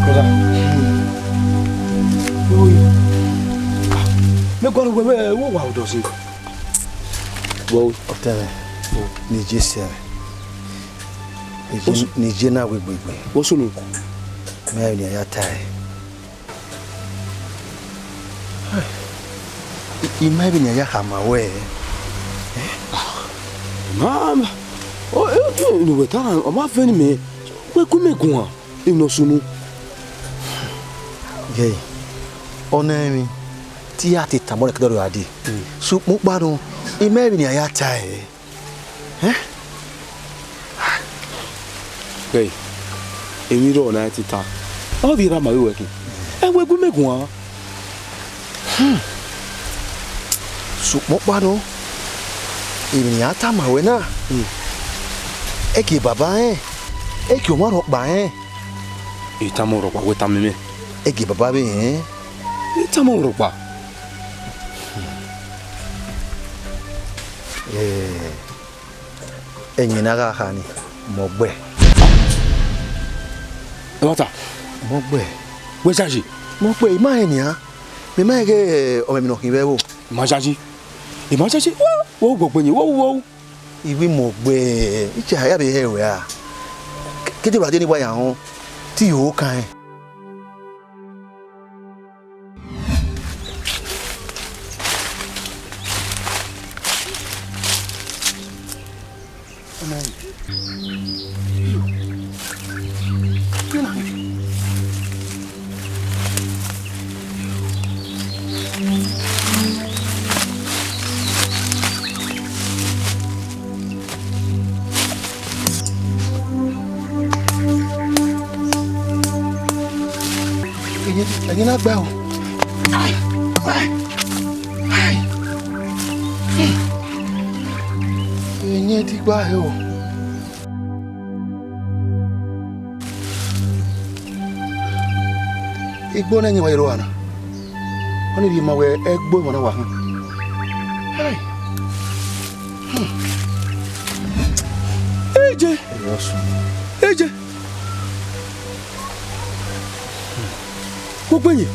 Brother. Oi. Mẹ gualọ wẹ, wẹ, wẹ wa odọ sin. Wọ. Ọtẹn mwẹ, ne I je sẹ mwẹ. Ne I je, ne I je na wegbe egbe. Wọ sunu. Mẹ ne a ya ta ẹre. I, I ma vbene a ya khama ruẹ. Ma, ma, o, e, e, ne uwẹ ta na, ọ ma vẹ ne mẹ, wẹ gu mẹ guan, emwi ne ọ sunu. Yẹẹ, ọ na emwi, te I ya te tama ọnrẹn ke dọrọ a dee. Mm. Sokpan ọkpa nọ, I ma vbene a ya ta ẹre. Ẹ? Hey, emwi rrọọ ne a i te ta. Ọ vbe erha ma vbe wẹ khin. Ẹ wẹ gu mẹ guan. Hmm. Sokpan ọkpa nọ, emwi ne a tama ruẹ na, hmm, ẹ gie baba rẹn, ẹ gie ọmwa rhọkpa rẹn. I tama rhọkpa, wẹ tama mẹ. Ẹ gie baba vbe rẹn. I tama rhọkpa. Eh, ẹyin ne a gha kha ni, mẹ ọ gbe. Ẹmwata. Mẹ ọ gbe. Wẹ yayi. Mẹ ọ gbe, I ma rẹn nian. Mẹ ma rẹn ghe ọmọ emwi ne ọ khin vbe ẹvbo. I ma yayi. I ma yayi. Wo, wo, wo, gbe yin, wo, wo. I wẹ mẹ ọ gbe, ichẹ a ya vbe hẹ ruẹ a. Ke, ke deba de ne wa ya họn, te I ho kan ẹn. Ẹyin, ẹyin na gba o. Ai, ai, ai. Ẹyin ti gba hẹ o. Igbo ne ẹyin wa ye rre owa na. Ọni rhie ma wẹ ẹgbo emwa na wa họn. Hai. Hmm. Eje. Eje. Wo gbe yin.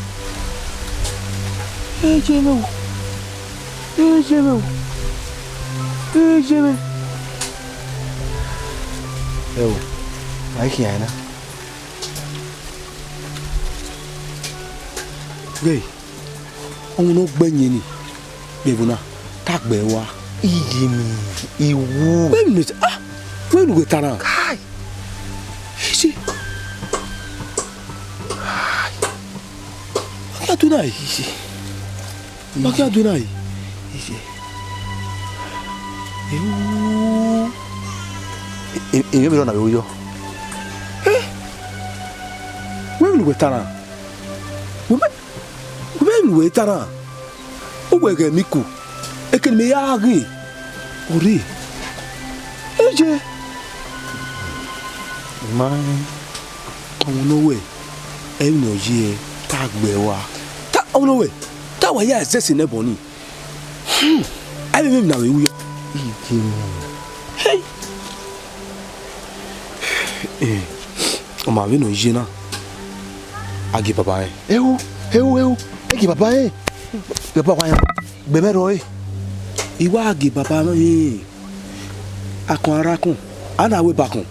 Eje mwẹ o. Eje mwẹ o. Iye mwẹ. Ẹ o, a i khian na. Ghe, ọmọ ne ọ gbẹe yẹn ni, vbe ẹvbo na, te a gbe ẹre ua. Iye mwẹ, I wu. Vbene, ah, vbene uwẹ ta na? Kai. Iye. Kai. Wa khian do na, iye. Wa khian do na, iye. Ewu. E, e, emwi vberriọ na vbe ru yọ. Eh? Vbene uwẹ ta na? Vbe, vbene uwẹ ta na? Uwẹ ghẹ miku, ekene mẹ ya ghe, ọ rre. Iye. Ma rẹn. Ọmọ ne ọ wẹ, emwi ne ọ ye, te a gbe ẹre ua. Ta, ọmọ ne ọ wẹ, te a wa ya ẹzẹse nẹ ẹbọ ni. Hmm. A i vbe emwi na vbe ru yọ. Hey. Eh, ọ ma vbene ọ ye na, a gie baba rẹn. Ehu, ehu, ehu, ẹ gie baba rẹn. Baba wa yan, gbe mwẹ rrọọ re. I wa gie baba rẹn. Akọn a rre akọn, a na ru eba akọn.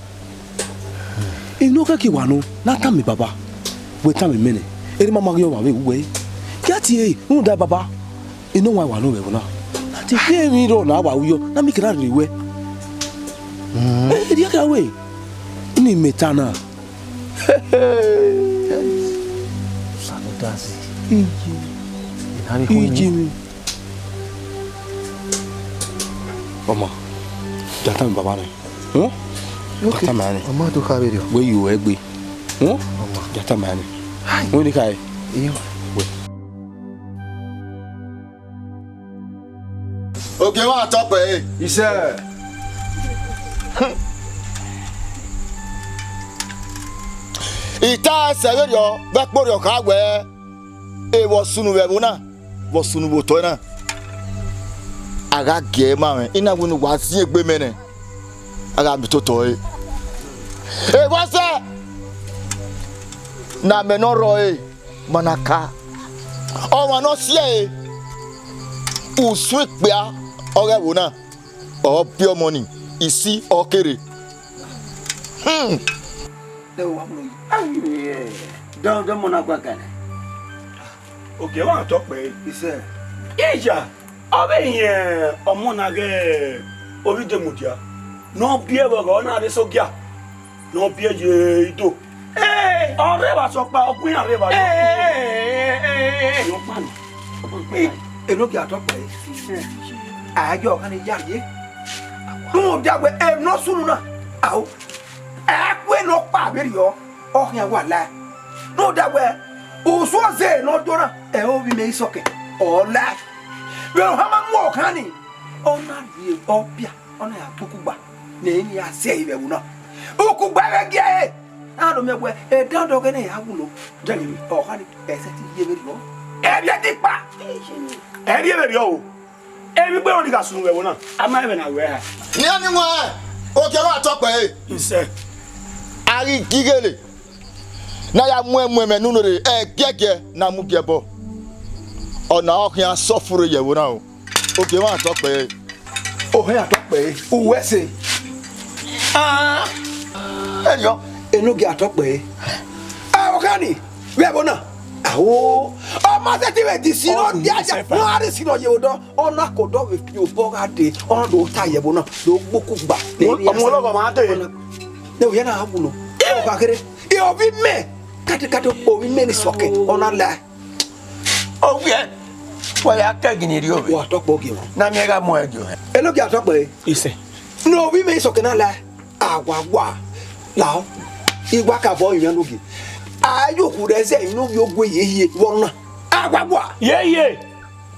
Emwi ne ọ khẹke wa nọ, ne a tama baba, wẹ tama mẹ nẹ, erha ima ma ghi ọmwa vbe ru wẹ. Gie a tie ẹre, rhunmwuda baba, enowan wa nọ vbe ẹvbo na. Na te gie emwi rrọọ na wa ru yọ, ne a miẹn ekan na rhie ruẹ. Mm. Eh, erriọ khian wẹ, ne imẹ ta na. Osa ne ọ da zẹ. Iye. Ena rre khu Iye mwẹ. Ọmọ, ja tama baba nẹ. Huh? Ok. Ja tama nẹ. Ọmọ, a do kha vberriọ. Wẹ yu ẹgbe. Huh? Ọmọ. Ja tama nẹ. Hai. Wẹ ni kha ẹ. Iyo. Wẹ. Ogie wa tọ kpẹ ẹre. Isẹ. I ta ẹsẹ vberriọ, vbe ẹkpo rriọ kha wẹ, evba sunu vbe ẹvbo na, vbe sunu vbe otọ na. A gha gie ẹre ma mwẹ, I na wẹ ne uwa ziengbe mẹ nẹ, a gha miẹn ototọ ẹre. Evba sẹ, ne amẹ ne ọ rrọọ ẹre, ma na ka. Ọmwa ne ọ si ẹre, usun ikpia ọghe ẹvbo na. Ọ biẹ ọmọ ni, isi ọ kere. Hmm. Dẹ wa mu yi. Ayi, dọ, dọ mọ na gua gana. Ogie wa tọ kpẹ. Isẹ. Iya, ọ vbe rẹn ọmọ na ghe ovbi Demudia. Ne ọ biẹ vbe ọghọ na rre Sogia. Ne ọ biẹ ye Ido. Ee, ọ rre vbe asọkpa, ọ gu iran rre vbe asọkpa. Ee, ee, ee, ee, ee. Enogie a tọ kpẹ ẹre. A ghi ọghe ọkhan ni ya rrie. Rhunmwuda wẹ emwi ne ọ sunu na, ao, ẹ i ku ena ọkpa vberriọ, ọ khian wa lae. Rhunmwuda wẹ, usun ọzẹ ne ọ do na, ẹ i re ovbi mẹ Isọkẹn, ọ lae. Vbe ohan ma mu ọkhan ni, ọ na rhie ọpia, ọ na ya gbe ukugba ne eni ya sẹ ẹre vbe ẹvbo na. Ukugba vbe gie ẹre, a do miẹn wẹ, ẹdẹ ọdọ ọghẹe ne ya wulo. Dẹghe, ọkhan ni, ẹ i sẹtin ye vberriọ. Ẹ rrie ẹdẹ ikpa. Ẹ rrie vberriọ o. Emwi gbe ọnii gha sunu vbe ẹvbo na, a ma rẹn vbe na ruẹ ha. Nian ni wan, ogie wa tọ kpẹ ẹre. Isẹ. A ghi gighele ne a ya mu ẹmwẹ mwẹ ne unu rre ẹgiẹgiẹ ne a mu gie ẹbọ. Ọna ọ khian suffer ye ẹvbo na o. Ogie wa tọ kpẹ ẹre. Ohẹn a tọ kpẹ ẹre, uwẹ ẹse. Ah, ẹriọ, enogie a tọ kpẹ ẹre. Ah, ọkhan ni, vbe ẹvbo na. Aho, ọ ma sẹtin vbe di si nọ dia dia, nọ a rre si nọ ye odọ, ọ na ke odọ vbe fi obọ gha dee, ọ na do ta ye ẹvbo na, do gbe ukugba. Ọmọ ọlọghọ ma dee. Ne ovbi na wulo. Ọ gha kherhe. E ovbi mẹ, kade kade ovbi mẹ ni Isọkẹn, ọ na lae. Ovbi ẹn, wa ya kẹ gini rrie ovbi. Wa tọ kpẹ ogie mwa. Na miẹn gha mu ẹre gie ohẹn. Enogie a tọ kpẹ ẹre. Isẹ. Ne ovbi mẹ Isọkẹn na lae. A wa wa, lahọ, I wa ka bọ rinmwian ne ogie. A ye okhu rẹ zẹ ne ovbi ogue ye hie vbe ọna. A wa wa. Ye hie.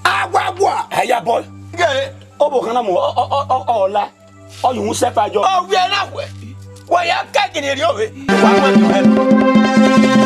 A wa wa. A ya bọ. Gẹre, ọvbokhan na mu, ọ, ọ, ọ, ọ, ọ la. Ọ ye uhunmwu sẹ ẹfa jọ. Ọ wiẹ na wẹ. Wa ya ka gini rrie ovbi. Wa mu ẹre gie ohẹn.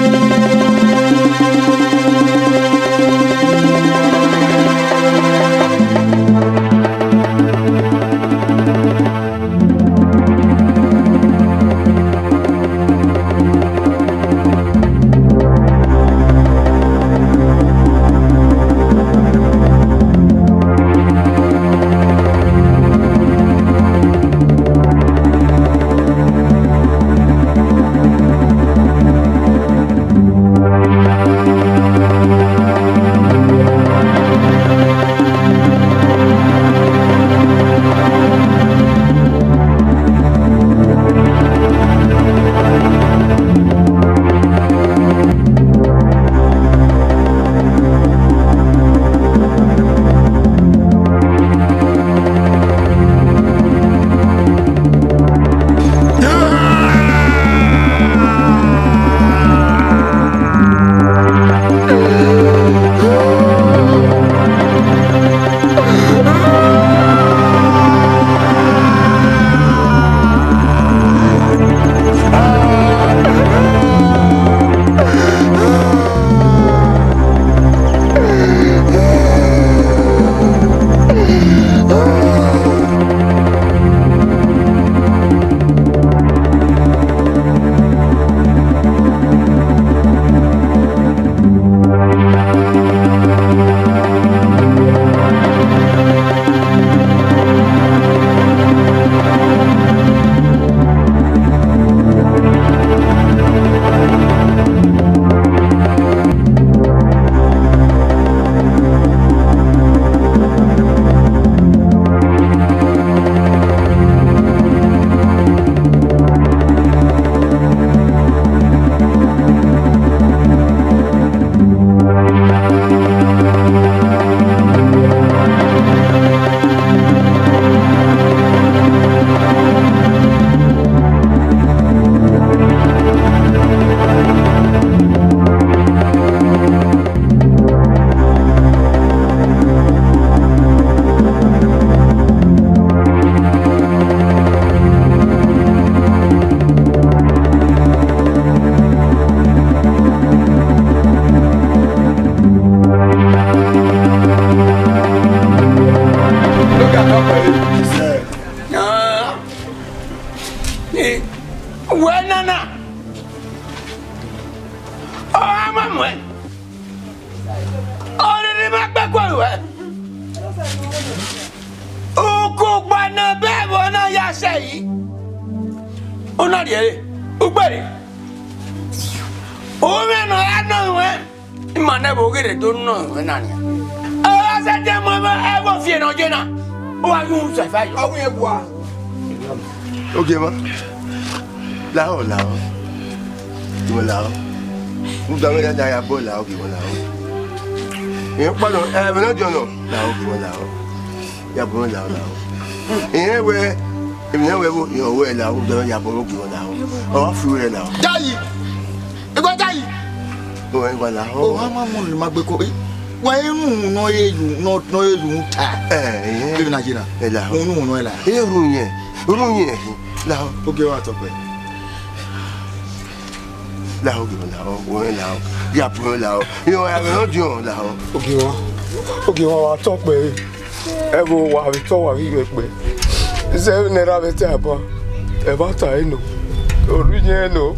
Ọ ma muẹn. Orere ma kpẹkọ ruẹ. Ukugba ne ẹbẹ ẹvbo na ya sẹ yi. Ọ na rhie ẹre, ugbẹre. Umwẹ ne ọ ya nọ ruẹ. Ima nẹ vbe oghe rre do nọ ruẹ na nian. Ọ gha sẹtin mu ẹvbo, ẹvbo fian ne ọ ye na. Ọ wa yu sẹ fa yọ. Ọ wi ẹvbo a. Ogiemwa, lahọ, lahọ. Givọn lahọ. Ugbẹre ya ya bọ lahọ, givọn lahọ. Irẹn kpa nọ, ẹ, vbe nọ diọn nọ, lahọ, givọn lahọ. Ya bọ lahọ, lahọ. Irẹn wẹ, emwi ne wẹ vbo, irẹn wẹ lahọ, ugbẹre ya bọ, givọn lahọ. Ọ wa fi wẹ lahọ. Jayi! Egua Jayi! Ọ wa lahọ. Ọ wa ma mu ne ma gbe ko. Wa enu nọ ye yu, nọ, nọ ye yu ta. Ẹ, ẹ. Kevbe na ye na. Ẹ lahọ. Unu nọ la. Ẹ ru yẹn. Unu yẹn. Lahọ. Ogiemwa tọkpẹ. Lahọ, Ogiemwa lahọ, wẹ lahọ, ya bu lahọ. Yo, ya vbe diọn lahọ. Ogiemwa, Ogiemwa wa tọkpẹ re. Ẹvbo wa vbe tọ wa ghi vbe kpẹ. Zẹ vbe ne erha vbe te aban. Ẹmwata ẹre nọ. Oru yẹn nọ.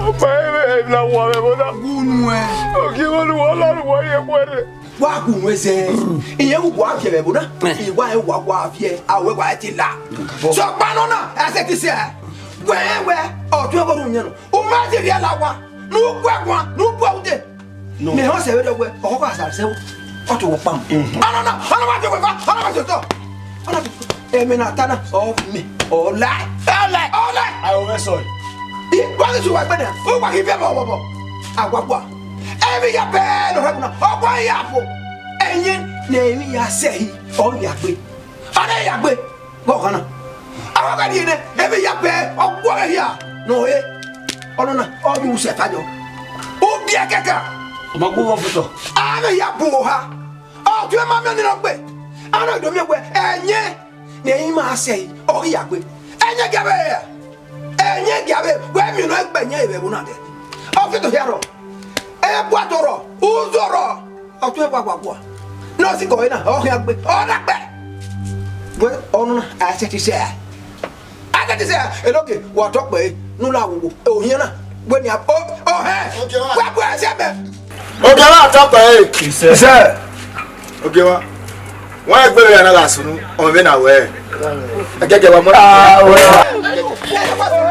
Ọba ẹvbo na wa vbe ẹvbo na. Gu nuẹn. Ogiemwa ne uwa la ne uwa ye ẹguẹ rre. Wa gu nuẹn zẹ. Iyẹn wu wa viẹ vbe ẹvbo na. Eh. Iwa ẹre wa wa viẹ, a wẹ wa te la. Sokpan nọ na, a sẹtin sẹ. Wẹ wẹ, ọtuẹn vbe orhu yẹn nọ. U ma sẹtin rhie la owa, ne u gu ẹguan, ne u bu ẹre ude. No. Mẹ họn sẹ vbe dọwẹ, ọkọ ka sa sẹ, ọ to wọ kpam. Mhm. Ọnọna, ọnọna wa jẹ wẹ fa, ọnọna wa jẹ otọ. Ọnọna, ẹmwẹ ne a ta na, ọ mẹ, ọ lae. Ọ lae. Ọ lae. Ayo, mẹ sọ. I, wa ghi su wa gbẹdẹ, u wa ghi viẹ vbọ, vbọ, vbọ. A wa gua. Emwi ya bẹẹ ne ọ rhẹkun na, ọ gua ya fo. Ẹyẹn ne emwi ya sẹ yi, ọ ya gbe. Ọ na ya gbe. Vbe ọ khan na? Avbe ọghe rhie nẹ, emwi ya bẹẹ, ọ gu ọghe hia ne ọ re. Ọnọna, ọ vbe usẹ fayọ. U biẹ kẹkan. Ọ ma gu vbe ọfutọ. A vbe ya bu oha. Ọ tuẹ ma miẹn ọnii nọ gbe. A na do miẹn wẹ, ẹyẹn ne ima sẹ yi, ọ ghi ya gbe. Ẹyẹn gia vbe ra? Ẹyẹn gia vbe, wẹ miẹn nọ gbe ẹyẹn vbe ẹvbo na dẹ. Ọfutọ hia rrọọ. Ẹbuato rrọọ, uzo rrọọ. Ọtuẹn wa wa gua. Ne ọ sikẹ ọre na, ọ khian gbe, ọ na gbe. Wẹ, ọnọna, a sẹtin sẹ. A sẹtin sẹ, enoke, wa tọ kpẹre, ne u la wowo, ohiẹn na, wẹ nian, o, ọhẹn, wa bu ẹsẹ mẹ. Ogiemwa tọ kpẹre. Isẹ. Ogiemwa. Wọn gbe ya na gha sunu, ọ vbe na wẹ. Ẹgẹgẹ wa mọ. Ah, wẹ.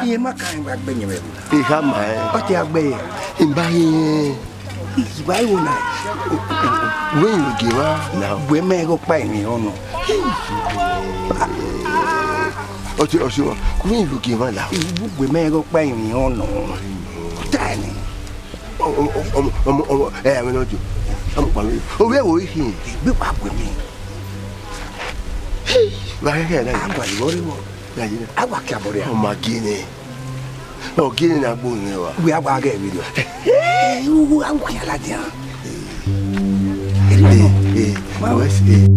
Iye ma ka rẹn gba gbe yẹn vbe ẹvbo na. Eha ma rẹn. Ọ te a gbe yẹn. I ba rẹn. Iba i wo na. Wẹ iro gie mwa na. Wẹ mẹ ghe ọkpa emwi ọ nọ. Ọtí ọtí wọn. Wẹ iro gie mwa na. Iwu wẹ mẹ ghe ọkpa emwi ọ nọ. Ọta ni. Ọmọ ọmọ ọmọ ẹ ẹ mẹ nọ jọ. Ọmọ pa mi. Owẹ wo ihi. Egbe pa wẹ mi. Ba kẹkẹ na. Agba iwọ rre wọ. Awa kia bọrẹ a. Ọ ma gie nẹ. Ọ gie nẹ ne a gbe orhiọn ẹre wa. Wẹ a wa ghẹ vberriọ. Ẹ, u, u, a khian ladian. Ẹ, ẹ, wẹ, ẹ.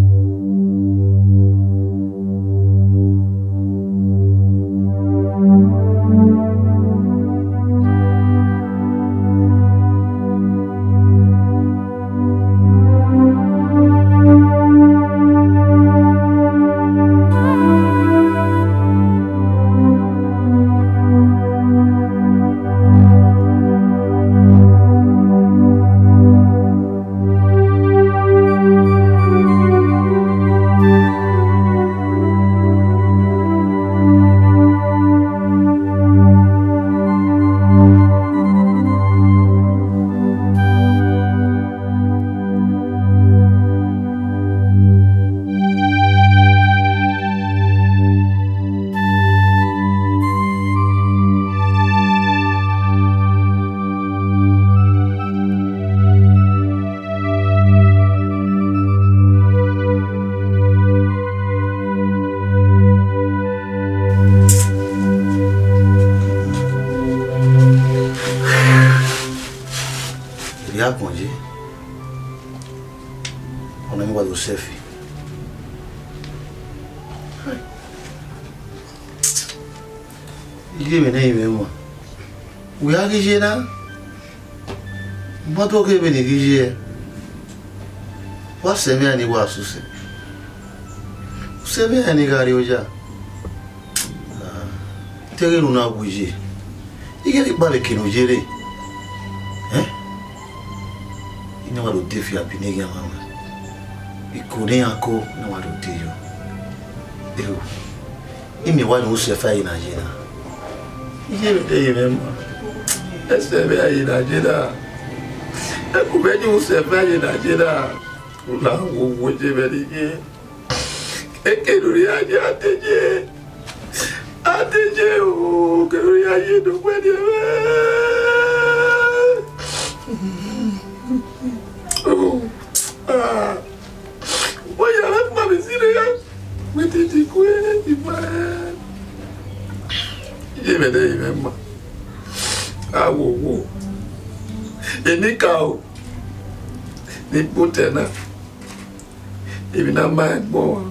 Erriọ agbọn ye, ọna miẹn uwa do sẹfi. Iye mwẹ ne I mwẹ ma. Wẹ a ghi ye na? Mọto ke vbene I ghi ye. Wa sẹ mwẹ ni wa suse. U sẹ mwẹ ni gha rrie oya. Te ghe ru na wu ye. Ighẹ vbe kpa vbe eke ne u ye rre. Ẹn? I na wa do de fi abi ne eghian mwa mwa. Iko ne iran ko, I na wa do de yọ. Eho. I miẹn wa ne u sẹ ẹfe a ye na ye na. Iye mwẹ ne I mwẹ ma. Ẹsẹ mwẹ a ye na ye na. Ẹku mwẹ ne u sẹ ẹfe a ye na ye na. U na wo wo ye mwẹ ni ye. Eke ne u rhia ye a te ye. A te ye o, eke ne u rhia ye do wẹ ni mwẹ. Oh, ah. Wẹ ya vbe kpa vbe si rre ya. Wẹ titi kue ima. Iye mwẹ ne I mwẹ ma. A wo wo. Enikaro. Ne I kpotẹ na. Emwi ne a ma ẹgbẹe ọmwa.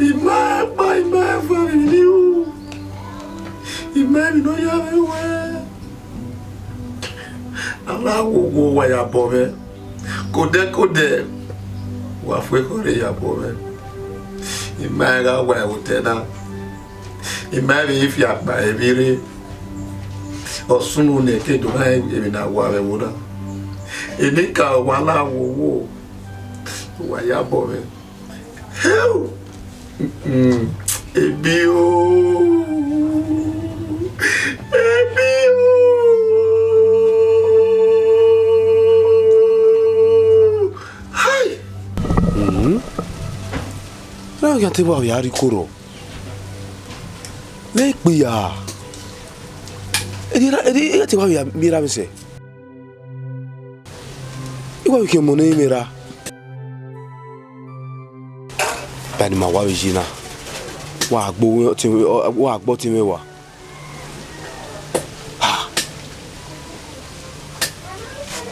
I ma ẹkpa, I ma ẹvbo, emwi ne I ru. I ma emwi ne ọ ya vbe ruẹ. A na wo wo wa ya bọ mwẹ. Kodẹ kodẹ, wa fu ekhọe rre ya bọ mwẹ. I ma ẹre gha wa ẹvbo otọ na. I ma vbe fi akpa emwi rre. Ọ sunu ne ke do gha emwi ne a wa vbe ẹvbo na. Enikaro, wa la wo wo. Wa ya bọ mwẹ. Heu! Mm-mm. Ebi o. Ebi o. Hai! Mhm. Na khian te wa vbe a rhie ikoro. Vbe ikpia. Edi ra, edi, edi te wa vbe a miẹn erha mwẹ sẹ. I wa vbe khian ọmọ ne I mwẹ ra? Ba ne ima wa vbe yi na, wa gbe ọtẹn mwẹ, wa gbe ọtẹn mwẹ wa. Ha!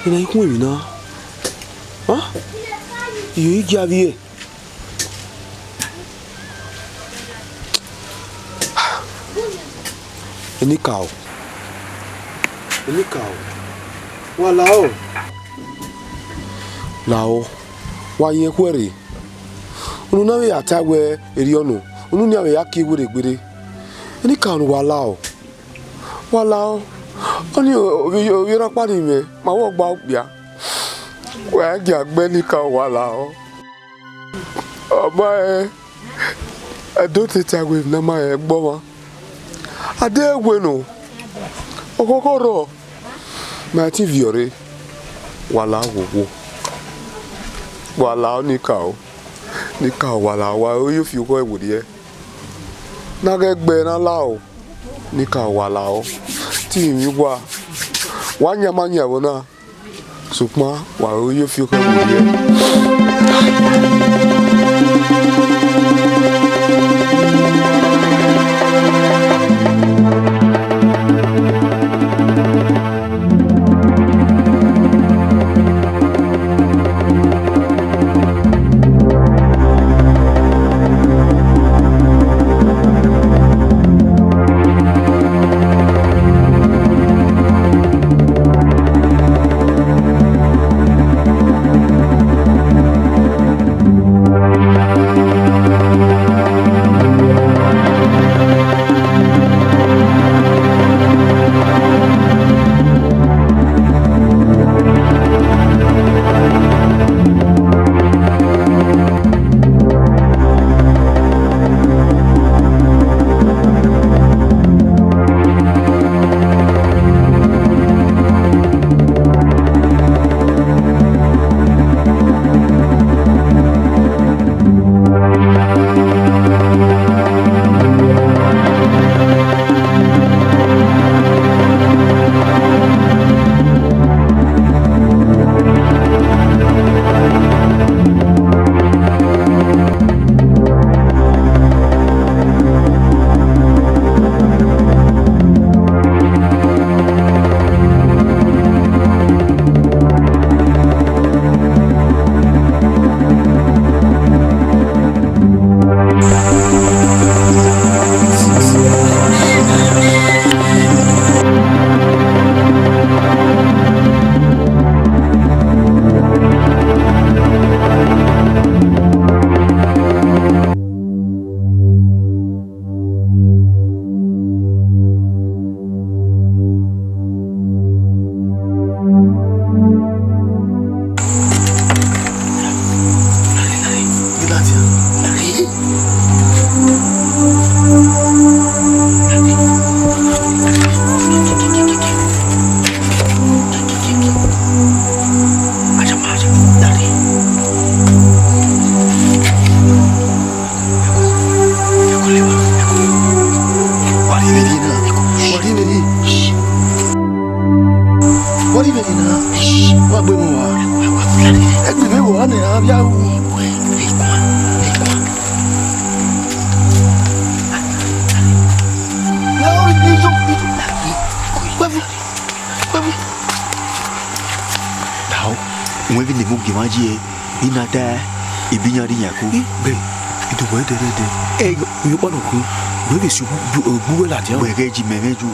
Ena i khuẹn emwi na. Ha! Iyo i gia vbiẹ. Enikaro. Enikaro. Wa lao. Lao. Wa yẹn khuẹrre. Unu na vbe ya ta wẹ erriọ nọ, unu nian vbe ya kie werriegberre. Enikaro, wa lao. Wa lao. Ọnii ovbi, ovbi rhọkpa ne I mwẹ, ma vbe ọgba okpia. Wa gia gbe Enikaro, wa lao. Ọ ma rẹn Ẹdo te ta wẹ emwi ne a ma rẹn ẹgbẹe ọmwa. A deghẹ wẹ nọ, ọkhọkhọ rrọọ, ma te viọ rre. Wa lao wo wo. Wa lao Enikaro. Enikaro, wa lao, wa ru ye fi oghẹ werriẹ. Ne a ghẹ gbe ẹre na lao. Enikaro, wa lao. Te I mwẹ uwa. Wa yan ma yan ẹvbo na. Sokpan wa ru ye fi oghẹ werriẹ. Tao, wẹ vbene mu gie mwa ye, I na ta, I bi yan rri yan ku. Gbe, I do wẹ dẹdẹdẹ. Ẹ, uyọkpa nọ ku, wẹ vbe si ogbu wẹ ladian. Wẹ ghẹ ji mẹ mwẹ ju.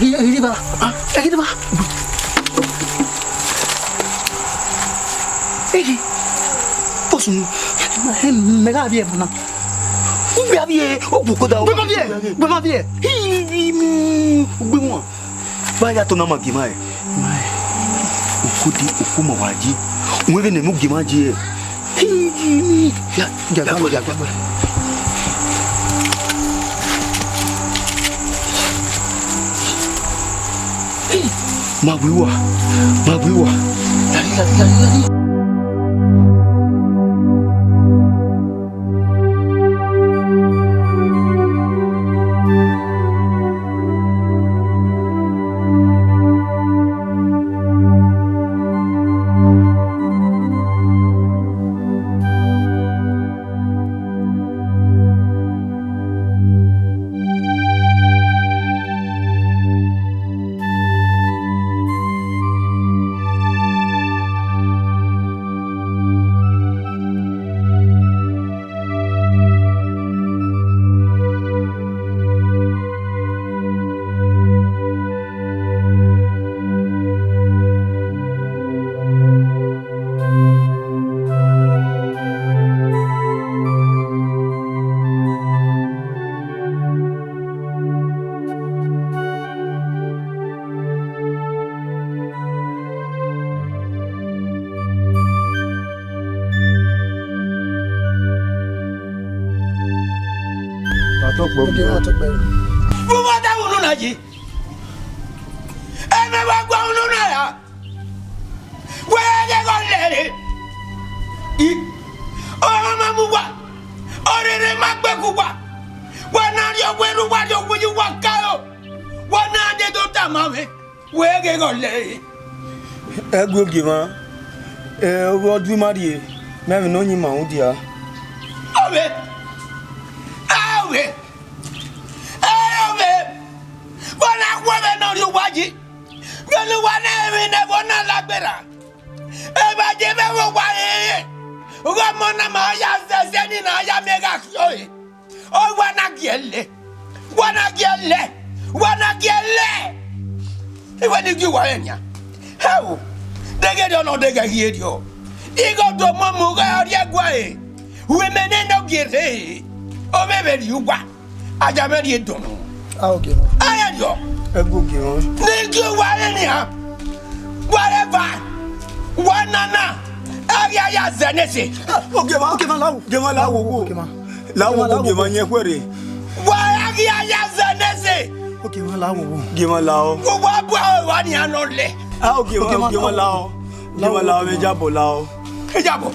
Ẹ ghi deba, ẹ ghi deba. Ẹ ghi, osun, mẹ gha viẹ ẹmwẹ na. Ugbẹ avie, ogun koda. Gbẹmọ viẹ, gbẹmọ viẹ. Ugbẹ wọn. Vbe a ya tọ na ma gie ma ẹre? Ma ẹre. Okode, okhuo ma wa ye. Wẹ vbene mu gie ma ye ẹre. Ya, ya, ya, ya, ya. Ma wẹ uwa, ma wẹ uwa. Lari, lari, lari, lari. Vbe uwa da unu na yi? Ẹmwẹ wa gua unu na ra? Wẹ ghe ghe ọ lẹre. I, ọmwa ma mu uwa, ọrere ma gbe ku uwa. Wa na rhie owa erha uwa, rhie owa iye uwa karo. Wa na dede otama mwẹ. Wẹ ghe ghe ọ lẹre. Ẹguogie mwa, ẹ, ọghe ọ du ima rrie, mẹ vbe ne ọ yin ima mudia. Ọvbe, ọvbe, ọvbe, vbọ na khuẹ vbene ọ rhie uwa yi, vbene uwa na emwi ne ẹvbo na la gberra. Evba je vbe vbe uwa rere, ughe ọmọ na ma ya zẹzẹ ni na ya miẹn gha khiọre. Ọ wa na giẹlẹ, wa na giẹlẹ, wa na giẹlẹ. Iwẹ ni gie uwa rẹ nian. Hẹo, deghẹ rriọ nọ deghẹ ghi rriọ. Igho do mọ mu ghe ọ rhie ẹguae. Uwẹ mẹ nene ogie rre. Ọ vbe vbe rrie uwa. A ya mwẹ rhie dọnọ. A ogie mwa. A ya rriọ. Ẹguogie mwa. Ne gie uwa rẹ nian. Wa rẹ eva. Wa nana. A ghi a ya zẹ ne ẹse. Ogie mwa. Ogie mwa, la wo. Ogie mwa, la wo. Ogie mwa. La wo, ogie mwa, yẹn khuẹrre. Wa ghi a ya zẹ ne ẹse. Ogie mwa, la wo. Ogie mwa, la o. Wa bu aro evba nian nọ lẹ. A ogie mwa, ogie mwa, la o. Ogie mwa, la o, mẹ jabọ, la o. Ẹ jabọ.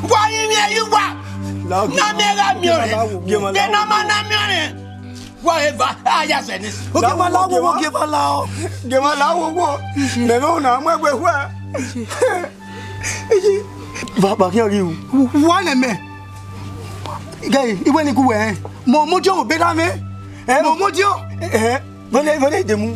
Wa rinmwian ye uwa. La ogie mwa. Na miẹn gha miẹn ọnrẹn. Ogie mwa, la o. De na ma na miẹn ọnrẹn. Wa eva, a ya zẹ ne. Ogie mwa, la wo, ogie mwa, la o. Ogie mwa, la wo wo. Mẹ vbe na mu egbe khuẹ. Va, va khian ghi ru. Wa nẹ mẹ. Gai, iwẹ ni gu wẹ, mọ modiọn obọ erha mwẹ. Ẹ, mọ modiọn. Ẹ, vbene, vbene demu.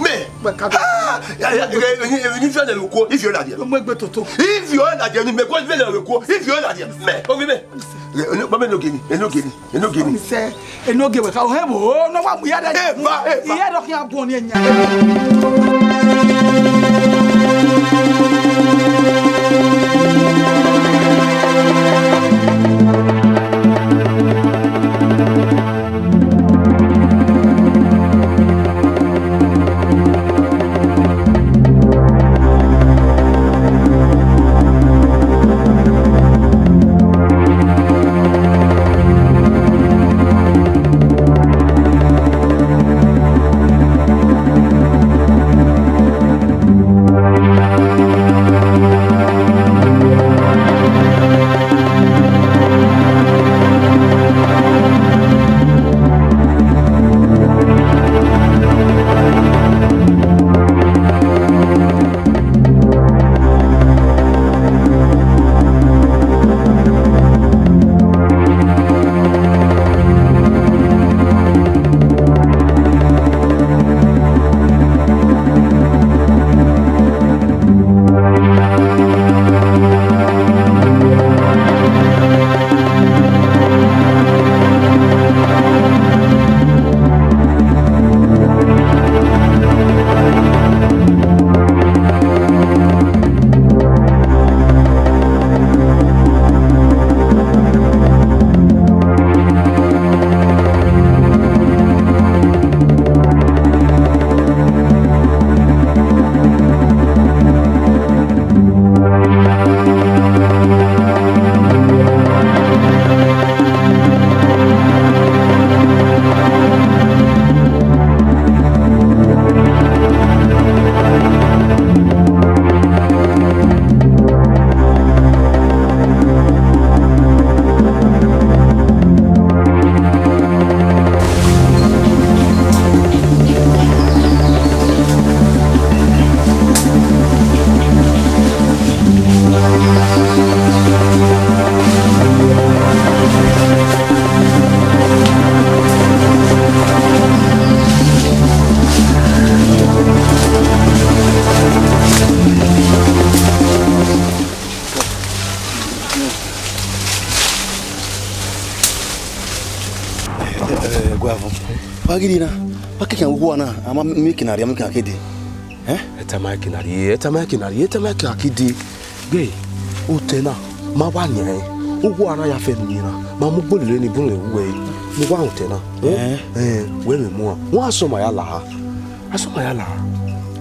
Mẹ. Wẹ ka. Ah, ya, ya, ya, emwi, emwi ne I fian lẹ vbe okuo, I fian ladian. Mu egbe toto. I fian ladian, ni mẹ kua, I fian lẹ vbe okuo, I fian ladian. Mẹ, ovbi mẹ. Ẹ, eno, mama, enogie ni, enogie ni, enogie ni. Sẹ, enogie wẹ ka, ohẹn vbo, ne wa mu ya dẹ. Eva, eva. Iya dọ khian bun ọni ẹyan. Wa ghi rhie na, wa kẹkan vbe uwa na, a ma miẹn eke na rhie, a miẹn eke na ke dee. Ẹn? Ẹta ma eke na rhie, ẹta ma eke na rhie, ẹta ma eke na ke dee. Ghe, otẹn na, ma wa nian ẹn. Uwa na ya fẹ ne u yinna, ma mu gbe lele ni bun lele uwẹ ẹre. Ne uwa rẹn otẹn na. Ẹn? Ẹn, wẹ mẹ muan. Wọn a sẹ ọma ya la. A sẹ ọma ya la.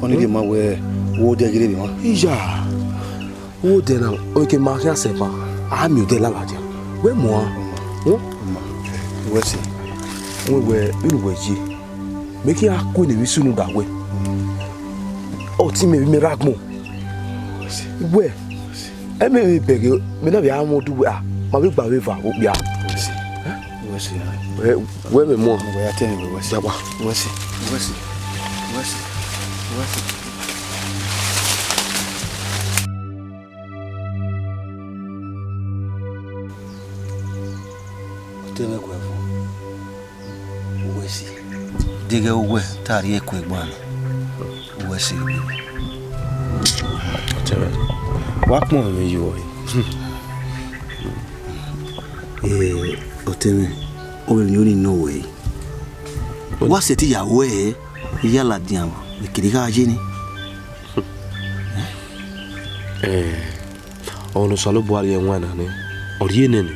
Ọni ghi ma wẹ, wo dẹ ghi rre emwa. Iya. Wo dẹ na, ọ ke ma khian sẹ ba, a miẹn odẹ laladia. Wẹ muan. Wọn? Wẹ si. Wẹ wẹ, vbene uwẹ ye. Mẹ khian ku ne emwi sunu da wẹ. Ọtẹn mwẹ vbe mẹ rre agbọn. Wẹ, ẹ mẹ vbe bẹghe, mẹ na vbe a mwẹ udu wẹ, a, ma vbe gba vbe eva vbe okpia. Wẹ, wẹ mẹ muan. Wẹ ya tẹ mwẹ wẹ si. Dagba. Wẹ si. Wẹ si. Wẹ si. Wẹ si. Ọtẹn mwẹ guẹ vbo? Uwẹ si. Deghẹ uwẹ ta rhie ẹko egban na, uwẹ si egbe. Ọtẹn mwẹ, wa kpọnmwẹ mwẹ ye uwẹ. Eh, ọtẹn mwẹ, ọ vbe emwi ọnii nọ wẹ ẹre. Wa sẹtin ya wẹ ẹre, I ya ladian vbe kere gha ye ni. Eh, ọmwa ne Osanobua rhie ẹwaẹn na nẹ, ọ rhie nẹ nẹ.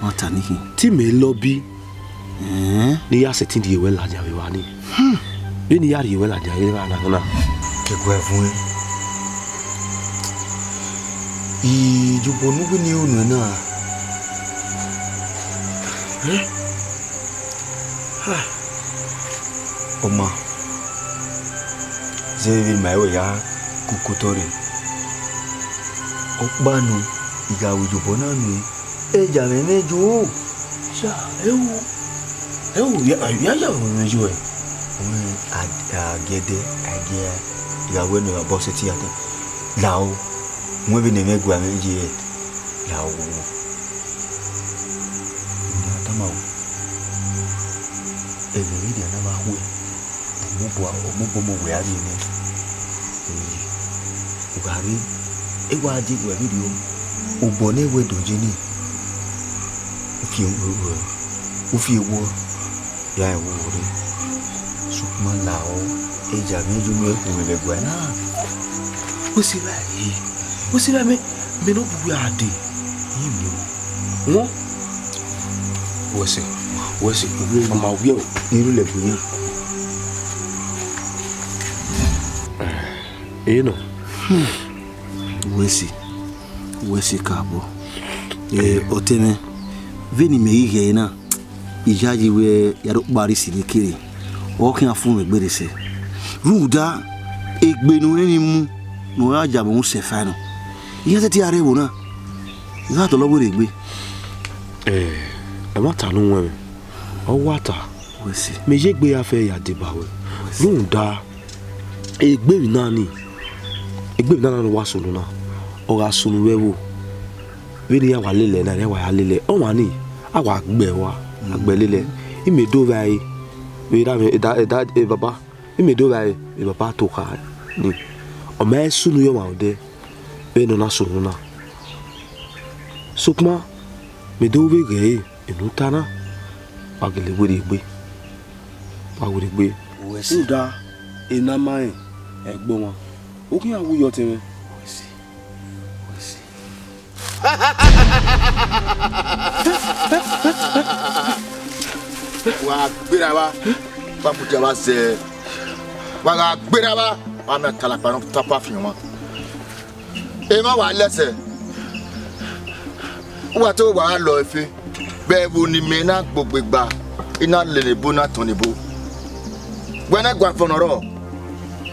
Ọ ta ni khin. Te imẹ lọ bi, Ẹn? Ne I ya sẹtin rhie wẹ ladian vbe evba nii. Hmm. Vbene I ya rhie wẹ ladian vbe evba na na. Ke guẹ vuẹn. Iyobọ ne u wini unu na. Ẹn? Ha. Ọ ma. Zẹ vbe ma ẹre ya koko otọ rre. Ọkpa nọ, I gha ru iyobọ na nuẹn. Eja mwẹ mwẹ ju. Sa, ẹo, ẹo, ya, ya, ya, mwẹ ju ẹ. Wẹ, a, a, giẹdẹ, a giẹ, ya wẹ ne ọ bọ sẹtin ya tẹ. Lao, wẹ vbene mwẹ gua mwẹ ye, lao. Ina tama o. Ẹghẹ vbe dia na ma khuẹ. Ọmobọ, ọmobọ mọ wẹ a rhie nẹ. U gha rre, e wa die wẹ vberriọ, obọ ne wẹ do ye ni, u fi, u fi ewọ, ya rẹn vbe rre. Sokpan lahọ, eja mwẹ ye unu ẹkhu mwẹ vbe ẹguae na. Wẹ sẹ evba ẹre, wẹ sẹ evba mẹ, mẹ ne ọ bu uwa dee, I miẹn o. Wọn? Wẹ sẹ, wẹ sẹ, ọ ma wiẹ o. I ru lẹ gbe yan. Ẹ nọ. Wẹ sẹ, wẹ sẹ kabọ. Ẹ, ọtẹn mwẹ, vbene imẹ ghi ghẹ ẹre na, I yayi wẹ ya do kpa rre isi ne kere, ọ khian fun mwẹ egbe rre sẹ. Rhunmwuda egbe ne u rẹn ni mu ne ọ ya ya mwẹ unu sẹ fa nọ. I ya sẹtin a rre ẹvbo na, I gha dọlọ werriegbe. Ẹ, ẹmwata ne u wẹnmwẹ, ọ wa ta. Wẹ sẹ. Mẹ ye egbe ya fẹ ya deba ruẹ. Wẹ sẹ. Rhunmwuda, egbe emwi na ni, egbe emwi na ne uwa sunu na, ọ gha sunu vbe ẹvbo. Vbene iran wa lele ẹre na, iran wa ya lele ẹre. Ọmwa ni, a wa gbe ẹre ua, a gbe ẹre lele ẹre. Imẹ do vba ẹre, vbe erha mwẹ, eda, eda, e baba, imẹ do vba ẹre, e baba to kha ni. Ọ ma he sunu ye ọmwa odẹ, vbene ọ na sunu na. Sokpan, mẹ do vbe ghee, enu ta na, wa gele werriegbe, wa werriegbe. Rhunmwuda, ena ma rẹn ẹgbẹe ọmwa, u khian wu yọ ọtẹn mwẹ. Wa gberra vba, wa mudia vba zẹ. Wa gha gberra vba, wa miẹn atalakpa ne ọ tapa fian ọmwa. Emwa wa lẹsẹ, uwa te wa gha lọ efe, vbe ẹvbo ne imẹ na gbogbe gba, I na lele ebo na tọn ne ebo. Wẹ ne guan fọn ne ọ rrọọ,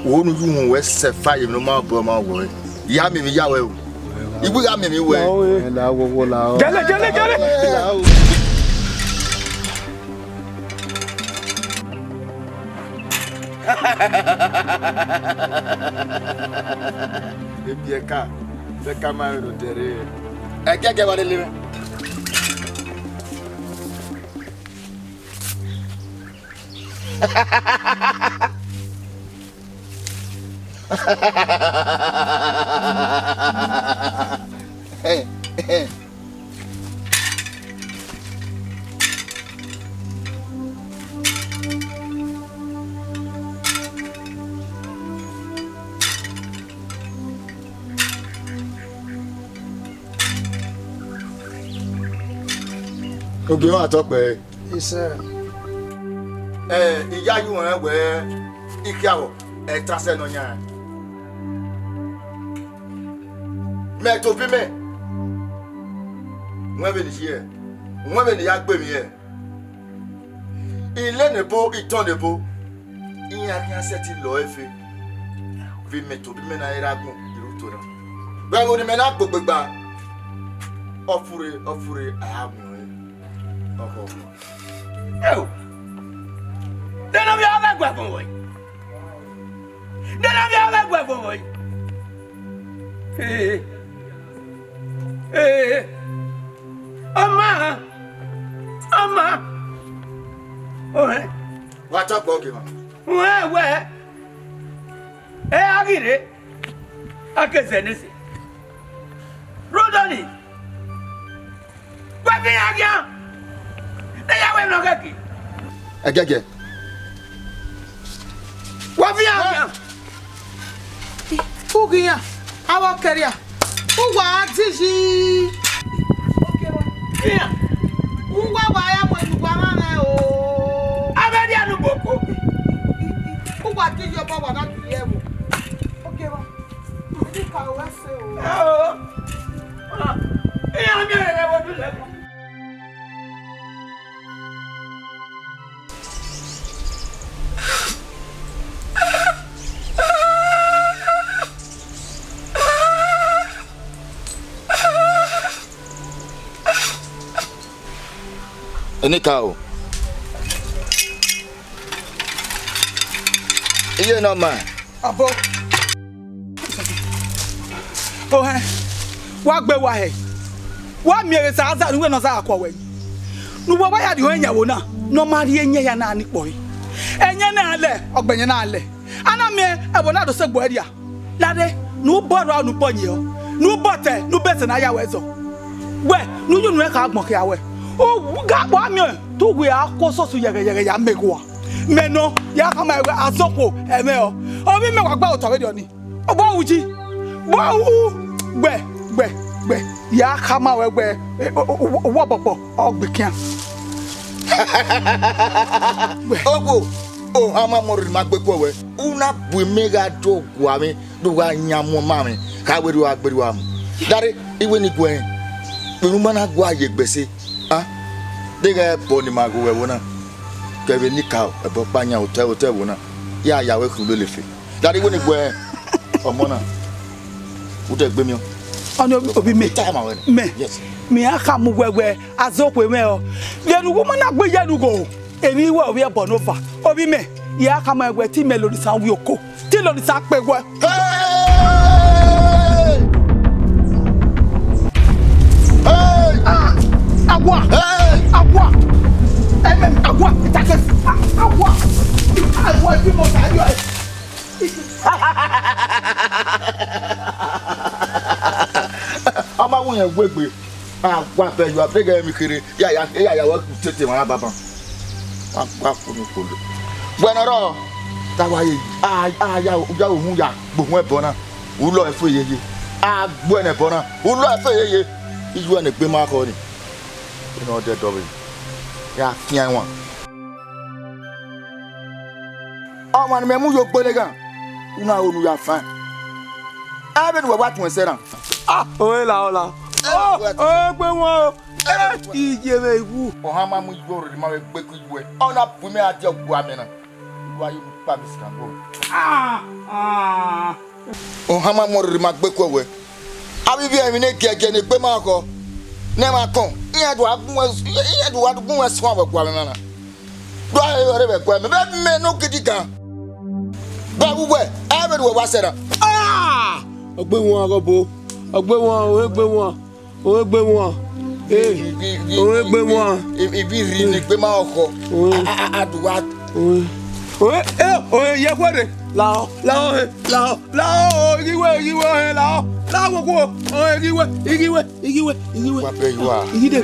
wo ne u yu uhunmwu wẹ sẹ fa ye emwi ne ọ ma obọ ma wẹ ọre. Ya miẹn emwi ya wẹ o. I wi gha miẹn emwi wẹ. Gẹlẹ, gẹlẹ, gẹlẹ. Ebiẹka, Ebiẹka ma rẹn odẹ rre. Ẹgẹgẹ wa lele mwẹ. Ogie mwa tọ kpẹre. Isẹ. Ẹ, I ya ye uwẹ rẹn wẹẹ, ikhiawọ, ẹ ta sẹ nọ yan. Mẹ tobọ imẹ, wẹ vbene I ye, wẹ vbene I ya gbe emwi hẹ. I le ne ebo, I tọn ne ebo, iran khian sẹtin lọ ẹfe, vbe imẹ tobọ imẹ na i re agbọn, I ru to na. Vbe ẹvbo ne imẹ na gbogbe gba, ọ furre, ọ furre, a ya miẹn ọnrẹn. Ọkhọ. Eo! Nene ovbi avbe ẹguẹvọn vọe. Nene ovbi avbe ẹguẹvọn vọe. Ee. Ee. Ọma. Ọma. Ọhẹn. Wa tọ kpọ ogie mwa. Wẹ wẹ. Ẹ a ghi rre. A ke zẹ ne ese. Rhunmwuda ọnii, wẹ fi iran khian, ne ya wẹ emwi ne ọ ghẹ ke. Ẹgẹgẹ. Wẹ fi iran khian. U ghi iran, avbe ọkẹria, uwa a di yi. Iran. Uwa wa ya mu enu uwa mwa mwẹ o. Avbe dia ne u boko. Uwa di yi obọ, wa na di yi ẹvbo. Ogie mwa. Nika ruẹ sẹ o. Iran miẹn rẹ vbe odulẹ. Enikaro. Iye ne ọ ma. Abo. Ohẹn, wa gbe wa hẹ. Wa miẹn vbe Ẹzaza ne uwẹ ne ọ za gha kọ wẹ yi. Ne uwẹ wa ya rhie ọnrẹn yan ẹvbo na, ne ọ ma rhie ẹyẹn hia na ni kpọe. Ẹyẹn na lẹ, ọgbẹyẹn na lẹ. A na miẹn ẹvbo na do sẹ egbe ẹre rria. Lare, ne u bọ rua, ne u bọ yẹn, ne u bọ tẹ, ne u bẹsẹ ne a ya wẹ zọ. Wẹ, ne u ye unu ẹn kha agbọn khia wẹ. U gha kpọ miẹn, te uwẹ a khu osọsu yẹghẹyẹghẹ ya mẹ eghua. Mẹ nọ, ya khama wẹ Azọkhuo, ẹmwẹ ọ. Ovbi mẹ wa gba otọ vberriọ nii. Obọ wu ji. Obọ wu. Gbẹ, gbẹ, gbẹ. Ya khama wẹ wẹ, e, o, o, o, owọ bọkpọ, ọ gbe kian. Gbẹ. Okhuo, ohan ma mọ rhirhi ma gbe kuọ wẹ. U na bu imẹ gha do gua mwẹ, do gha yan mu ọma mwẹ, kha werriẹ a gberriọ a mu. Dare, I wẹ ne I guẹ rẹn, kpenu ma na gua ye egbe ẹse, a, deghẹ ẹbọ ne ima ghe ruẹ ẹvbo na, kevbe Enikaro, ẹbọ ọkpa yan otọ, otọ ẹvbo na, ya ya wẹ khin ulelefe. Dare, I wẹ ne I guẹ rẹn, ọmọ na, u dẹ gbe miẹn. Ọni ovbi mẹ, ta ma wẹ nẹ. Mẹ, yes, mẹ a khama uwẹ wẹ, Azọkhuo mwẹ ọ. Vbene uwu ma na gbe ye ne ugho, emwi wẹ ovbi ẹbọ ne ova. Ovbi mẹ, ya khama wẹ te imẹ lele Orisa wi oko. Te lele Orisa kpe wẹ. Hey! Hey! Ah! Awa! Hey! Awa! Amen. Awa! It is, ah, awa! Awa! Ọma wu yẹn wegbe. Awa bẹ yọ, a bẹghe emwi kherhe. Ya, ya, ya, ya, wẹ tete emwa na banban. Wa gba funu kpolo. Wẹ ne ọ rrọọ, ta wa ye, a, a, ya, ya, uhun ya, gbe uhun ẹbọ na, u lọ ẹfe yeye. A gbe ẹnẹ ẹbọ na, u lọ ẹfe yeye. Iye uẹ ne egbe ma khọ nii. Ene ọ dẹdẹ ọvbehe, ya fian ẹwaẹn. Ọmwa ne imẹ mu yo gbeleghan, u na ho ne u ya fan. Ẹ vbene uwẹ wa tuẹn sẹ na. Ah, ore la, ọ la. Ẹ, ọ, uwẹ tuẹn sẹ. Ọ gbe wọn o. Ẹ, iye mwẹ wu. Ohan ma mu iye orere ma vbe gbe ku iye uẹ. Ọ na bu imẹ gha die ọgua mẹ na. Wa ye mu kpa mi sikan go. Ah, ah. Ohan ma mu orere ma gbe ku wẹ. Avbe ivbi ẹrinmwi ne giẹgiẹ ne egbe ma khọ, ne ẹmwẹ akọn, iran do gha gun wẹ, iran do gha gun wẹ suẹn vbe ọgua mẹ na. Do a he ọre vbe ẹguae mẹ, vbe mẹ ne ogidigan. Vbe uwẹ, ẹ vbe ne uwẹ wa sẹ na. Ah! Ọ gbe wan, Aghọbo. Ọ gbe wan, ọ gbe wan. Ọ gbe wan. Eh, ọ gbe wan. Ibi rri ne egbe ma khọ. A, a, a, a do wa. Oi, oi, eh, oi, ye khuẹrre. Lao, lao, eh, lao, lao, ighiwe, ighiwe, eh, lao, lao, wo, wo, oh, ighiwe, ighiwe, ighiwe, ighiwe. Wa bẹ yi wa. Igide.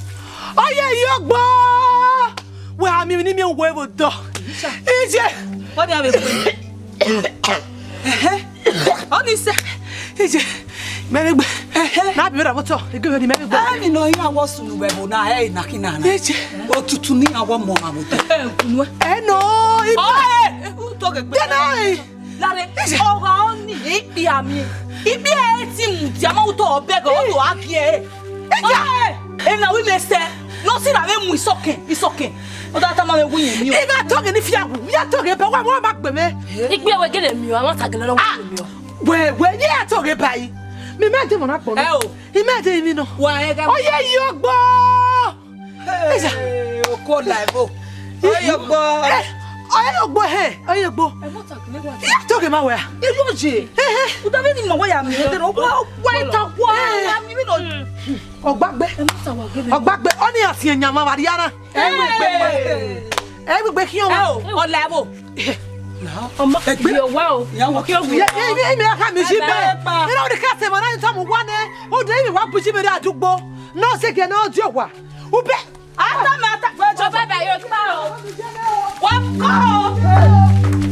Ọ ye yi ọgbọ. Wẹ a miẹn emwi ne I miẹn wẹ vbe odọ. Iye. Ọ ni a vbe kpe. Ẹhẹ. Ọ ni sẹ. Iye. Mẹ vbe gbe. Ẹhẹ. Na bi ra vbotọ. Ege vbe ni mẹ vbe gbe. Ẹ ni nọ iran wọ sunu vbe ẹvbo na, ẹ i na khin na na. Iye. Otutu ne iran wọ mọ vbe odọ. Ẹ nọ. Ọ ẹ. U to ghe gbe. Dena. Lare, ọgha ọnii, ikpia miẹn. Ikpia ẹre ti mudia ma utọ ọbẹghe, ọ do a gie. Eja! Ena wi mẹ sẹ, ne ọ si ra vbe mu isọkẹn, isọkẹn. Ọ da tama mwẹ wẹ irẹn miẹn. I gha tọghe ne I fiawu, I ya tọghe ba, wa, wa ma gbe mwẹ. Ikpia wẹ gele miẹn, a ma ta gele nọ wẹ miẹn. Wẹ, wẹ, I ya tọghe ba yi. Mi ma de mọ na kpọ nọ. Ẹ o. I ma de mi nọ. Wa ẹ ga. Ọ ye yi ọgbọ. Eja. Hey, oko la ẹvbo. Ọyọgbọ. Eh, ọyọgbọ he, ọyọgbọ. Ẹ mọ ta kele wa. Ya tọghe ma wẹ a. Ẹ yọ je. Ehe. Uda vbe ni ma wẹ ya mi, ẹ dẹrọ, wa, wa ta wa, ya mi, mi nọ. Ọgbagbe. Ẹ mọ ta wa gele. Ọgbagbe, ọ ni a siẹn yan ma wa ria na. Ẹ wẹ gbe. Ẹ wẹ gbe khian wa. Ẹ o, ọ la ẹvbo. Ọmọ, ẹgbẹ́. Yọ wa o. Ìyá wa. Kí o wí. Ye, ye, ye, ye, mi a ka mi si bẹ́ẹ̀. Ẹ bá. Ẹ náà, o de ka sẹ, màá náà, tọ́ mu wa nẹ. O de, mi wa bu si mi dé àdúgbò. Náà, ṣe gẹ̀ náà, di ọ̀wà. Ubẹ. Ata mi, ata. Bye bye, yóò pa o. Wọ́n kọ́ o.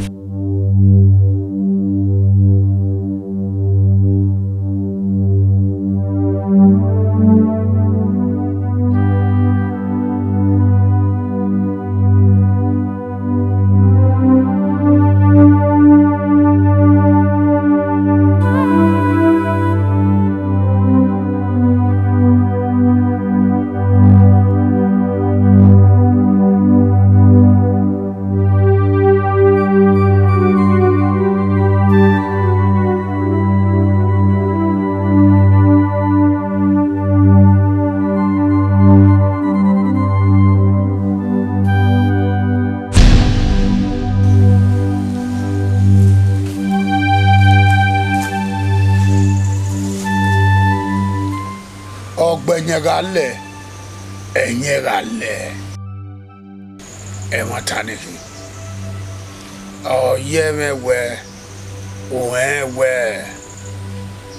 Alẹ, ẹyẹn gha lẹ ẹmwata ni khin. Ọ yẹ mwẹ wẹẹ, u rẹnrẹn wẹẹ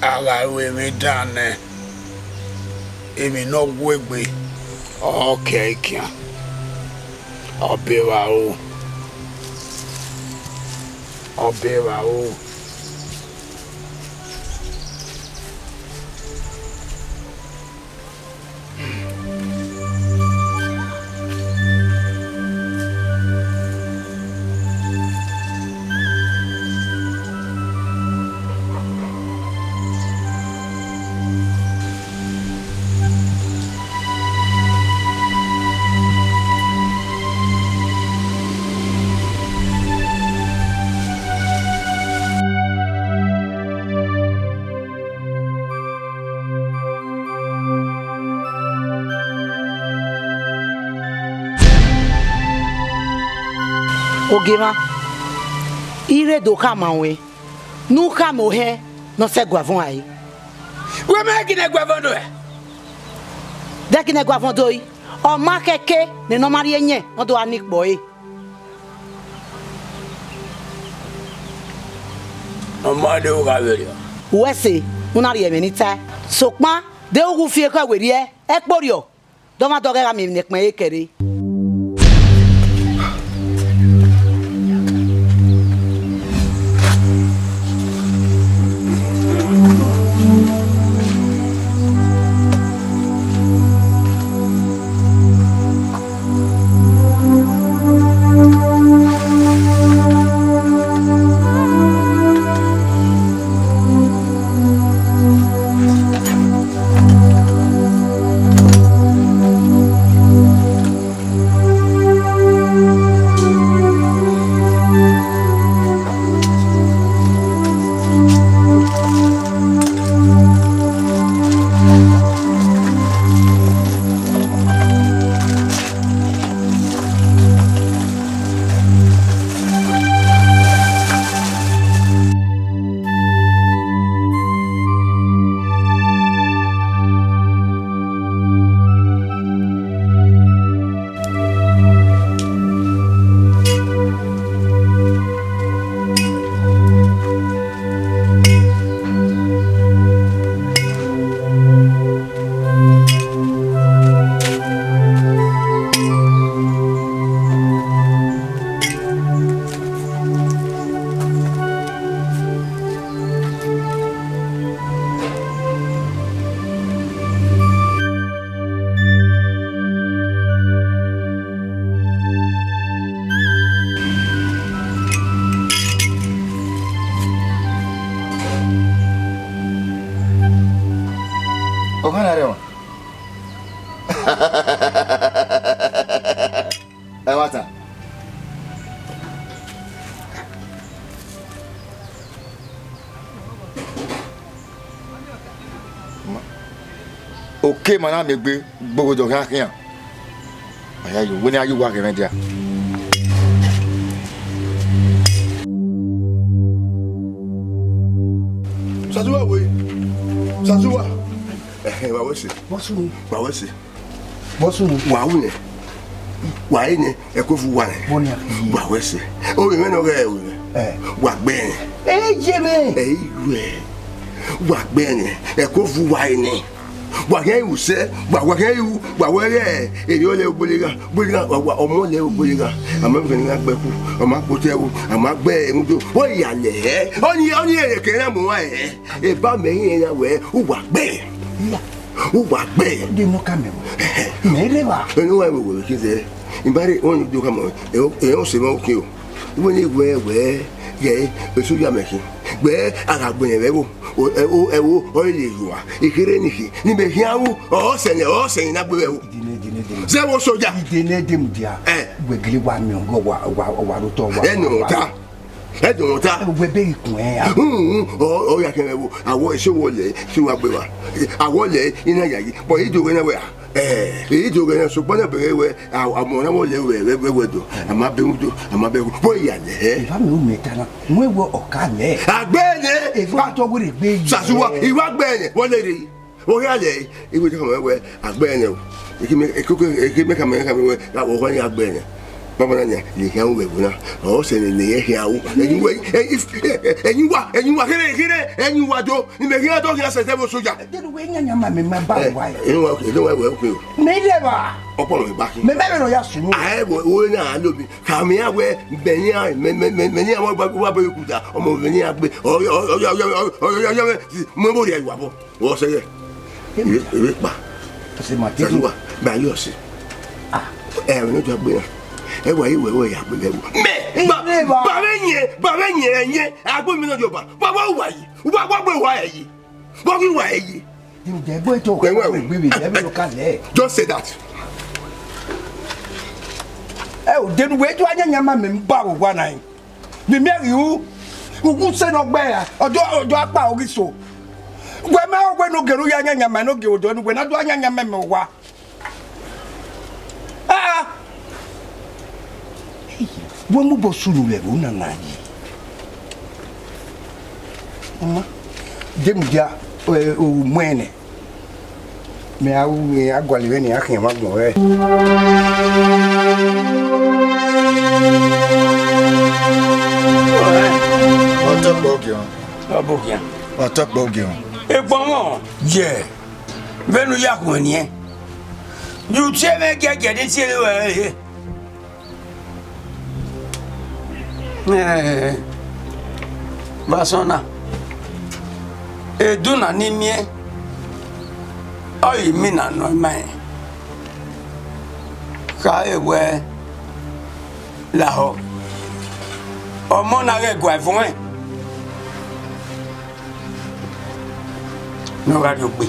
a gha ru emwi dan nẹ, emwi ne ọ wu egbe, ọ kẹ ẹe khian. Ọbe evbaro, ọbe evbaro. Ogiemwa, I rre do khama ruẹn ne u khama ohẹn ne ọ sẹ ẹguavọn rae. Wẹ ma ginna ẹguavọn do ẹe? Dẹghe ne ẹguavọn do ẹe, ọ ma khẹke ne ọ ma rhie ẹyẹn ne ọ do gha ni ikpọ ẹre. Ọ ma deghẹ u gha vberriọ. Uwẹ ẹse, u na rhie ẹmwẹ ne I tae. Sokpan, deghẹ u ghi fi ekhọe werriẹ, ẹkpo rriọ, dọmwadẹ ọghẹ gha miẹn emwi ne ẹkpẹn ẹre kẹre. Ọkhan na rre ọmwa. Ẹmwata. Ma, oke ma na miẹn egbe gboghodọ khian khian. A ya yo, wẹ ne a ya uwa ghe mwẹ dia. Sazuwa we, Sazuwa. Ẹhẹn, wa wẹ ẹse. Bọsunu. Wa wẹ ẹse. Bọsunu. Wa wu nẹ. Wa re nẹ, ẹko vu wa nẹ. Bọnia. Wa wẹ ẹse. Ovbi mwẹ ne ọ ghẹ ovbi mwẹ. Ẹ. Wa gbẹe nẹ. Ẹ ye mwẹ. Ẹ i ru ẹ. Wa gbẹe nẹ, ẹko vu wa re nẹ. Wa khian ru sẹ, wa, wa khian ru, wa wẹ ghẹ, erriọ lẹ oboleghan, oboleghan, wa, wa, ọmọ lẹ oboleghan. A ma vbe ne a gbe ẹkhu, a ma kpotọ ẹvbo, a ma gbe ẹmwẹ udo. Ọ ya lẹ hẹ, ọni, ọni ẹrẹkẹ na mu wa hẹ. Eba mẹ rẹn ya wẹ, uwa gbẹe. Iya. Uwa gbẹe. De nọ ka mẹ wẹ. Mẹ rre evba. Ẹnu wa wẹ wẹ kizẹ. Ibare wọn do ka mọ. E, e, o se ma okin o. Iwe ni wẹ wẹ, ye, eso ya mẹ khin. Gbe a gha gbẹn vbe ẹvbo. O, ẹvbo, ẹvbo, ọ lele yuan. Ikherhe ni khin. Ni mẹ khian wu, ọ sẹ nẹ, ọ sẹ nẹ na gbe vbe ẹvbo. Dine, dine, dine. Zẹ vbo soja. Dine, dine, dia. Ẹ. Wẹ gele wa miẹn, wa, wa, wa, wa ro tọ, wa, ẹ nọ wa, ta. Ẹ dọmwẹ ọta. Wẹ bẹghe ikun ẹre ya. Hun, hun, ọ, ọ ya kẹmwẹ vbo, awọ, ese wọ lẹ, ese wa gbe wa. Awọ lẹ, I na yayi, but I do ghẹ na wẹ a. Ẹ, I do ghẹ na, sokpan na bẹghe wẹ, a, a mọ na wọ lẹ wẹ, wẹ, wẹ, wẹ do. A ma bẹ mu do, a ma bẹ mu. Wẹ ya lẹ. Eva mi u mẹ ta na, wẹ wẹ ọ ka lẹ. A gbe nẹ. Eva tọ wẹ rẹ gbe yi. Sazuwa, I wa gbe nẹ, wọ lẹ rre. Vbe ọ hia lẹ, iwe te khama wẹ a gbe nẹ o. Eke mẹ, eke, eke mẹ khama, khama wẹ, ra wẹ ọkhọ ya gbe nẹ. Baba na nia, ne khian ru vbe ẹvbo na. Ọ sẹ ne, ne khian ru. Ẹyin wa, ẹyin, ẹyin wa, ẹyin wa, khere, khere, ẹyin wa do. Ne mẹ khian do khian sẹ, sẹ vbe soja. Deghẹ wẹ yanyan ma mẹ ma ba wa. Ẹyin wa, okay, ẹyin wa, okay o. Mẹ lẹ ba. Ọkpọ mẹ ba khin. Mẹ mẹ vbe nọ ya sunu. A ẹ wẹ, wẹ na lo mi. Khama iran wẹ, mẹ ne iran, mẹ, mẹ, mẹ, mẹ ne iran wa, wa, wa bọ ye okuta, ọmọ mẹ ne iran gbe, ọ, ọ, mu ẹvbo rhie ye uwa obọ. Ọ sẹ yẹ. Eve, eve kpa. Ọse ma te. Sanuwa, mẹ a ye ọse. Ah. Ẹ, mẹ ne ọ dia gbe na. Ẹ wa ye wẹ, wẹ ya gbe vbe ẹvbo. Mẹ, ba, ba vbe yẹn, ba vbe yẹn, ẹ yẹn, a gbe mi nọ yọba. Wa, wa, wa yi. Wa, wa gbe wa ẹ yi. Wa ghi wa ẹ yi. Ẹ wẹ, wẹ. Just say that. Ẹ o, denu wẹ, tu a yanyan ma mẹ ba vbe owa na. Vbe mẹ ghi ru, uwu sẹ ne ọ gbe ra, ọjọ, ọjọ akpa ọ ghi so. Wẹ mẹ wẹ ne ogere u ya yanyan ma ne ogie odọ ne wẹ na do a yanyan ma mẹ owa. Ah! Wẹ mu obọ sunu vbe ẹvbo na na yi. Ọma, de mudia, ẹ, u muẹn nẹ. Mẹ a ru, a gualọ vbene a khian mwa agbọn rẹ. Ọ tọ kpẹ ogiọn. Ọ bu ogiọn. Ọ tọ kpẹ ogiọn. Egbọnmwọ ye vbene u ya khuẹn niẹn. Ye u tie mwẹ giẹgiẹ ne I tie ruẹ ehe. Ẹẹn, vbe asọn na, edun na ne I miẹn, ọ re imina nọ ima rẹn. Khare wẹ, lahọ, ọmọ na ghẹ gua ẹvun ẹn. Ne ọ gha rrie ogbe.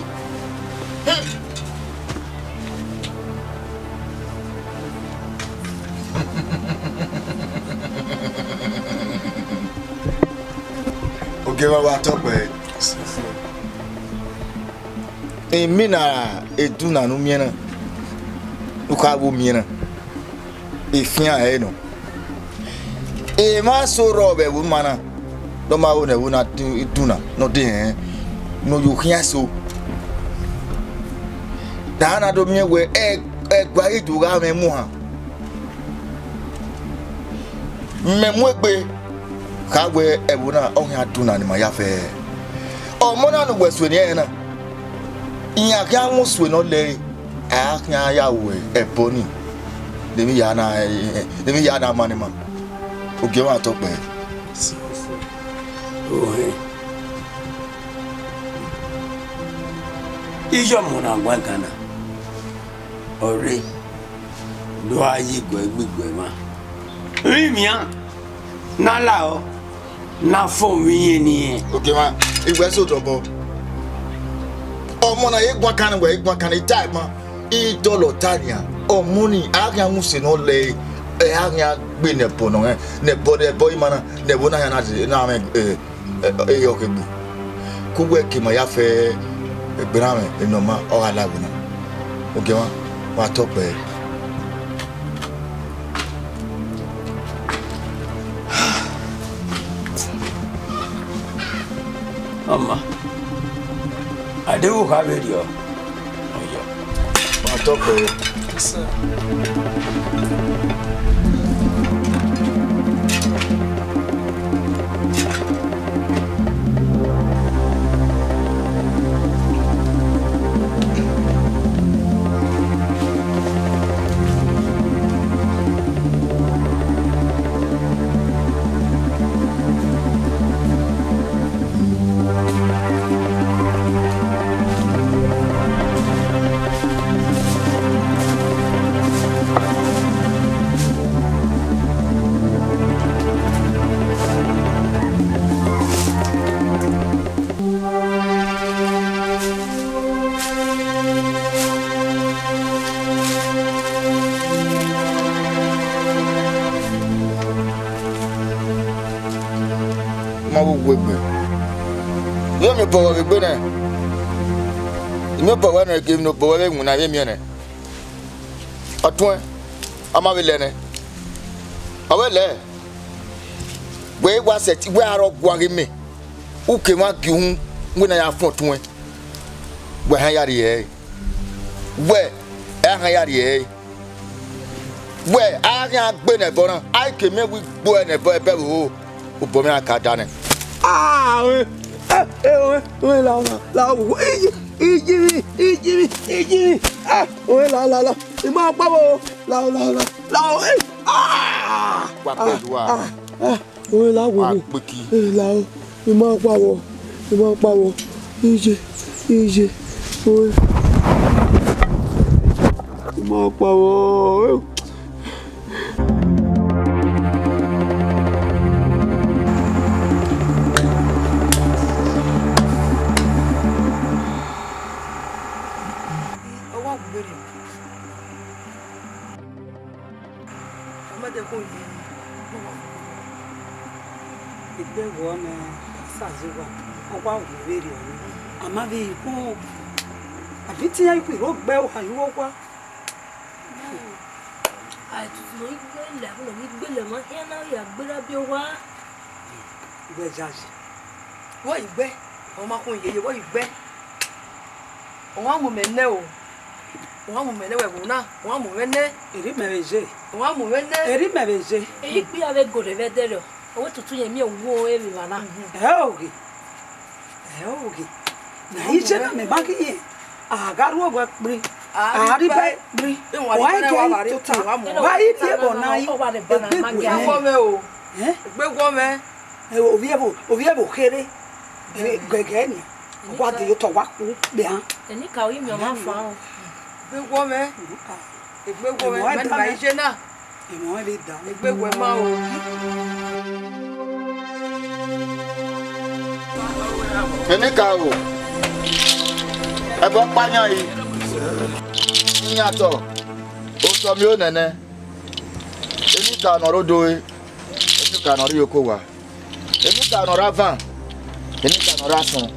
Ogie mwa wa tọ kpẹ. Imina edun na ne u miẹn na, ne u kha vbe miẹn na, efian ẹre nọ. Emwa eso rrọọ vbe ẹvbo ima na, ne ọ ma ho ne ẹvbo na dun, dun na, ne ọ de hẹn, ne ọ yo khian eso. Da na do miẹn wẹ ẹ, ẹguae ghi do gha mwẹ muhan. Mẹ mu egbe kha wẹ ẹvbo na ọ khian dun na ne ima ya fẹ. Ọmọ na ne uwẹ sue ne irẹn na, iran khian mwẹ usue ne ọ lẹre, a khian ya ru ẹbọ ni, de emwi hia na, de emwi hia na ma ne ima. Ogie mwa tọ kpẹ. Ohẹn. Iye ọmọ na guan kan na, ọ rre, do a ye iguẹ gbe iguẹ mwa. Rinmwian, ne a lahọ, ne a fo vbe irẹn ne irẹn. Ogie mwa, I wẹ sẹ otọ obọ. Ọmọ na ye guan kan, wẹ i guan kan, I ta ẹre ma, I dọlọ ta nian. Ọmọ ni, a khian mu usẹ ne ọ lẹre, ẹ, a khian gbe ne ẹbọ nọ, ẹ, ne ẹbọ, ne ẹbọ ima na, ne ẹvbo na khian na, na mwẹ, ẹ, ẹ, ẹ, ọ ke gbe. Ku wẹ ke ima ya fẹ egberranmwẹ ne ọ ma, ọ gha la ẹvbo na. Ogie mwa, wa tọ kpẹ. Ọma, a deghẹ u kha vberriọ, ọ yọ. Wa tọ kpẹ. Ma vbe uwu egbe. Vbe miẹn obọ ruẹ vbe egbe nẹ? I miẹn obọ ruẹ nẹ, gie emwi ne obọ ruẹ vbe winna vbe miẹn nẹ. Ọtuẹn, a ma vbe lẹ nẹ. Ọ vbe lẹ, wẹ i wa sẹtin, wẹ a rọ guan ghe mẹ, u ke mwa gie uhunmwu wẹ ne a ya fọn ọtuẹn. Wẹ hẹn ya rhie ẹre. Wẹ, ẹ hẹn ya rhie ẹre. Wẹ, a khian gbe nẹ ẹbọ na, a i ke miẹn wẹ igbo nẹ ẹbọ ẹbẹ vbe ho, obọ mwẹ a ka da nẹ. Ah, ẹ, ẹ, ẹ, la, la, la, iji, iji, iji, iji, ah, ẹ, la, la, la, ima kpa vbo, la, la, la, la, ẹ, ah, Wa kpe ah, ah, ah. Ore la wo. Wa kpeki. Eh, la o. Ima kpa vbo. Ima kpa vbo. Ije. Ije. Ore. Ima kpa vbo. Ọwa gbe rre. Ọ ma dẹ khin ye, egbe wọọ nẹ, sa zẹ owa, ọ wa wu vberriọ nẹ. A ma vbe khin, a vbe te iran ikhuo rre ogbe oha ye uwu owa. A tutu nọ igbe lẹ, nọ igbe lẹ ma khian na ya gberra biẹ owa. Wẹ yayi. Wẹ igbe, ọ ma khin yeye, wẹ igbe. Ọ wa mu mẹ nẹ o. Ọ wa mu mẹ nẹ wẹ vbo na, ọ wa mu mwẹ nẹ. Erha mẹ vbe ye. Ọ wa mu mwẹ nẹ. Erha mẹ vbe ye. Ehe ikpia vbe gode vbe ẹdẹrriọ, ọ wẹ tutu yẹn miẹn wo emwi evba na. Ẹ oghe. Ẹ oghe. Na ije na mẹ ma ghi yẹn. A gha ru ọghọ kpri. A ri ba kpri. Wa i gẹ tota. Wa i tie bọ na yi. Egbe wọ mwẹ o. Egbe wọ mwẹ. Ovbi ẹvbo, ovbi ẹvbo kherhe. Gẹgẹ ni. Wa de ye otọ wa kpu kpia. Enikaro, imi ọmwa fan o. Egbe wọ mwẹ. Egbe wọ mwẹ, mẹ ma ije na. Emọ vbe da. Egbe wẹ ma o. Enikaro, ẹbọ ọkpa yan yi. Iyan tọ, otọ miẹn onẹnẹ. Enikaro ne ọ rre odo ẹre, enikaro ne ọ rre iyeke owa. Enikaro ne ọ rre avan, enikaro ne ọ rre asọn.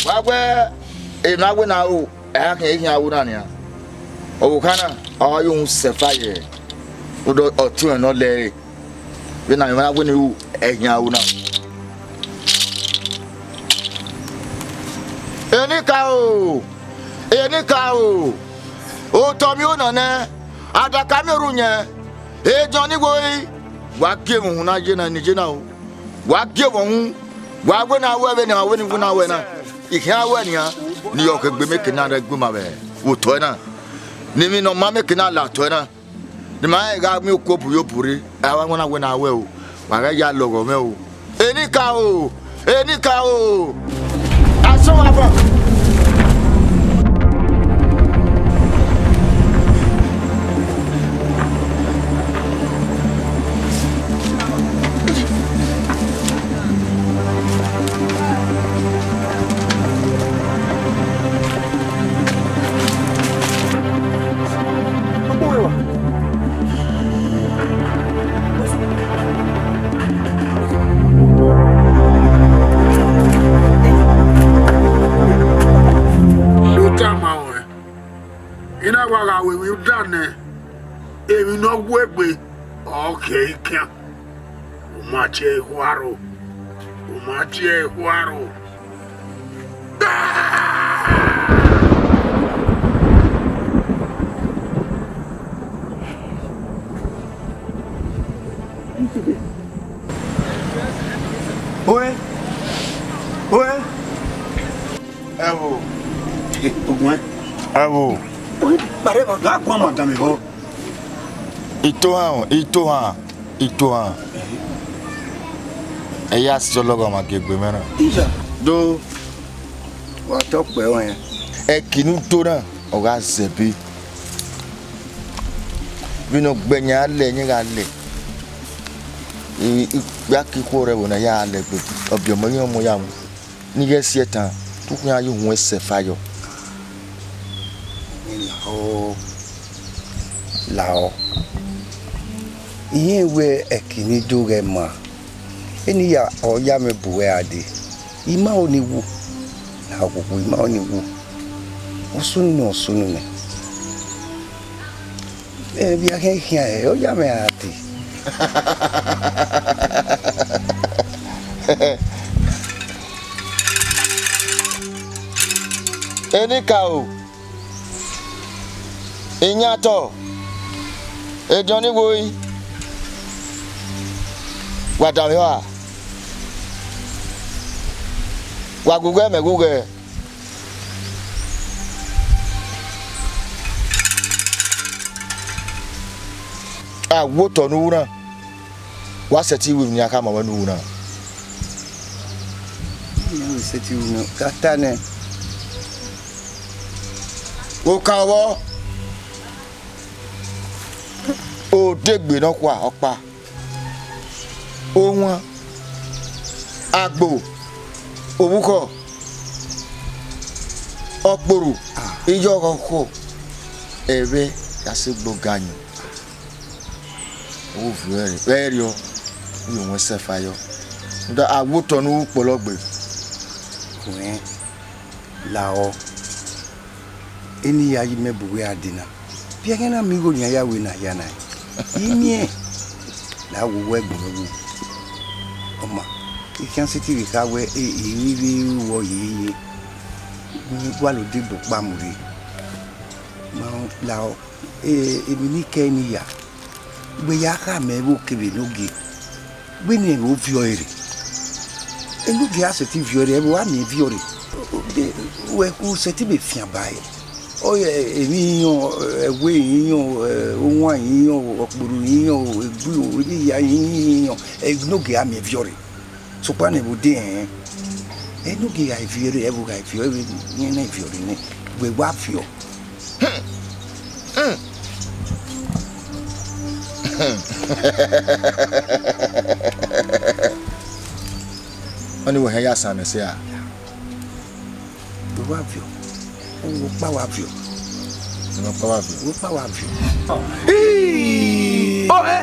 Wa wẹ emwi ne a wẹ ne a ru, ẹ i khian, i khian ru na nian. Ọvbokhan na, ọ ghi ru sẹfa ye rhunmwuda ọtiọnrẹn ne ọ lẹ ẹre. Vbene a wẹ ne I ru, ẹ i khian ru na. Enikaro, enikaro, otọ miẹn onọ nẹ, adaka miẹn orhu yẹn, ediọn ni wo ri, wa gie mwẹ uhunmwu na ye na, ne I ye na o. Wa gie mwẹ uhunmwu, wa wẹ ne a ru vbene a wẹ ne I wu na wẹ na. I khian ru ẹre nian, ne I ho egbe mẹ ke na rre ẹgboma vbe otọ na, ne emwi ne ọ ma mẹ ke na la otọ na. Ne ima rẹn gha miẹn okuo bu ye obọ rre, a wa wẹ na wẹ ne a ru ẹre o, wa ghẹ ya lọghọ mwẹ o. Enikaro, enikaro, asọn wa fan. Ẹ tama ruẹ, I na wa gha ru emwi dan nẹ, emwi ne ọ wu egbe, ọ kẹ i khian. U ma tie ẹre khu aro, u ma tie ẹre khu aro. Oe, oe. Ẹvbo. Ogun ẹ. Ẹvbo. Oe, kpare ẹvbo, gha guan ma dan mẹ vbọ. Itohan, itohan, itohan. Ẹ ya si ọlọghọmwa gie egbe mwẹ na. Iya. Do, wa tọ kpẹ ọnrẹn. Ẹki ne u do na, ọ gha zẹbe. Vbene ọ gbẹe yan lẹ, ẹyẹn gha lẹ. I, I, ikpia ke ikhuo rre ẹvbo na ya lẹ egbe. Ọbiọmọ, iran ọmọ ya mu. Ne I ghẹ si ẹtan, te u khian ye uhunmwu ẹsẹfa yọ. Lahọ, lahọ. I rẹn wẹ ẹki ne I do ghẹ ma, eni ya ọ ya mwẹ bu uwẹ gha dee. I ma ho ne I wu, lahọ koko, I ma ho ne I wu. Ọ sunu nẹ, ọ sunu nẹ. Ẹ, vbe a khian khian ẹre, ọ ya mwẹ a dee. Ẹ, Enikaro, Iyantọ, ediọn ni woi, wa danmwehọ a? Wa gu ughẹ, mẹ gu ughẹ. A wo otọ ne u ru na, wa sẹtin ru emwi ne iran khama ruẹ ne u ru na. Iran sẹtin ru na, ka ta nẹ. Oka vbọ, odegbe nọkhua ọkpa, owan, agbo, ovbukhọ, ọkporo, iyọghọ ọkhọ, ẹvbo ya sẹ egbe ọga yan. Ovbi ẹre, vbe ẹriọ, u yo wọn sẹfa yọ. Rhunmwuda a wo otọ ne u ru kpọlọ gbe. Wẹ, lahọ, eni ya yi mẹ bu wẹ a dee na. Biẹ ẹghẹ na miẹn igho nian ya wẹ na hia na, I miẹn. La wo wẹ gbọmọ wu. Ọ ma, I khian sẹtin vbe kha wẹ, e, I ri vbe ru wẹ ọ ye ye. Gualọ odegbe ọkpa mu rre. Ma lahọ, e, emwi ne I kẹ ne I ya, wẹ ya khama ẹvbo kevbe enogie, wẹ ne ẹvbo viọ ẹre rre. Enogie a sẹtin viọ ẹre, ẹvbo a miẹn viọ ẹre. De, wẹ khu sẹtin vbe fian ba ẹre. Ọ, e, emwi iyọn, ẹwe iyọn, e, owan iyọn, ọkporo iyọn, egbe, emwi hia iyọn, enogie a miẹn viọ ẹre. Sokpan ne vbe odẹ rẹn, enogie gha viọ ẹre, ẹvbo gha viọ ẹre, irẹn na viọ ẹre nẹ, wẹ wa viọ. Ọnii wẹ hẹn ya san mẹ sẹ a? Wẹ wa viọ. Wẹ ọkpa wa viọ. Wẹ ọkpa wa viọ. Wẹ ọkpa wa viọ. Ohẹ!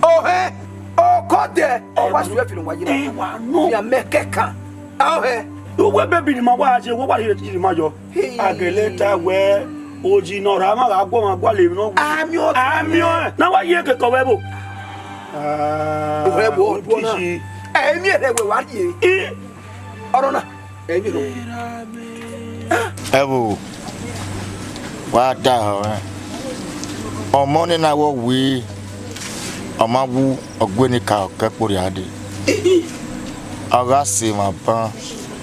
Ohẹ! Okọdẹ! Ọ wa suẹ fi ne wa yi na. Ẹ wa nọ. Ya mẹ kẹkan. Ohẹ! Uwẹ bẹbi ne ima wa je, wẹ wa rhie ma yọ. Hey. A gele ta wẹ, oji ne ọ rha mwa gha guọmwa gualọ emwi ne ọ gu. Amiọn. Amiọn. Na wa ye keke ọvbẹ ẹvbo. Ọvbẹ ẹvbo, ọdọ na. Ẹ, emwi ẹrhẹ wẹ wa rhie. I. Ọnọ na. Emwi ẹrhẹ. Ẹvbo, wa da ẹhọ rẹn. Ọmọ ne na wẹ ọ wi, ọ ma wu, ọ gu Enikaro kẹ kporhia dee. Ọ gha sẹ emwa ban,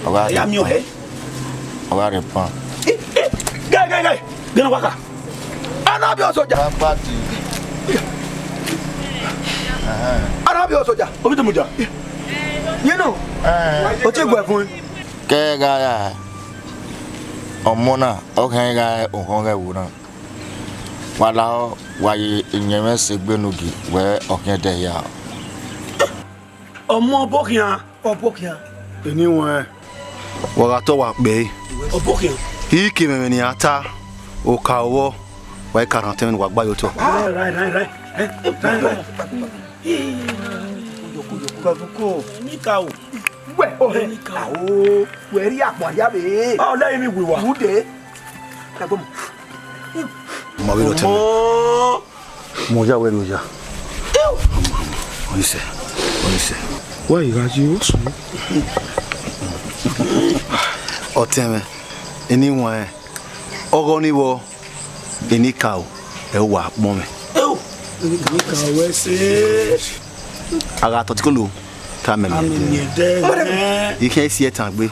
ọ gha rre ban. Ọ gha rre ban. Gai, gai, gai. Gẹn wa ka. Anabi osoja. Anabi osoja. Obi tumuja. Yenu. O te gu ẹvun. Kẹ gha ra, ọmọ na, ọ khian gha re ohọn ghẹ vbo na. Wa lahọ, wa ye iyẹnmwẹ sẹ egbe ne ugie, wẹ ọ khian ẹdẹ hia. Ọmọ ọbokhian. Ọbokhian. Eni wẹn. Wa gha tọ wa kpẹre. Ọbokhian. I ke mwẹ ẹmwẹ ne iran ta, oka vbọ, wa i ka rhan otọ mwẹ ne wa gba ye otọ. Right, right, right, right. Eh, right, right. Kọvuko. Enikaro. Wẹ, ohẹ. Enikaro. Ao, wẹ rhie akpọ hia vbe. Ọ lẹ emwi wi wa. Ude. Kagbọmọ. Ma vbe rọ tẹ. Ọmọ. Mu oya wẹ rrie oya. Ọnise, ọnise. Wa i gha ye osun. Ọtẹn mwẹ, eni wẹn, ọghọ ni vbọ, Enikaro, ẹ wa kpọnmwẹ. Enikaro wẹ sẹ. A gha tọ tikolo, ta mẹ miẹn dẹ. Miẹn dẹ. I khian si ẹtan gbe.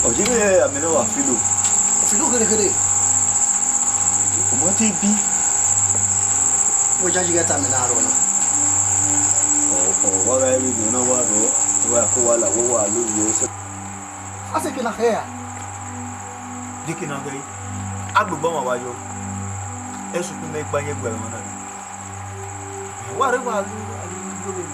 Ọ ye vbe amẹ ne ọ wa filo. Ọ filo kherekhare. Ọmọ te bi. Wẹ ya yi ghẹ ta mẹ na rọ na. Ọ, ọ, wa gha re vbe ne ọ wa rọ, wa ko wa la, wa wa lo ye sẹ. A sẹ ke na khẹ ra? De ke na khẹ? Agbegbe ọmwa wa yọ. Ẹsukun mẹ gba yẹn gbe ẹmwẹ na. Wa rre wa lu, wa lu, lu, lu, lu.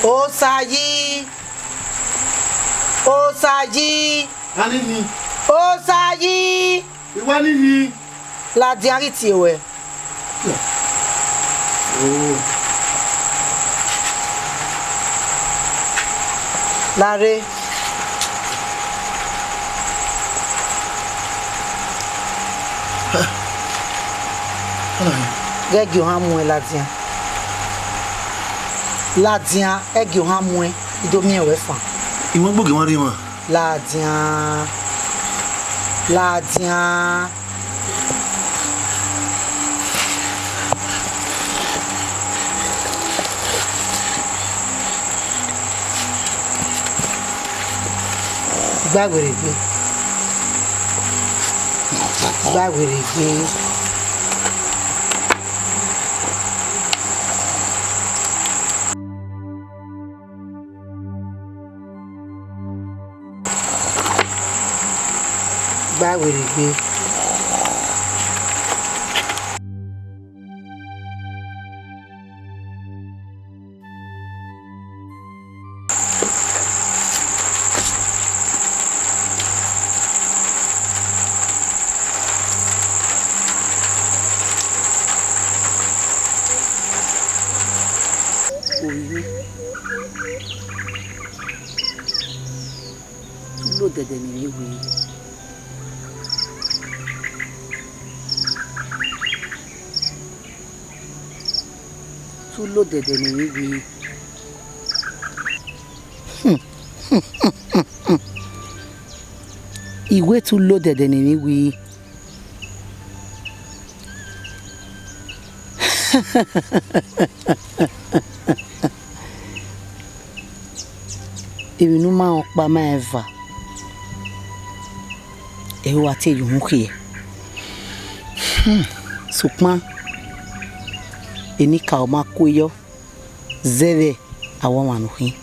Osayi! Osayi! Ani ni. Osayi! Iwa ni hi. Ladian ghi tie ruẹ. Oh. Lare. Ghẹ gie ohan muẹn ladian. Ladian, ghẹ gie ohan muẹn, I do miẹn ruẹ fan. I wan gbogie mwa rre emwa. Ladian. Ladian. Gba werriegbe. Gba werriegbe. Gba werriegbe. Ovbi mwẹ, te u lo odẹdẹ ne emwi wẹ. Te u lo odẹdẹ ne emwi wẹ. I wẹ te u lo odẹdẹ ne emwi wẹ. Emwi ne u ma rẹn ọkpa ma rẹn eva, ẹre u wa te ye uhunmwu khiẹ. Hmm, sokpan enikaro ma kue yọ zẹvbe awọmwa ne u khin,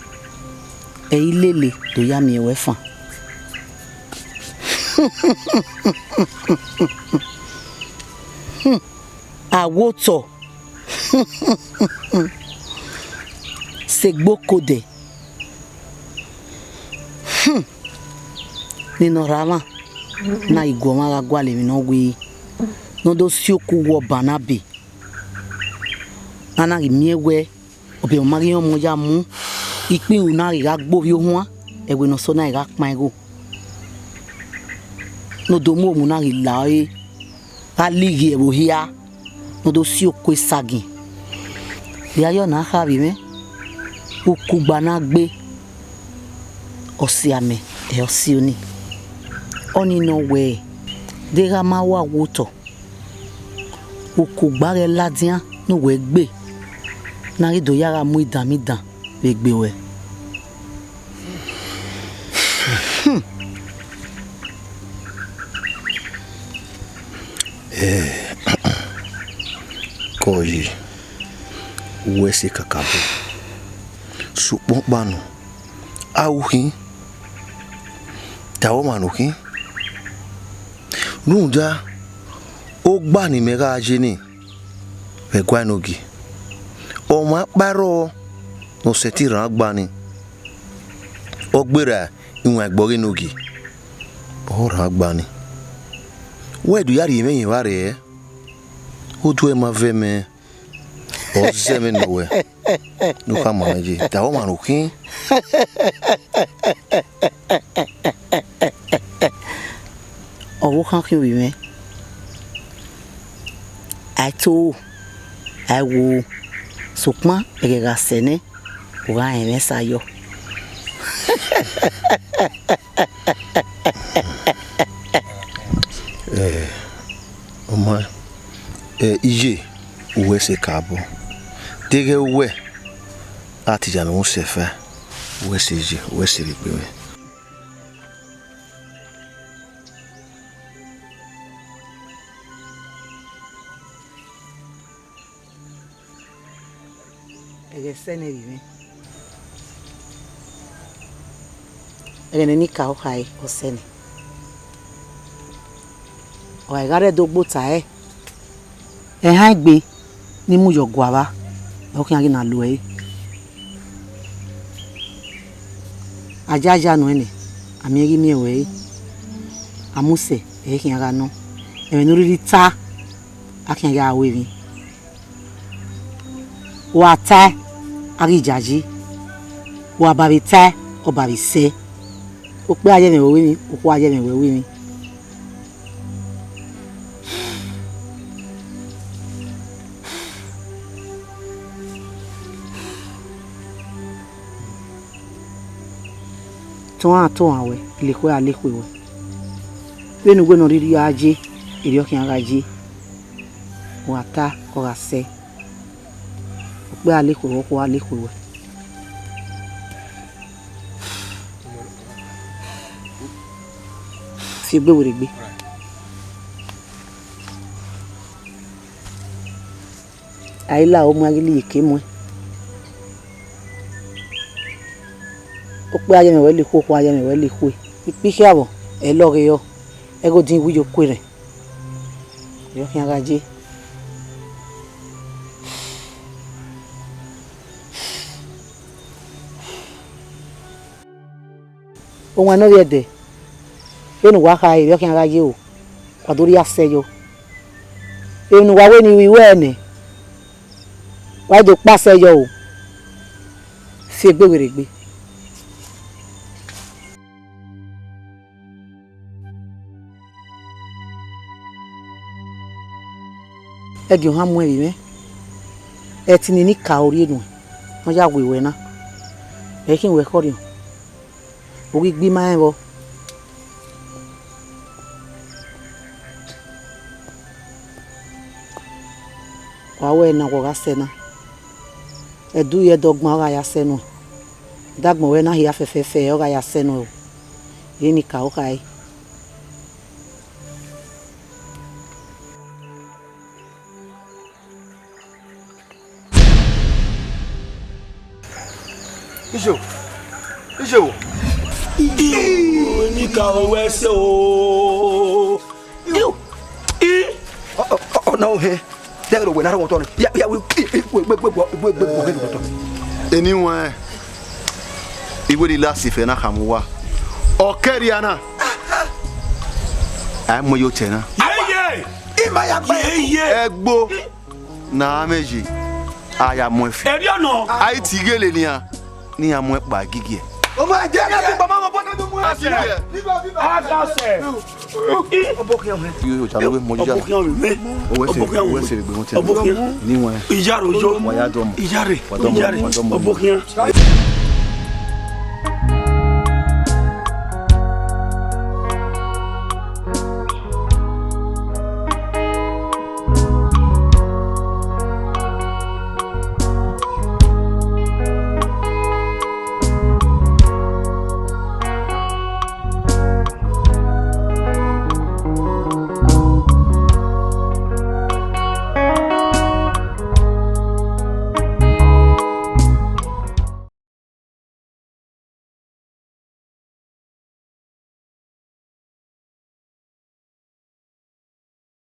ẹ i lele do ya miẹn ruẹ fan. Hmm, awotọ. Segbe okodẹ. Hmm. Nene ọ rha mwa, na ghi gu ọmwa gha gualọ emwi ne ọ wee, ne ọ do si oku wọ ban na be. A na ghi miẹn wẹẹ, ọbe ọ ma ghi rẹn ọmọ ya mu, ikpin ru na ghi gha gbe ovbi ohuan, ẹwe ne ọ sẹ na ghi gha kpan igho, ne ọ do mu omu na ghi la ọre gha lighi ẹvbo hia, ne ọ do si oku esagiẹn. Hia yọ na kha vbe mwẹ, ukugba na gbe, ọ sia mẹ, ẹ ọ si oni. Ọnii nọ wẹẹ, deghẹ a ma wa wo otọ, ukugba ghẹ ladian ne uwẹ gbe, ne a ghi do ya gha mu idanmidan vbe egbe ruẹ. Kọye, uwẹ sẹ kakabọ, sokpan ọkpa nọ, a ru khin, ta ọmwa ne u khin. Rhunmwuda, ogba ne imẹ gha ye ni vbe ẹguae enogie, ọmwa ọkpa rrọọ ne ọ sẹtin rhan gba ni, ọ gberra iwẹn ẹgbẹe ọghe enogie, ọ rhan gba ni. Wẹ do ya rhie mwẹ yẹn evba rre, oduẹ ma vẹ mẹ, ọ zẹ mwẹ nọ wẹ, ne u khama mwẹ ye, ta ọmwa ne u khin. Ọvbokhan khian ovbi mwẹ, a i to ro, a i wo ro, sokpan ẹghẹ gha sẹ nẹ, u gha rẹn mwẹ esa yọ. Ẹ, ọ ma, ẹ, iye, uwẹ sẹ kakabọ, deghẹ uwẹ a te ya mẹ mu sẹ fa, uwẹ sẹ iye, uwẹ sẹ rhie egbe mwẹ. Ẹghẹ sẹ nẹ vbe mwẹ. Ẹghẹ ne enikaro khare, ọ sẹ nẹ. Ọ gha gha rre Ẹdo gbe ota ẹre, ẹhan egbe ne I mu yọ guavba, ọ khian ghi na lo ẹre. A ya ya nuẹn nẹ, a miẹn ghi miẹn ruẹ re. A mu sẹ, ẹ i khian gha nọ. Ẹmwẹ ne u rhirhi ta, a khian ya ru emwi. Wa tae, a ghi yayi. Wa ba vbe tae, ọ ba vbe sẹ. Okpia ya ẹmwẹ ruẹ ru emwi, okhuo ya ẹmwẹ ruẹ ru emwi. Te ọmwa te ọmwa wẹ, lekhue a lekhue wẹ. Vbene uwẹ ne ọ rhirhi gha ye, erriọ khian gha ye. Wa ta, ọ gha sẹ. Okpia a lekhue wẹ, okhuo a lekhue wẹ. Fi egbe werriegbe. A i la aro mu a ghi la iyeke muẹn. Okpia ya ẹmwẹ ruẹ lekhue, okhuo ya ẹmwẹ ruẹ lekhue. Ikpikhiavbọ, ẹ i lọghe rọ, ẹghẹ odin iwu yo ku erhẹn. Erriọ khian gha ye. Owan ne ọ vbe ẹdẹ, vbene uwa kha erriọ khian gha ye o, wa do rhie asẹ yọ. Emwi ne uwa wẹ ne I ru ruẹ nẹ, wa i do kpa asẹ yọ o, fi egbe werriegbe. Ẹdẹ ọhan mu ẹmwẹ mwẹ, ẹtin ne I ka aro rhie nuẹn, ọ ya we ruẹ na, ẹ i khian wẹ khọrhiọn, u ghi gbe ima rẹn vbọ. Wa wẹ na, wẹ ọ gha sẹ na, ẹdẹ u ye ẹdẹ ọgban ọ gha ya sẹ nuẹn, ẹdẹ agbọn ruẹ na hia fẹfẹfẹ ọ gha ya sẹ nuẹn o, vbene I ka aro kha ẹre. Ijo, ijo. Eni ka owẹ sẹ o. Iu. I. Ọ, ọ, ọ, ọ na o hẹ. Dẹghe do wẹ na rọ wọtọ ni. Ya, ya, we, we, we, we, we, we, we, we, we, we, we, we. Eni wẹn, I wẹ ne I la sifẹ na khama uwa. Ọ kẹrhia na. A i mu ẹre ye otọ na. Yeye. Ima ya gba. Yeye. Ẹgbo. Na a mwẹ ye, a ya mu ẹfe. Erriọ nọ. A i ti ghele nian, ne iran mu ẹkpa gigie. Ọmọ ẹjẹ ya ti gbọmọ ọmọ bọdọ do mu ẹfe. Agasẹ. Ọbọkhian ọhẹn. Yo, yo, jalo we, mo jalo. Ọbọkhian ọhẹn. Owẹ se, ọbọkhian owẹ se gbe wọn tẹ. Ọbọkhian. Ni wọn. Iyaro yo. Wa ya dọmọ. Iyare. Wa dọmọ, iyare. Wa dọmọ. Ọbọkhian.